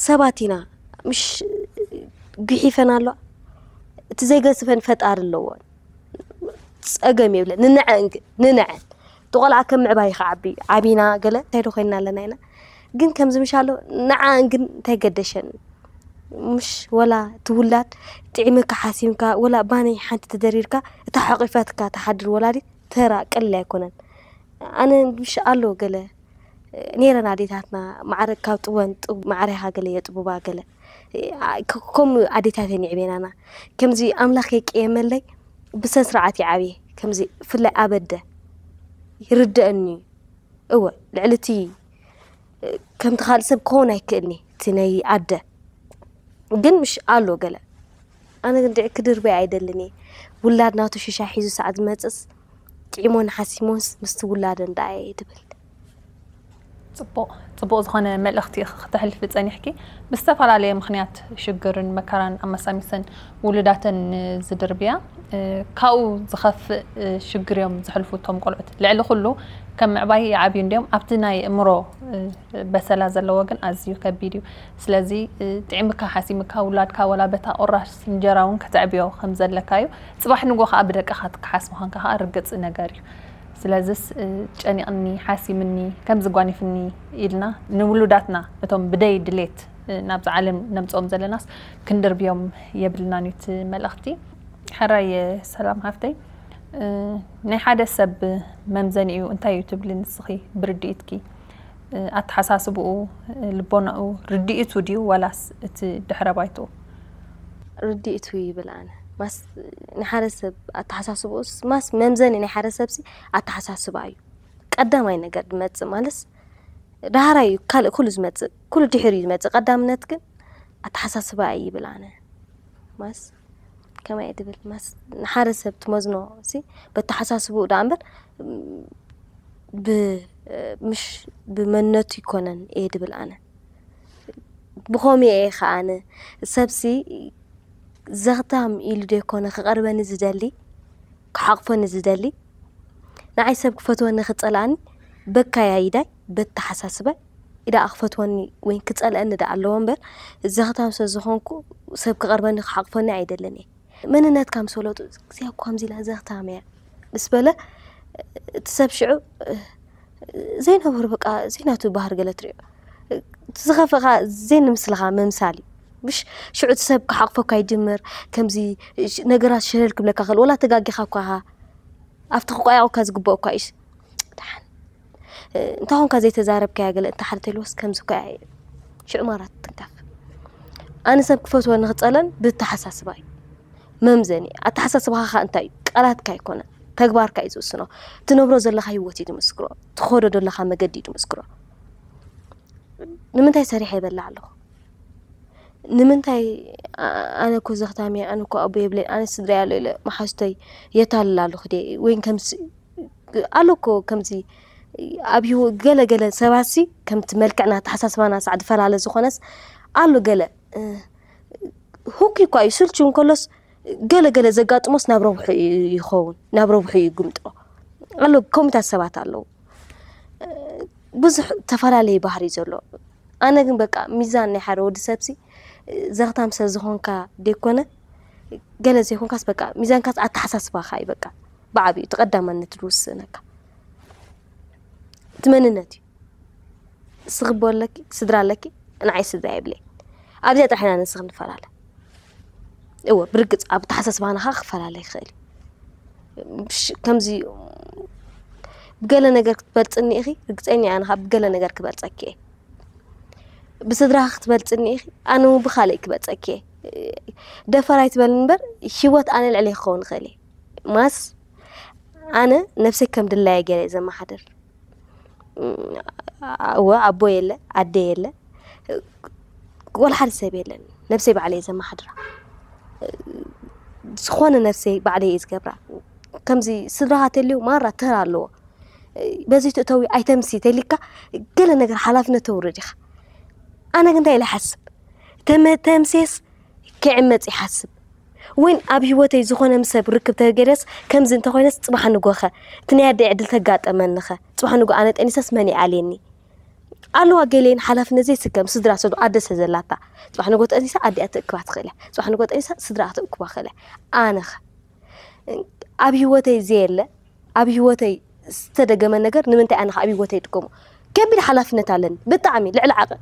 ሰባት ኢና ምሽ ጉሒፈን ኣሎ እቲ ዘይገስፈን ፈጣሪ ኣለዎን ፀገም የብለን ንንዐን ግን ንንዐን እቲ ቆልዓ ከም ምዕባይ ክዓቢ ዓቢና ገለ እንታይ ዶ ኮይንና ኣለና ኢና ግን ከምዚ ምሽ ኣሎ ንዓን ግን እንታይ ገደሸን ምሽ ወላ ትውላድ ጥዒምካ ሓሲምካ ወላ ባነይ ሓንቲ ተደሪርካ እታ ሓቂፋትካ ትሓድር ወላዲት ተራ ቀሊል ኣይኮነን ኣነ ምሽ ኣሎ ገለ ነይረን ኣዴታትና ማዕረ ካብ ጥወን ማዕረ ኢኻ ገለ የጥቡባ ገለ ከምኡ ኣዴታተን ይዕቤናና ከምዚ ኣምላኽ የቀየመለይ ብሰን ስርዓት ይዓብየ ከምዚ ብፍላይ ኣበደ ይርደአኒ እዩ እወ ልዕሊ እቲ ከምቲ ካልእ ሰብ ክኸውን ኣይክእልኒ እቲ ናይ ኣደ ግን ምሽ ኣሎ ገለ ኣነ ግን ድዒ ክድርበይ ኣይደልን እየ ውላድ ናቱ ሽሻ ሒዙ ሰዓት ዝመፅስ ጥዒሞን ሓሲሞንስ ምስቲ ውላደን ደኣ እየ ድብል ፅቡቕ ፅቡቕ ዝኾነ መልእኽቲ ኢኺ ክተሕልፊ ፀኒሕኪ ብዝተፈላለየ ምኽንያት ሽግርን መከራን ኣመሳሚሰን ውሉዳተን ዝድርብያ ካብኡ ዝኸፍእ ሽግር እዮም ዝሕልፉ እቶም ቆልዑት ልዕሊ ኩሉ ከም ምዕባይ ይዓብዩ እንዲዮም ኣብቲ ናይ እምሮ በሰላ ዘለዎ ግን ኣዝዩ ከቢድ እዩ ስለዚ ጥዕምካ ሓሲምካ ውላድካ ወላ በታ ቁራሽ እንጀራ እውን ከተዕብዮ ከም ዘለካ እዩ። ጽባሕ ንጎ ከኣ ብደቅኻ ክትከሓስ ምዃንካ ከኣ ርግጽ ነገር እዩ። ስለዝስ ጨኒቕኒ፣ ሓሲምኒ፣ ከምዚ ጓኒፍኒ ኢልና ንውሉዳትና እቶም ብደይ ድሌት ናብዚ ዓለም ነምጽኦም ዘለናስ ክንድርብዮም የብልናን እዩ እቲ መልእኽቲ። ሕራይ ሰላም ሓፍተይ፣ ናይ ሓደ ሰብ መምዘኒኡ እንታይ እዩ ትብሊ ንስኺ ብርድኢትኪ? ኣተሓሳስብኡ፣ ልቦናኡ፣ ርድኢቱ ድዩ ዋላስ እቲ ድሕረ ባይትኡ? ርድኢቱ ይብል ኣነ። ማስ ናይ ሓደ ሰብ ኣተሓሳስብኡስ ማስ መምዘኒ ናይ ሓደ ሰብሲ ኣተሓሳስባ እዩ። ቀዳማይ ነገር ዝመጽእ ማለትስ ዳህራይ እዩ ካልእ ኩሉ ዝመጽእ ኩሉ ድሕሪኡ ዝመጽእ ቀዳምነት ግን ኣተሓሳስባ እዩ ይብል ኣነ። ማስ ከማይ ድብል ማስ ንሓደ ሰብ ትመዝኖ ሲ በተሓሳስብኡ ደኣ እምበር ብ ምሽ ብመንነቱ ይኮነን እየ ድብል ኣነ ብኸምኡ እየ ከኣ ኣነ ሰብሲ ዘኽታም ኢሉ ዶ ይኮነ ክቐርበኒ ዝደሊ ክሓቕፈኒ ዝደሊ ንዓይ ሰብ ክፈትወኒ ክጸልኣኒ በካያይዳይ በተሓሳስባይ ኢዳ ክፈትወኒ ወይ ክጸልአኒ ደኣ ኣለዎ እምበር ዘኽታም ሰብ ዝኾንኩ ሰብ ክቐርበኒ ክሓቕፈኒ ኣይደልን እየ መንነትካ ምስ ፈለጡ እዚኣ እኮ ከምዚ ኢላ ዘኽታም እያ ምስ በለ እቲ ሰብ ሽዑ ዘይነበሩ በቃ ዘይናቱ ባህር ገለ ትሪኦ ዝኸፈኻ ዘይንምስልኻ ምምሳል እዩ ምሽ ሽዑ እቲ ሰብ ክሓቕፈካ ይጅምር ከምዚ ነገራት ሸለል ክብለካ ክእል ወላ ተጋጊኻ እኳ ኢኻ ኣብቲ ክቋየቑካ ዝግበኦ እኳ እዩስ ደሓን እንታይ ኾንካ ዘይተዛረብካያ ገለ እንተ ሓደ ተልወስ ከምዚ እኳ እያ ሽዑ ማራ ትትንከፍ ኣነ ሰብ ክፈትወ ንኽፀለን ብተሓሳስባ እዩ መምዘኒ ኣተሓሳስባኻ ኸ እንታይ እዩ ቃላትካ ኣይኮነን ተግባርካ እዩ ዝውስኖ። ትነብሮ ዘለኻ ህይወት እዩ ዝምስክሮ። ትኸዶ ዘለኻ መገዲ እዩ ዝምስክሮ። ንምንታይ ሰሪሐ ይበልዕ ኣለኹ? ንምንታይ ኣነ እኮ ዘኽታም እየ፣ ኣነ እኮ ኣቦ የብለይን፣ ኣነ ስድራ ያለው ኢለ መሓዝተይ የታልል ኣለኹ ድየ? ወይን ከምዚ ኣሎ እኮ ከምዚ ኣብ ህይወ-፣ ገለ ገለ ሰባትሲ ከምቲ መልክዕና ኣተሓሳስባና ሳዕ ዝፈላለ ዝኾነስ ኣሎ ገለ፣ እ፣ ህኩይ እኳ እዩ ስልቹ እንከሎስ ገለ ገለ ዘጋጥሞስ ናብ ረብሑ እዩ ይኸውን፣ ናብ ረብሑ እዩ ይግምጦ ኣሎ። ከምኡታት ሰባት ኣለዉ። ብዙሕ ተፈላለየ ባህሪ ዘሎ። ኣነ ግን በቃ ሚዛን ናይ ሓደ ወዲ ሰብሲ ዘኽታም ሰብ ዝኾንካ ደይኮነ፣ ገለ ዘይኮንካስ በቃ ሚዛንካስ ኣተሓሳስባኻ እዩ በቃ ብዓብዩ እቲ ቀዳማነት ዝውስነካ። እቲ መንነት እዩ። እስኺ ኣቦ ኣለኪ፣ ስድራ ኣለኪ፣ ንዓይ ስድራ የብለይ። ኣብዚኣ ጥራሕ ኢና ንስኺ ንፈላለ። እወ፣ ብርግጽ ኣብ ኣተሓሳስባና ኸኣ ክፈላለ ይኽእል እዩ። ብሽ-፣ ከምዚ ብገለ ነገር ክትበልጽኒ ኢኺ፣ ርግጸኛ እየ፣ ኣነ ኸኣ ብገለ ነገር ክበልጸኪ እየ። ብስድራኺ ክትበልጽኒ ኢኺ፣ ኣነ እውን ብኻልእ ክበልጸኪ እየ። ደፈር ኣይትበልኒ እምበር፣ ህይወት ኣነ ልዕሌኺ ክኸውን ይኽእል እየ። ማስ፣ ኣነ ነብሰይ ከም ድላየ ገይረ እየ ዘመሓድር። እወ፣ ኣቦ የለ፣ ኣደ የለ፣ ወላ ሓደ ሰብ የለን። ነብሰይ ባዕለይ እየ ዘመሓድራ። ዝኾነ ነብሰይ ባዕለይ እየ ዝገብራ። ከምዚ ስድራኻ ተልዩ ማራ ተራ ኣለዎ። በዚ ትእተዊ ኣይተምሲ ተሊካ ገለ ነገር ሓላፍነት ተውርድ ኢኻ። ኣነ ግን እንታይ ኢለ ይሓስብ? ተመ-፣ ተምሴስ ክዕመጽ ይሓስብ። ወይን ኣብ ህይወተይ ዝኾነ ምስ ሰብ ርክብ ተገይረስ ከምዚ እንተኾይነስ ጽባሕ ንጎኸ እቲ ናይ ኣደይ ዕድል ተጋጠመንኸ? ጽባሕ ንጎ ኣነ ጠኒሰስ መን ይኣልየኒ? ኣለዋ ገሌን ሓላፍነት ዘይስከም ስድራ ሰዱ ኣደ ስለ ዘላታ። ጽባሕ ንጎ ጠኒሳ ኣዲኣ ትእክባ ትኽእል እያ። ጽባሕ ንጎ ጠኒሳ ስድራ ክትእክባ ትኽእል እያ። ኣነኸ ኣብ ህይወተይ ዘየለ፣ ኣብ ህይወተይ ዝተደገመ ነገር ንምንታይ ኣነ ኣብ ህይወተይ ድገሞ? ከቢድ ሓላፍነት ኣለኒ። ብጣዕሚ ልዕሊ ዓቐን።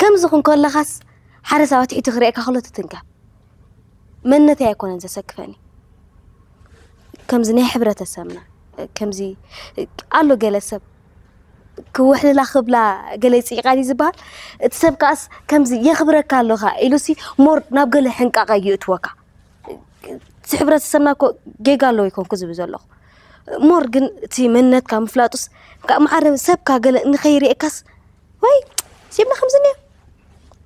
ከምዚ ኹን ከለኻስ ሓደ ሰብ ኣትሒቱ ክርእየካ ከሎ ትትንከፍ። መንነተይ ኣይኮነን ዘሰክፈኒ። ከምዚ ናይ ሕብረተሰብና፣ ከምዚ ኣሎ ገለ ሰብ ክውሕልላ ክብላ ገለ ይጽይቓ ድዩ ዝበሃል? እቲ ሰብ ከኣስ ከምዚ የኽብረካ ኣለኻ ኢሉሲ ሞር ናብ ገለ ሕንቃቐ ይእትወካ። እቲ ሕብረተሰብና እኮ ጌጋ ኣለዎ ይኮንኩ ዝብል ዘለኹ። ሞር ግን እቲ መንነትካ ምፍላጡስ፣ ካብ ማዕረ ሰብካ ገለ ንኸይርእየካስ፣ ወይ፣ ሲብና ከምዚ እኒኦ።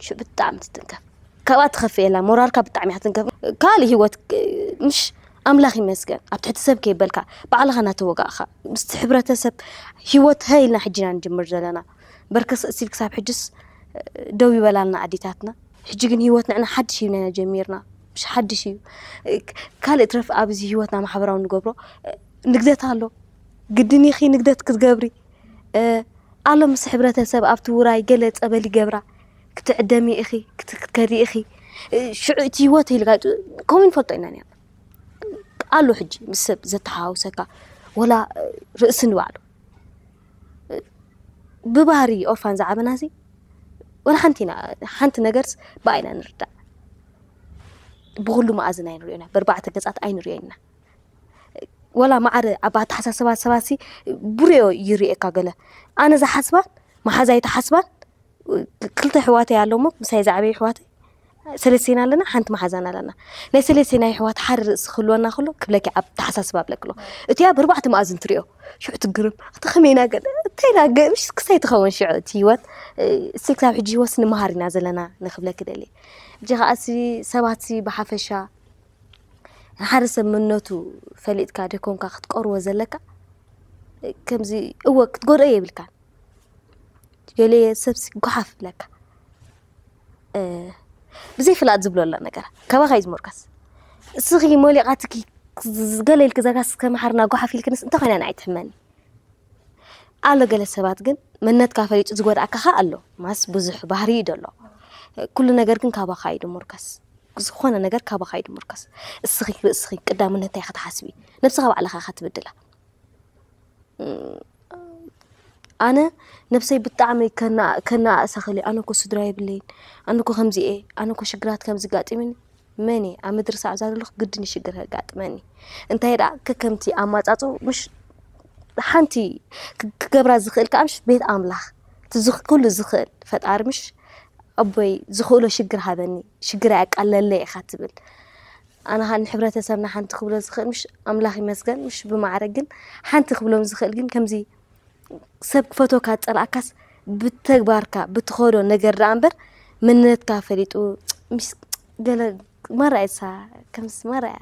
ሽዑ ብጣዕሚ ትትንከፍ። ካብኣ ትኸፍእ የላ፣ ሞራልካ ብጣዕሚ እያ ትትንከፍ። ካልእ ህይወት፣ ምሽ፣ ኣምላኽ ይመስገን፣ ኣብ ትሕቲ ሰብ ከይበልካ፣ ባዕልኻ እናተወጋእኻ፣ ምስቲ ሕብረተሰብ ህይወት ሃ ኢልና ሕጂ ኢና ንጅምር ዘለና። በርከስ እሲል ክሳብ ሕጅስ ደው ይበላልና ኣዴታትና። ሕጂ ግን ህይወት ንዕና ሓድሽ እዩ ኢና ጀሚርና። ምሽ ሓድሽ እዩ። ካልእ ትረፍ ኣብዚ ህይወትና ማሕበራዊ ንገብሮ፣ ንግደት ኣሎ። ግድን ኢኺ ንግደት ክትገብሪ። ኣሎ ምስ ሕብረተሰብ ኣብቲ ውራይ ገለ ጸበል ይገብራ። ክትዕደሚ ኢኺ፣ ክት-፣ ክትከዲ ኢኺ። ሽዑ እቲ ህይወት ኢልካ ከምኡ ንፈልጦ ኢና ነርና። ኣሎ ሕጂ ምስ ሰብ ዘተሓዋውሰካ፣ ወላ ርእሲ ንባዕሉ። ብባህሪ ኦርፋን ዝዓበናሲ፣ ወላ ሓንቲ ኢና፣ ሓንቲ ነገርስ ብኣይና ንርዳእ። ብኹሉ መኣዝን ኣይንሪኦና፣ ብኣርባዕተ ገጻት ኣይንሪኦ ኢና። ወላ ማዕረ ኣብ ኣተሓሳስባ ሰባትሲ ብርዮ ይርእየካ ገለ። ኣነ ዝሓስባን መሓዛይ ትሓስባን ክልተ ኣሕዋተይ ኣለሞ፣ ምሳይ ዝዓበዩ ኣሕዋተይ ሰለስቴና ኣለና፣ ሓንቲ መሓዛን ኣለና። ናይ ሰለስቴና ኣሕዋት ሓደ ርእሲ ክህልወና ከሎ ክብለኪ ኣብ ተሓሳስባ ብለክሎ። እቲኣ ብኣርባዕተ መኣዝን ትሪኦ። ሽዑ ትግርም። እቲ ከመይና ገለ፣ እንታይ ኢና ገ-፣ ምሽ ክሳይ ትኸውን ሽዑ እቲ ህይወት፣ እ፣ እስቲ ክሳብ ሕጂ ህይወት ንመሃር ኢና ዘለና ንክብለኪ ደሊ። ሕጂ ከኣ ሲ ሰባት ሲ ብሓፈሻ ሓደ ሰብ መንነቱ ፈሊጥካ ደይኮንካ ክትቀርቦ ዘለካ፣ ከምዚ እወ ክትጎድኦ የብልካን። ገለ ሰብሲ ጓሓፍ ይብለካ። እ፣ ብዘይ ፍላጥ ዝብሎ ኣሎ ነገር። ካባኻ እዩ ዝምርኮስ። እስኺ ሞሊቓትኪ ገለ ኢልኪ ዘጋስ ከመሓርና ጓሓፍ ኢልክንስ እንታይ ኮይና ንዓይ ትሕመኒ? ኣሎ ገለ ሰባት ግን መንነትካ ፈሊጡ ዝጎድኣካ ኸኣ ኣሎ። ማስ ብዙሕ ባህሪ እዩ ደሎ። ኩሉ ነገር ግን ካባኻ እዩ ድምርኮስ። ዝኾነ ነገር ካባኻ እዩ ድምርኮስ። እስኺ ርእስኺ ቀዳምነት እንታይ ኢኻ ትሓስቢ? ነብስኻ ባዕልኻ ኢኻ ትብድላ። እም፣ ኣነ ነብሰይ ብጣዕሚ ከና-፣ ከነኣእሳ ኸሊ፣ ኣነ እኮ ስድራ የብለይን፣ ኣነ እኮ ከምዚ እየ፣ ኣነ እኮ ሽግራት ከምዚ ጋጢሙኒ፣ መን እየ? ኣብ ምድሪ ሳዕ እዛ ዘለኹ ግድን እዩ ሽግር ከጋጥመኒ። እንታይ ደኣ፣ ከከምቲ ኣማጻጽኡ፣ ምሽ-፣ ሓንቲ ክ-፣ ክገብራ ዝኽእል ከኣ፣ ምሽ ቤት ኣምላኽ፣ እቲ ዝኽ-፣ ኩሉ ዝኽእል ፈጣሪ፣ ምሽ ኣቦይ፣ ዝኽእሎ ሽግር ሃበኒ፣ ሽግር ኣቃለለይ ኢኻ ትብል። ኣነ ኸዓ ንሕብረተሰብና ሓንቲ ክብሎ ዝኽእል፣ ምሽ ኣምላኽ ይመስገን፣ ምሽ ብማዕረ ግን ሓንቲ ክብሎም ዝኽእል ግን ከምዚ ሰብ ክፈትወካ ዝጸልኣካስ ብተግባርካ ብትኸዶ ነገር ደኣ እምበር መንነትካ ፈሊጡ ምስ ገለ መርኣይሳ ከምስ መርኣያ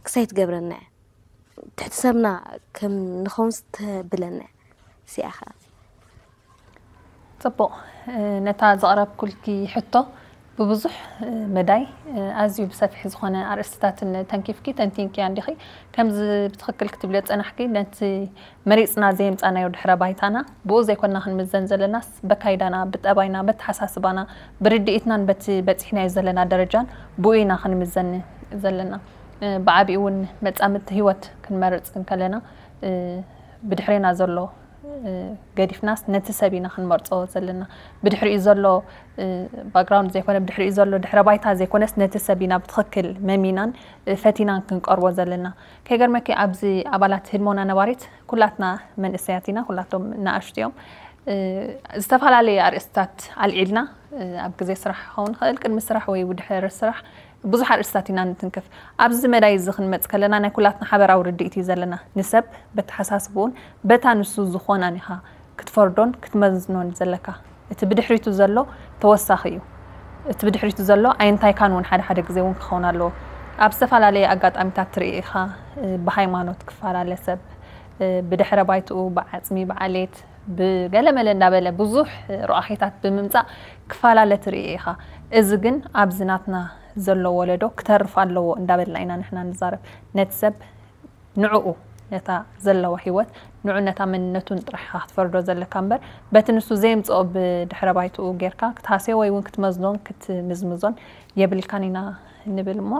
ክሳይ ትገብረና እያ። ትሕቲ ሰብና ከም ንኸውን ዝተብለና እያ። ሲኣኻ ጽቡቕ። ነታ ዘቕረብኩልኪ ሕቶ ብብዙሕ መዳይ ኣዝዩ ብሰፊሕ ዝኾነ ኣርእስትታትን ተንኪፍኪ ተንቲንኪያ እንዲኺ። ከምዚ ብትኽክል ክትብልዮ ዝጸናሕኪ ነቲ መሪጽና ዘየምጻናዮ ድሕረ ባይታና ብኡ ዘይኮና ክንምዘን ዘለናስ በካይዳና ብጠባይና በተሓሳስባና ብርድኢትናን በቲ በጺሕናዮ ዘለና ደረጃን ብኡ ኢና ክንምዘን ዘለና። ብዓቢኡ እውን መጻምድቲ ህይወት ክንመርጽ እንከለና ብድሕሬና ዘሎ ገዲፍናስ ነቲ ሰብ ኢና ክንመርጾ ዘለና። ብድሕሪኡ ዘሎ ባክግራውንድ ዘይኮነ ብድሕሪኡ ዘሎ ድሕረ ባይታ ዘይኮነስ ነቲ ሰብ ኢና ብትኽክል መሚናን ፈቲናን ክንቀርቦ ዘለና። ከይገርመኪ ኣብዚ ኣባላት ህድሞና ነባሪት ኩላትና መንእሰያት ኢና፣ ኩላቶም ንኣሽቱ እዮም። ዝተፈላለየ ኣርእስትታት ኣልዒልና ኣብ ግዜ ስራሕ ክኸውን ይኽእል፣ ቅድሚ ስራሕ ወይ ብድሕሪ ስራሕ ብዙሕ ኣርእስትታት ኢና ንትንክፍ። ኣብዚ መዳይ እዚ ክንመጽእ ከለና ናይ ኩላትና ሓበራዊ ርድኢት እዩ ዘለና። ንሰብ በተሓሳስብኡን በታ ንሱ ዝኾናን ኢኻ ክትፈርዶን ክትመዝኖን ዘለካ። እቲ ብድሕሪቱ ዘሎ ተወሳኺ እዩ። እቲ ብድሕሪቱ ዘሎ ኣየንታይካን እውን ሓደ ሓደ ግዜ እውን ክኸውን ኣለዎ። ኣብ ዝተፈላለየ ኣጋጣሚታት ትርኢ ኢኻ። ብሃይማኖት ክፈላለ ሰብ፣ ብድሕረ ባይትኡ፣ ብዓጽሚ፣ ብዓሌት፣ ብገለመለ እንዳበለ ብዙሕ ረቋሒታት ብምምጻእ ክፈላለ ትርኢ ኢኻ። እዚ ግን ኣብዚ ናትና ዘሎ ወለዶ ክተርፍ ኣለዎ እንዳበልና ኢና ንሕና ንዛረብ። ነቲ ሰብ ንዕኡ ነታ ዘለዋ ህይወት ንዑ ነታ መንነቱን ጥራሕ ኢኻ ክትፈርዶ ዘለካ እምበር በቲ ንሱ ዘየምጽኦ ብድሕረ ባይትኡ ጌርካ ክትሃስዮ ወይ እውን ክትመዝኖን ክትምዝምዞን የብልካን ኢና ንብል እሞ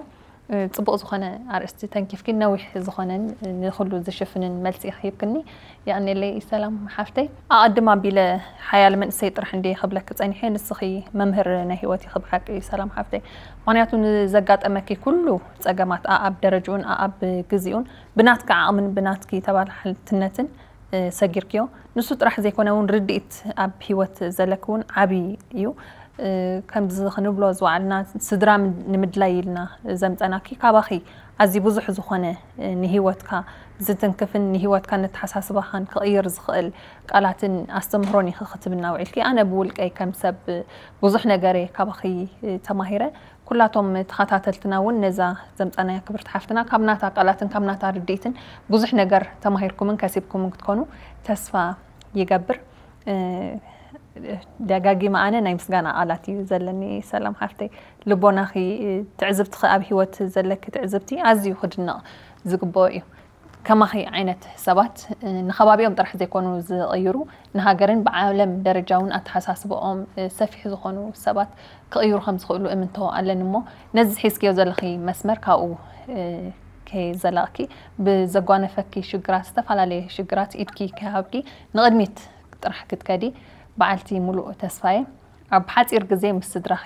ጽቡቕ ዝኾነ ኣርእስቲ ተንኪፍኪ ነዊሕ ዝኾነን ንኹሉ ዝሽፍንን መልሲ ኢኺ ሂብክኒ። የቐንየለይ ሰላም ሓፍተይ። ኣቐድም ኣቢለ ሓያል መንእሰይ ጥራሕ እንድየ ክብለኪ ጸኒሐ፣ ንስኺ መምህር ናይ ህይወት ኢኺ ብሓቂ ሰላም ሓፍተይ። ምኽንያቱ ንዘጋጠመኪ ኩሉ ጸገማት ኣኣብ ደረጅኡን ኣኣብ ግዜኡን ብናትኪ ዓቕምን ብናትኪ ተባላሓልትነትን ሰጊርክዮ። ንሱ ጥራሕ ዘይኮነ እውን ርድኢት ኣብ ህይወት ዘለኪ እውን ዓብዪ እዩ። ከምዚ ክንብሎ ዝወዓልና ስድራ ንምድላይ ኢልና ዘምፀናኪ ካባኺ ኣዝዩ ብዙሕ ዝኾነ ንህይወትካ ዝትንክፍን ንህይወትካ ነተሓሳስባኻን ክቕይር ዝኽእል ቃላትን ኣስተምህሮን ኢኺ ክትብና ውዒልኪ። ኣነ ብውልቀይ ከም ሰብ ብዙሕ ነገር እየ ካባኺ ተማሂረ። ኩላቶም ተኸታተልትና እውን ነዛ ዘምፃናያ ክብርቲ ሓፍትና ካብ ናታ ቃላትን ካብ ናታ ርድኢትን ብዙሕ ነገር ተማሂርኩምን ከሲብኩምን ክትኮኑ ተስፋ ይገብር። ደጋጊመ ኣነ ናይ ምስጋና ቃላት እዩ ዘለኒ። ሰላም ሓፍተይ፣ ልቦናኺ ትዕዝብትኺ ኣብ ህይወት ዘለኪ ትዕዝብቲ ኣዝዩ ክድነቕ ዝግብኦ እዩ። ከማኺ ዓይነት ሰባት ንኸባቢኦም ጥራሕ ዘይኮኑ ዝቕይሩ ንሃገርን ብዓለም ደረጃ እውን ኣተሓሳስብኦም ሰፊሕ ዝኾኑ ሰባት ክቕይሩ ከም ዝኽእሉ እምንቶ ኣለኒ እሞ ነዚ ሒዝክዮ ዘለኺ መስመር ካብኡ ከይዘለቕኪ ብዘጓነፈኪ ሽግራት ዝተፈላለየ ሽግራት ኢድኪ ከይሃብኪ ንቕድሚት ጥራሕ ክትከዲ በዓልቲ ሙሉእ ተስፋ እየ። ኣብ ሓፂር ግዜ ምስ ስድራኺ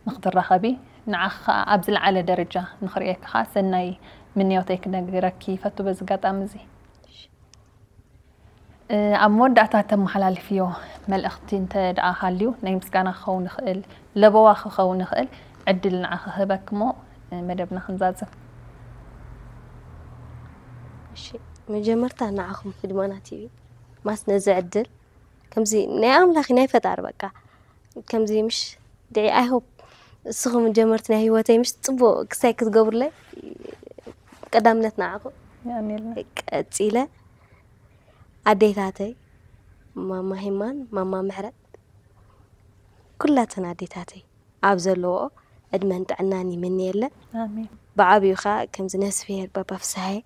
ንክትራኸቢ ንዓኺ ከዓ ኣብ ዝለዓለ ደረጃ ንክርእየኪ ከዓ ሰናይ ምንዮተይ ክነግረኪ ይፈቱ በዚ ኣጋጣሚ እዚ። ኣብ መወዳእታ ተመሓላልፍዮ መልእኽቲ እንተ ደኣ ሃልዩ ናይ ምስጋና ክኸውን ይኽእል፣ ለበዋ ክኸውን ይኽእል፣ ዕድል ንዓኺ ክህበኪ እሞ መደብና ክንዛዝም። እሺ፣ መጀመርታ ንዓኹም ህድሞና ቲቪ ማስ ነዚ ዕድል ከምዚ ናይ ኣምላኽ ናይ ፈጣሪ በቃ ከምዚ ምሽ ድዒ I hope እስኹም ጀመርቲ ናይ ህይወተይ ምሽ ጽቡቕ ክሳይ ክትገብሩለይ ቀዳምነት ንዓኹም። ቀጺለ ኣዴታተይ ማማ ሂማን ማማ ምሕረት ኩላተን ኣዴታተይ ኣብ ዘለዎኦ ዕድመን ጥዕናን ይምነየለን። ኣሜን። ብዓብዩ ኸዓ ከምዚ ነፍስሄር ባባ ፍስሃየ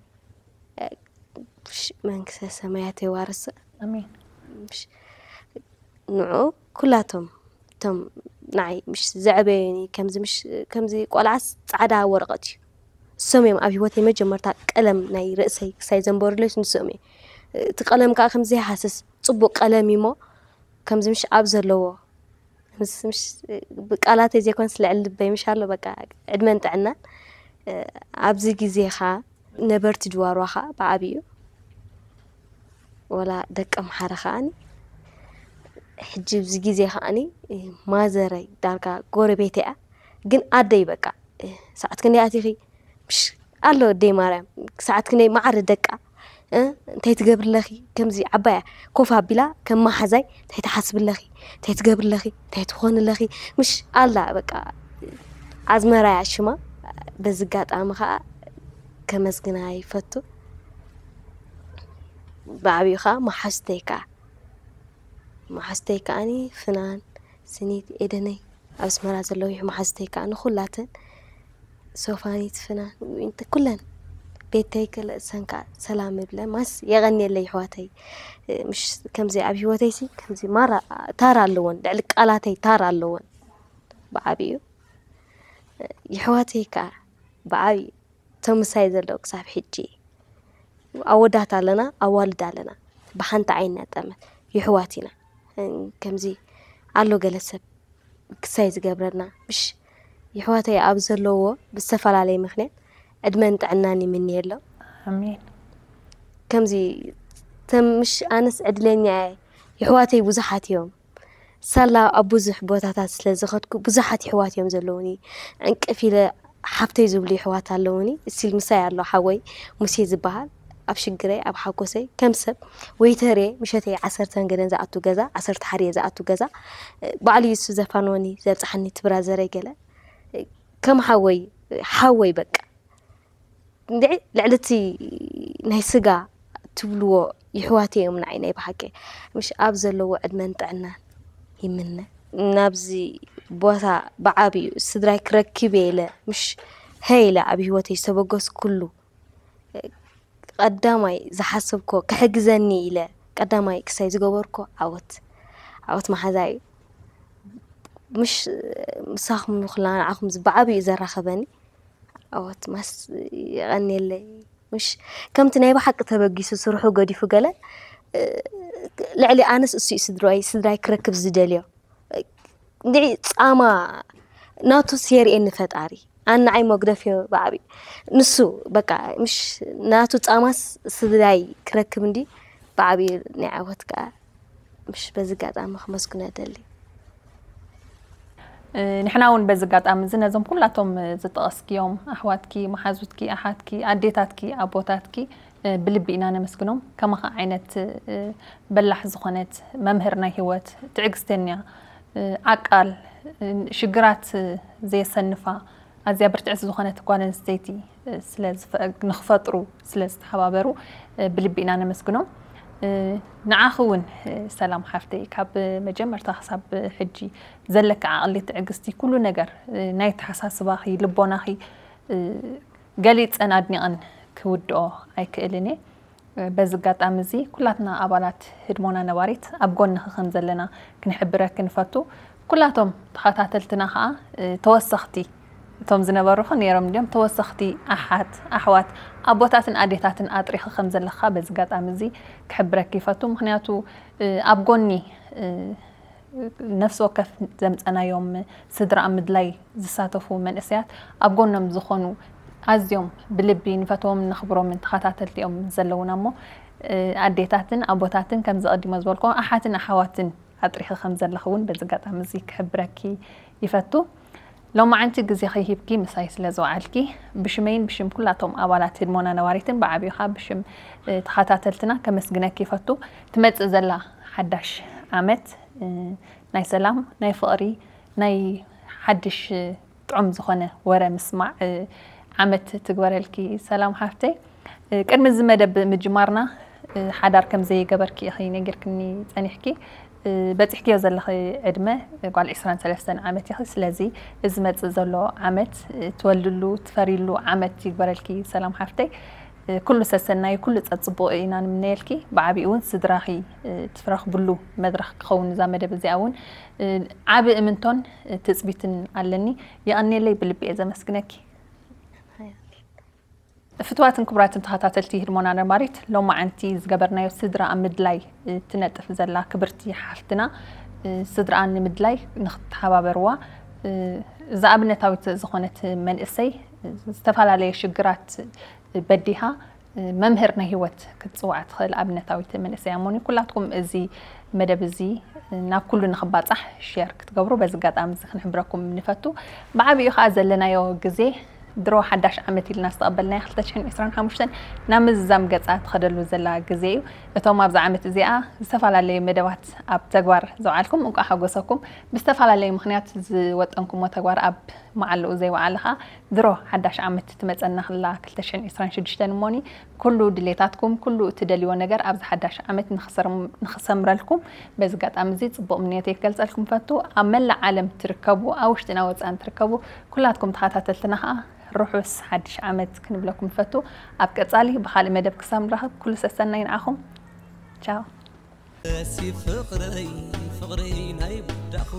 መንግስተ ሰማያት የዋርስ። ኣሜን። ንዑ ኩላቶም እቶም ንዓይ ምሽ ዘዕበዩኒ ከምዚ ምሽ ከምዚ ቆልዓስ ጻዕዳ ወረቐት እዩ። እሶም እዮም ኣብ ህይወተይ መጀመርታ ቀለም ናይ ርእሰይ ክሳይ ዘንበሩለይ ንሶም እዮም። እቲ ቀለም ከዓ ከምዚ ሃስስ ጽቡቕ ቀለም እዩ እሞ ከምዚ ምሽ ኣብ ዘለዎ ምስ ምሽ ብቃላተይ ዘይኮንስ ልዕሊ ልበይ ምሽ ኣሎ በቃ ዕድመን ጥዕናን ኣብዚ ግዜ ኸዓ ነበርቲ ጅዋርዋ ኸዓ ብዓብዩ ወላ ደቂ ኣምሓረ ኸዓኒ ሕጂ ኣብዚ ግዜ ኸዓኒ ማዘረይ ዳርጋ ጎረቤት እያ ግን ኣደይ በቃ ሰዓት ክንደይ ኣቲኺ ብሽ ኣሎ ደይ ማርያም ክሳዓት ክንደይ መዓረ ደቃ እንታይ ትገብርለኺ ከምዚ ዓባያ ኮፍ ኣቢላ ከም መሓዛይ እንታይ ትሓስብለኺ እንታይ ትገብርለኺ እንታይ ትኾንለኺ ምሽ ኣላ በቃ ኣዝመራያ ሽማ በዚ ኣጋጣሚ ከዓ ከመስግና ይፈቱ። ብዓብዩ ከዓ መሓዝተይ ከዓ መሓዝተይ ከዓኒ ፍናን ስኒት ኤደነይ ኣብ ኣስመራ ዘለዉ ይሑ መሓዝተይ ከዓ ንኩላተን ሶፋኒት ፍናን ዊንቲ ኩለን ቤተይ ክልእሰን ከዓ ሰላም እብለ ማስ የቐንየለይ ይሕዋተይ ምሽ ከምዚ ኣብ ህይወተይሲ ከምዚ ማራ ታራ ኣለዎን ልዕሊ ቃላተይ ታራ ኣለዎን ብዓብዩ ይሕዋተይ ከዓ ብዓብዩ ተምሳይ ዘለዉ ክሳብ ሕጂ ኣወዳት ኣለና ኣዋልድ ኣለና ብሓንቲ ዓይንና ጠመት ይሕዋት ኢና ከምዚ ኣሎ ገለ ሰብ ክሳይ ዝገብረና ምሽ ይሕዋተይ ኣብ ዘለዎ ብዝተፈላለየ ምክንያት ዕድመን ጥዕናን ይምንየሎም ኣሜን ከምዚ ተምሽ ኣነስ ዕድለኛ እየ ይሕዋተይ ብዙሓት እዮም ሳላ ኣብ ብዙሕ ቦታታት ስለ ዝኸድኩ ብዙሓት ይሕዋት እዮም ዘለውኒ ዕንቅፍ ኢለ ሓፍተይ ዝብሉ ይሕዋት ኣለውኒ እሲል ምሳይ ኣሎ ሓወይ ሙሴ ዝበሃል ኣብ ሽግረይ ኣብ ሓጎሰይ ከም ሰብ ወይተር እየ ምሸተይ ዓሰርተን ገለን ዝኣቱ ገዛ ዓሰርተ ሓር እየ ዝኣቱ ገዛ ባዕሉ እዩ እሱ ዘፋንወኒ ዘብፅሓኒ ትብራዘረይ ገለ ከም ሓወይ ሓወይ በቃ እንድዒ ልዕሊ እቲ ናይ ስጋ ትብልዎ ይሕዋት እዮም ንዓይ ናይ ብሓቂ ምሽ ኣብ ዘለዎ ዕድመን ጥዕናን ይምነ ናብዚ ቦታ ብዓብዩ ስድራይ ክረክብ እየ ኢለ ምሽ ሀ ኢለ ኣብ ህይወተይ ዝተበገስኩሉ ቀዳማይ ዝሓሰብኮ ክሕግዘኒ ኢለ ቀዳማይ ክሳይ ዝገበርኮ ዓወት ዓወት መሓዛ እዩ ምሽ ምሳኹም ንኩላ ንዓኹም ብዓብዩ ዘራኸበኒ ኣወት ማስ የቐንየለይ ምሽ ከምቲ ናይ ብሓቂ ተበጊሱ ስርሑ ገዲፉ ገለ ልዕሊ ኣነስ እሱ እዩ ስድራይ ስድራይ ክረክብ ዝደልዮ እንድዒ ፃማ ናቱስ የርእየኒ ፈጣሪ ኣነ ንዓይ መጉደፍዮ ብዓብዩ ንሱ በቃ ምሽ ናቱ ፃማስ ስድራይ ክረክብ እንዲ ብዓብዩ ናይ ዓወት ከዓ ምሽ በዚ ኣጋጣሚ ክመስግኖ እደሊ። ንሕና እውን በዚ ኣጋጣሚ እዚ ነዞም ኩላቶም ዝጠቐስክዮም ኣሕዋትኪ፣ መሓዙትኪ፣ ኣሓትኪ፣ ኣዴታትኪ፣ ኣቦታትኪ ብልቢ ኢና ነመስግኖም። ከማኻ ዓይነት በላሕ ዝኾነት መምህር ናይ ህይወት ትዕግስተኛ፣ ዓቃል፣ ሽግራት ዘየሰንፋ ኣዝያ ብርትዕቲ ዝኾነት ጓል ኣንስተይቲ ስለ ንኽፈጥሩ ስለ ዝተሓባበሩ ብልቢ ኢና ነመስግኖም። ንዓኺ እውን ሰላም ሓፍተይ ካብ መጀመርታ ክሳብ ሕጂ ዘለኪ ዓቕሊ ትዕግስቲ ኩሉ ነገር ናይ ተሓሳስባኺ ልቦናኺ ገሊፀን ኣድኒቐን ክውድኦ ኣይክእልን እየ። በዚ ኣጋጣሚ እዚ ኩላትና ኣባላት ህድሞና ነባሪት ኣብ ጎንኺ ከም ዘለና ክንሕብረኪ ንፈቱ። ኩላቶም ተኸታተልትና ከዓ ተወሰኽቲ እቶም ዝነበሩኺ ነይሮም እንዲዮም ተወሰኽቲ ኣሓት ኣሕዋት ኣቦታትን ኣዴታትን ኣጥሪኺ ከም ዘለኻ በዚ ኣጋጣሚ እዚ ክሕብረኪ ይፈቱ። ምክንያቱ ኣብ ጎኒ ነፍሲ ወከፍ ዘምፀናዮም ስድራ ኣብ ምድላይ ዝሳተፉ መንእሰያት ኣብ ጎኖም ዝኾኑ ኣዝዮም ብልቢ ንፈትዎም ነኽብሮምን ተኸታተልቲ እዮም ዘለውና እሞ ኣዴታትን ኣቦታትን ከምዚ ቀዲሞ ዝበልኮ ኣሓትን ኣሓዋትን ኣጥሪኺ ከም ዘለኺ እውን በዚ ኣጋጣሚ እዚ ክሕብረኪ ይፈቱ። ሎማዓንቲ ግዜኺ ሂብኪ ምሳይ ስለ ዝወዓልኪ ብሽመይን ብሽም ኩላቶም ኣባላት ህድሞና ነባሪትን ብዓብዩኻ ብሽም ተኸታተልትና ከመስግነኪ ይፈቱ። ትመፅእ ዘላ ሓዳሽ ዓመት ናይ ሰላም ናይ ፍቕሪ ናይ ሓድሽ ጥዑም ዝኾነ ወረ ምስማዕ ዓመት ትግበረልኪ ሰላም ሓፍተይ። ቅድሚ እዚ መደብ ምጅማርና ሓዳር ከም ዘይገበርኪ ኢኺ ነጊርክኒ ጸኒሕኪ። በጺሕክዮ ዘለኺ ዕድመ ጓል ዕስራን ሰለስተን ዓመት ኢኺ። ስለዚ እዚ ዝመጽእ ዘሎ ዓመት ትወልድሉ ትፈርይሉ ዓመት ይግበረልኪ ሰላም ሓፍተይ። ኩሉ ሰሰናዩ ኩሉ ጸጽቡቕ ኢና ንምነየልኪ። ብዓቢኡ እውን ስድራኺ ትረኽብሉ መድረኽ ክኸውን እዛ መደብ እዚኣ እውን ዓቢ እምንቶን ትጽቢትን ኣለኒ። የቐንየለይ ብልቢ እየ ዘመስግነኪ። ፍትዋትን ክቡራትን ተኸታተልቲ ህድሞና ነባሪት ሎማዓንቲ ዝገበርናዮ ስድራ ኣብ ምድላይ ትነጥፍ ዘላ ክብርቲ ሓፍትና ስድራኣ ንምድላይ ንክትተሓባበርዋ እዛ ኣብነታዊት ዝኾነት መንእሰይ ዝተፈላለየ ሽግራት በዲሃ መምህር ናይ ህይወት ክትፅዋዕ ትኽእል ኣብነታዊት መንእሰይ ኣሞኒ ኩላትኩም እዚ መደብ እዚ ናብ ኩሉ ንክባፃሕ ሼር ክትገብሩ በዚ ኣጋጣሚ እዚ ክንሕብረኩም ንፈቱ። ብዓብኡ ከዓ ዘለናዮ ግዜ ድሮ ሓዳሽ ዓመት ኢልና ዝተቐበልናዮ ክልተ ሽሕን ዕስራን ሓሙሽተን ናብ ምዝዛም ገጻ ትኸደሉ ዘላ ግዜ እዩ። እቶም ኣብዚ ዓመት እዚኣ ዝተፈላለዩ መደባት ኣብ ተግባር ዘውዓልኩም እንቋዕ ሓጎሰኩም። ብዝተፈላለዩ ምኽንያት ዝወጠንኩሞ ተግባር ኣብ መዓልኡ ዘይወዓለ ኸኣ ድሮ ሓዳሽ ዓመት ትመጸና ክላ ክልተ ሽሕን ዕስራን ሽዱሽተን እሞኒ ኩሉ ድሌታትኩም፣ ኩሉ እትደልይዎ ነገር ኣብዚ ሓዳሽ ዓመት ንኽሰርም-፣ ንኽሰምረልኩም በዚ ኣጋጣሚ እዚ ጽቡቕ ምንዮተይ ክገልጸልኩም ፈቱ። ኣብ መላእ ዓለም ትርከቡ፣ ኣብ ውሽጥና ወጻእን ትርከቡ ኩላትኩም ተኸታተልትና ኸኣ ርሑስ ሓድሽ ዓመት ክንብለኩም ንፈቱ። ኣብ ቀጻሊ ብኻልእ መደብ ክሳብ ንራኸብ ኩሉ ሰሰናይ ንዓኹም። ቻው። መለሲ ፍቕረይ፣ ፍቕረይ ናይ ወዳኹ።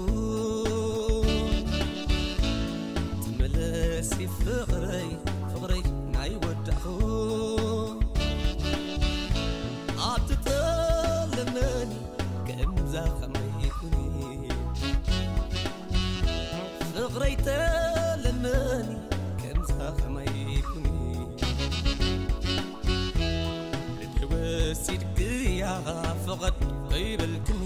ትመለሲ ፍቕረይ፣ ፍቕረይ ናይ ወዳኹ። ኣትተለመኒ ከምዛ ኸመይ ኩኒ። ፍቕረይ ተለመኒ ከምዛ ኸመይ ኩኒ። ልቢ ወሲድክያ ፍቕድ ከይበልክኒ።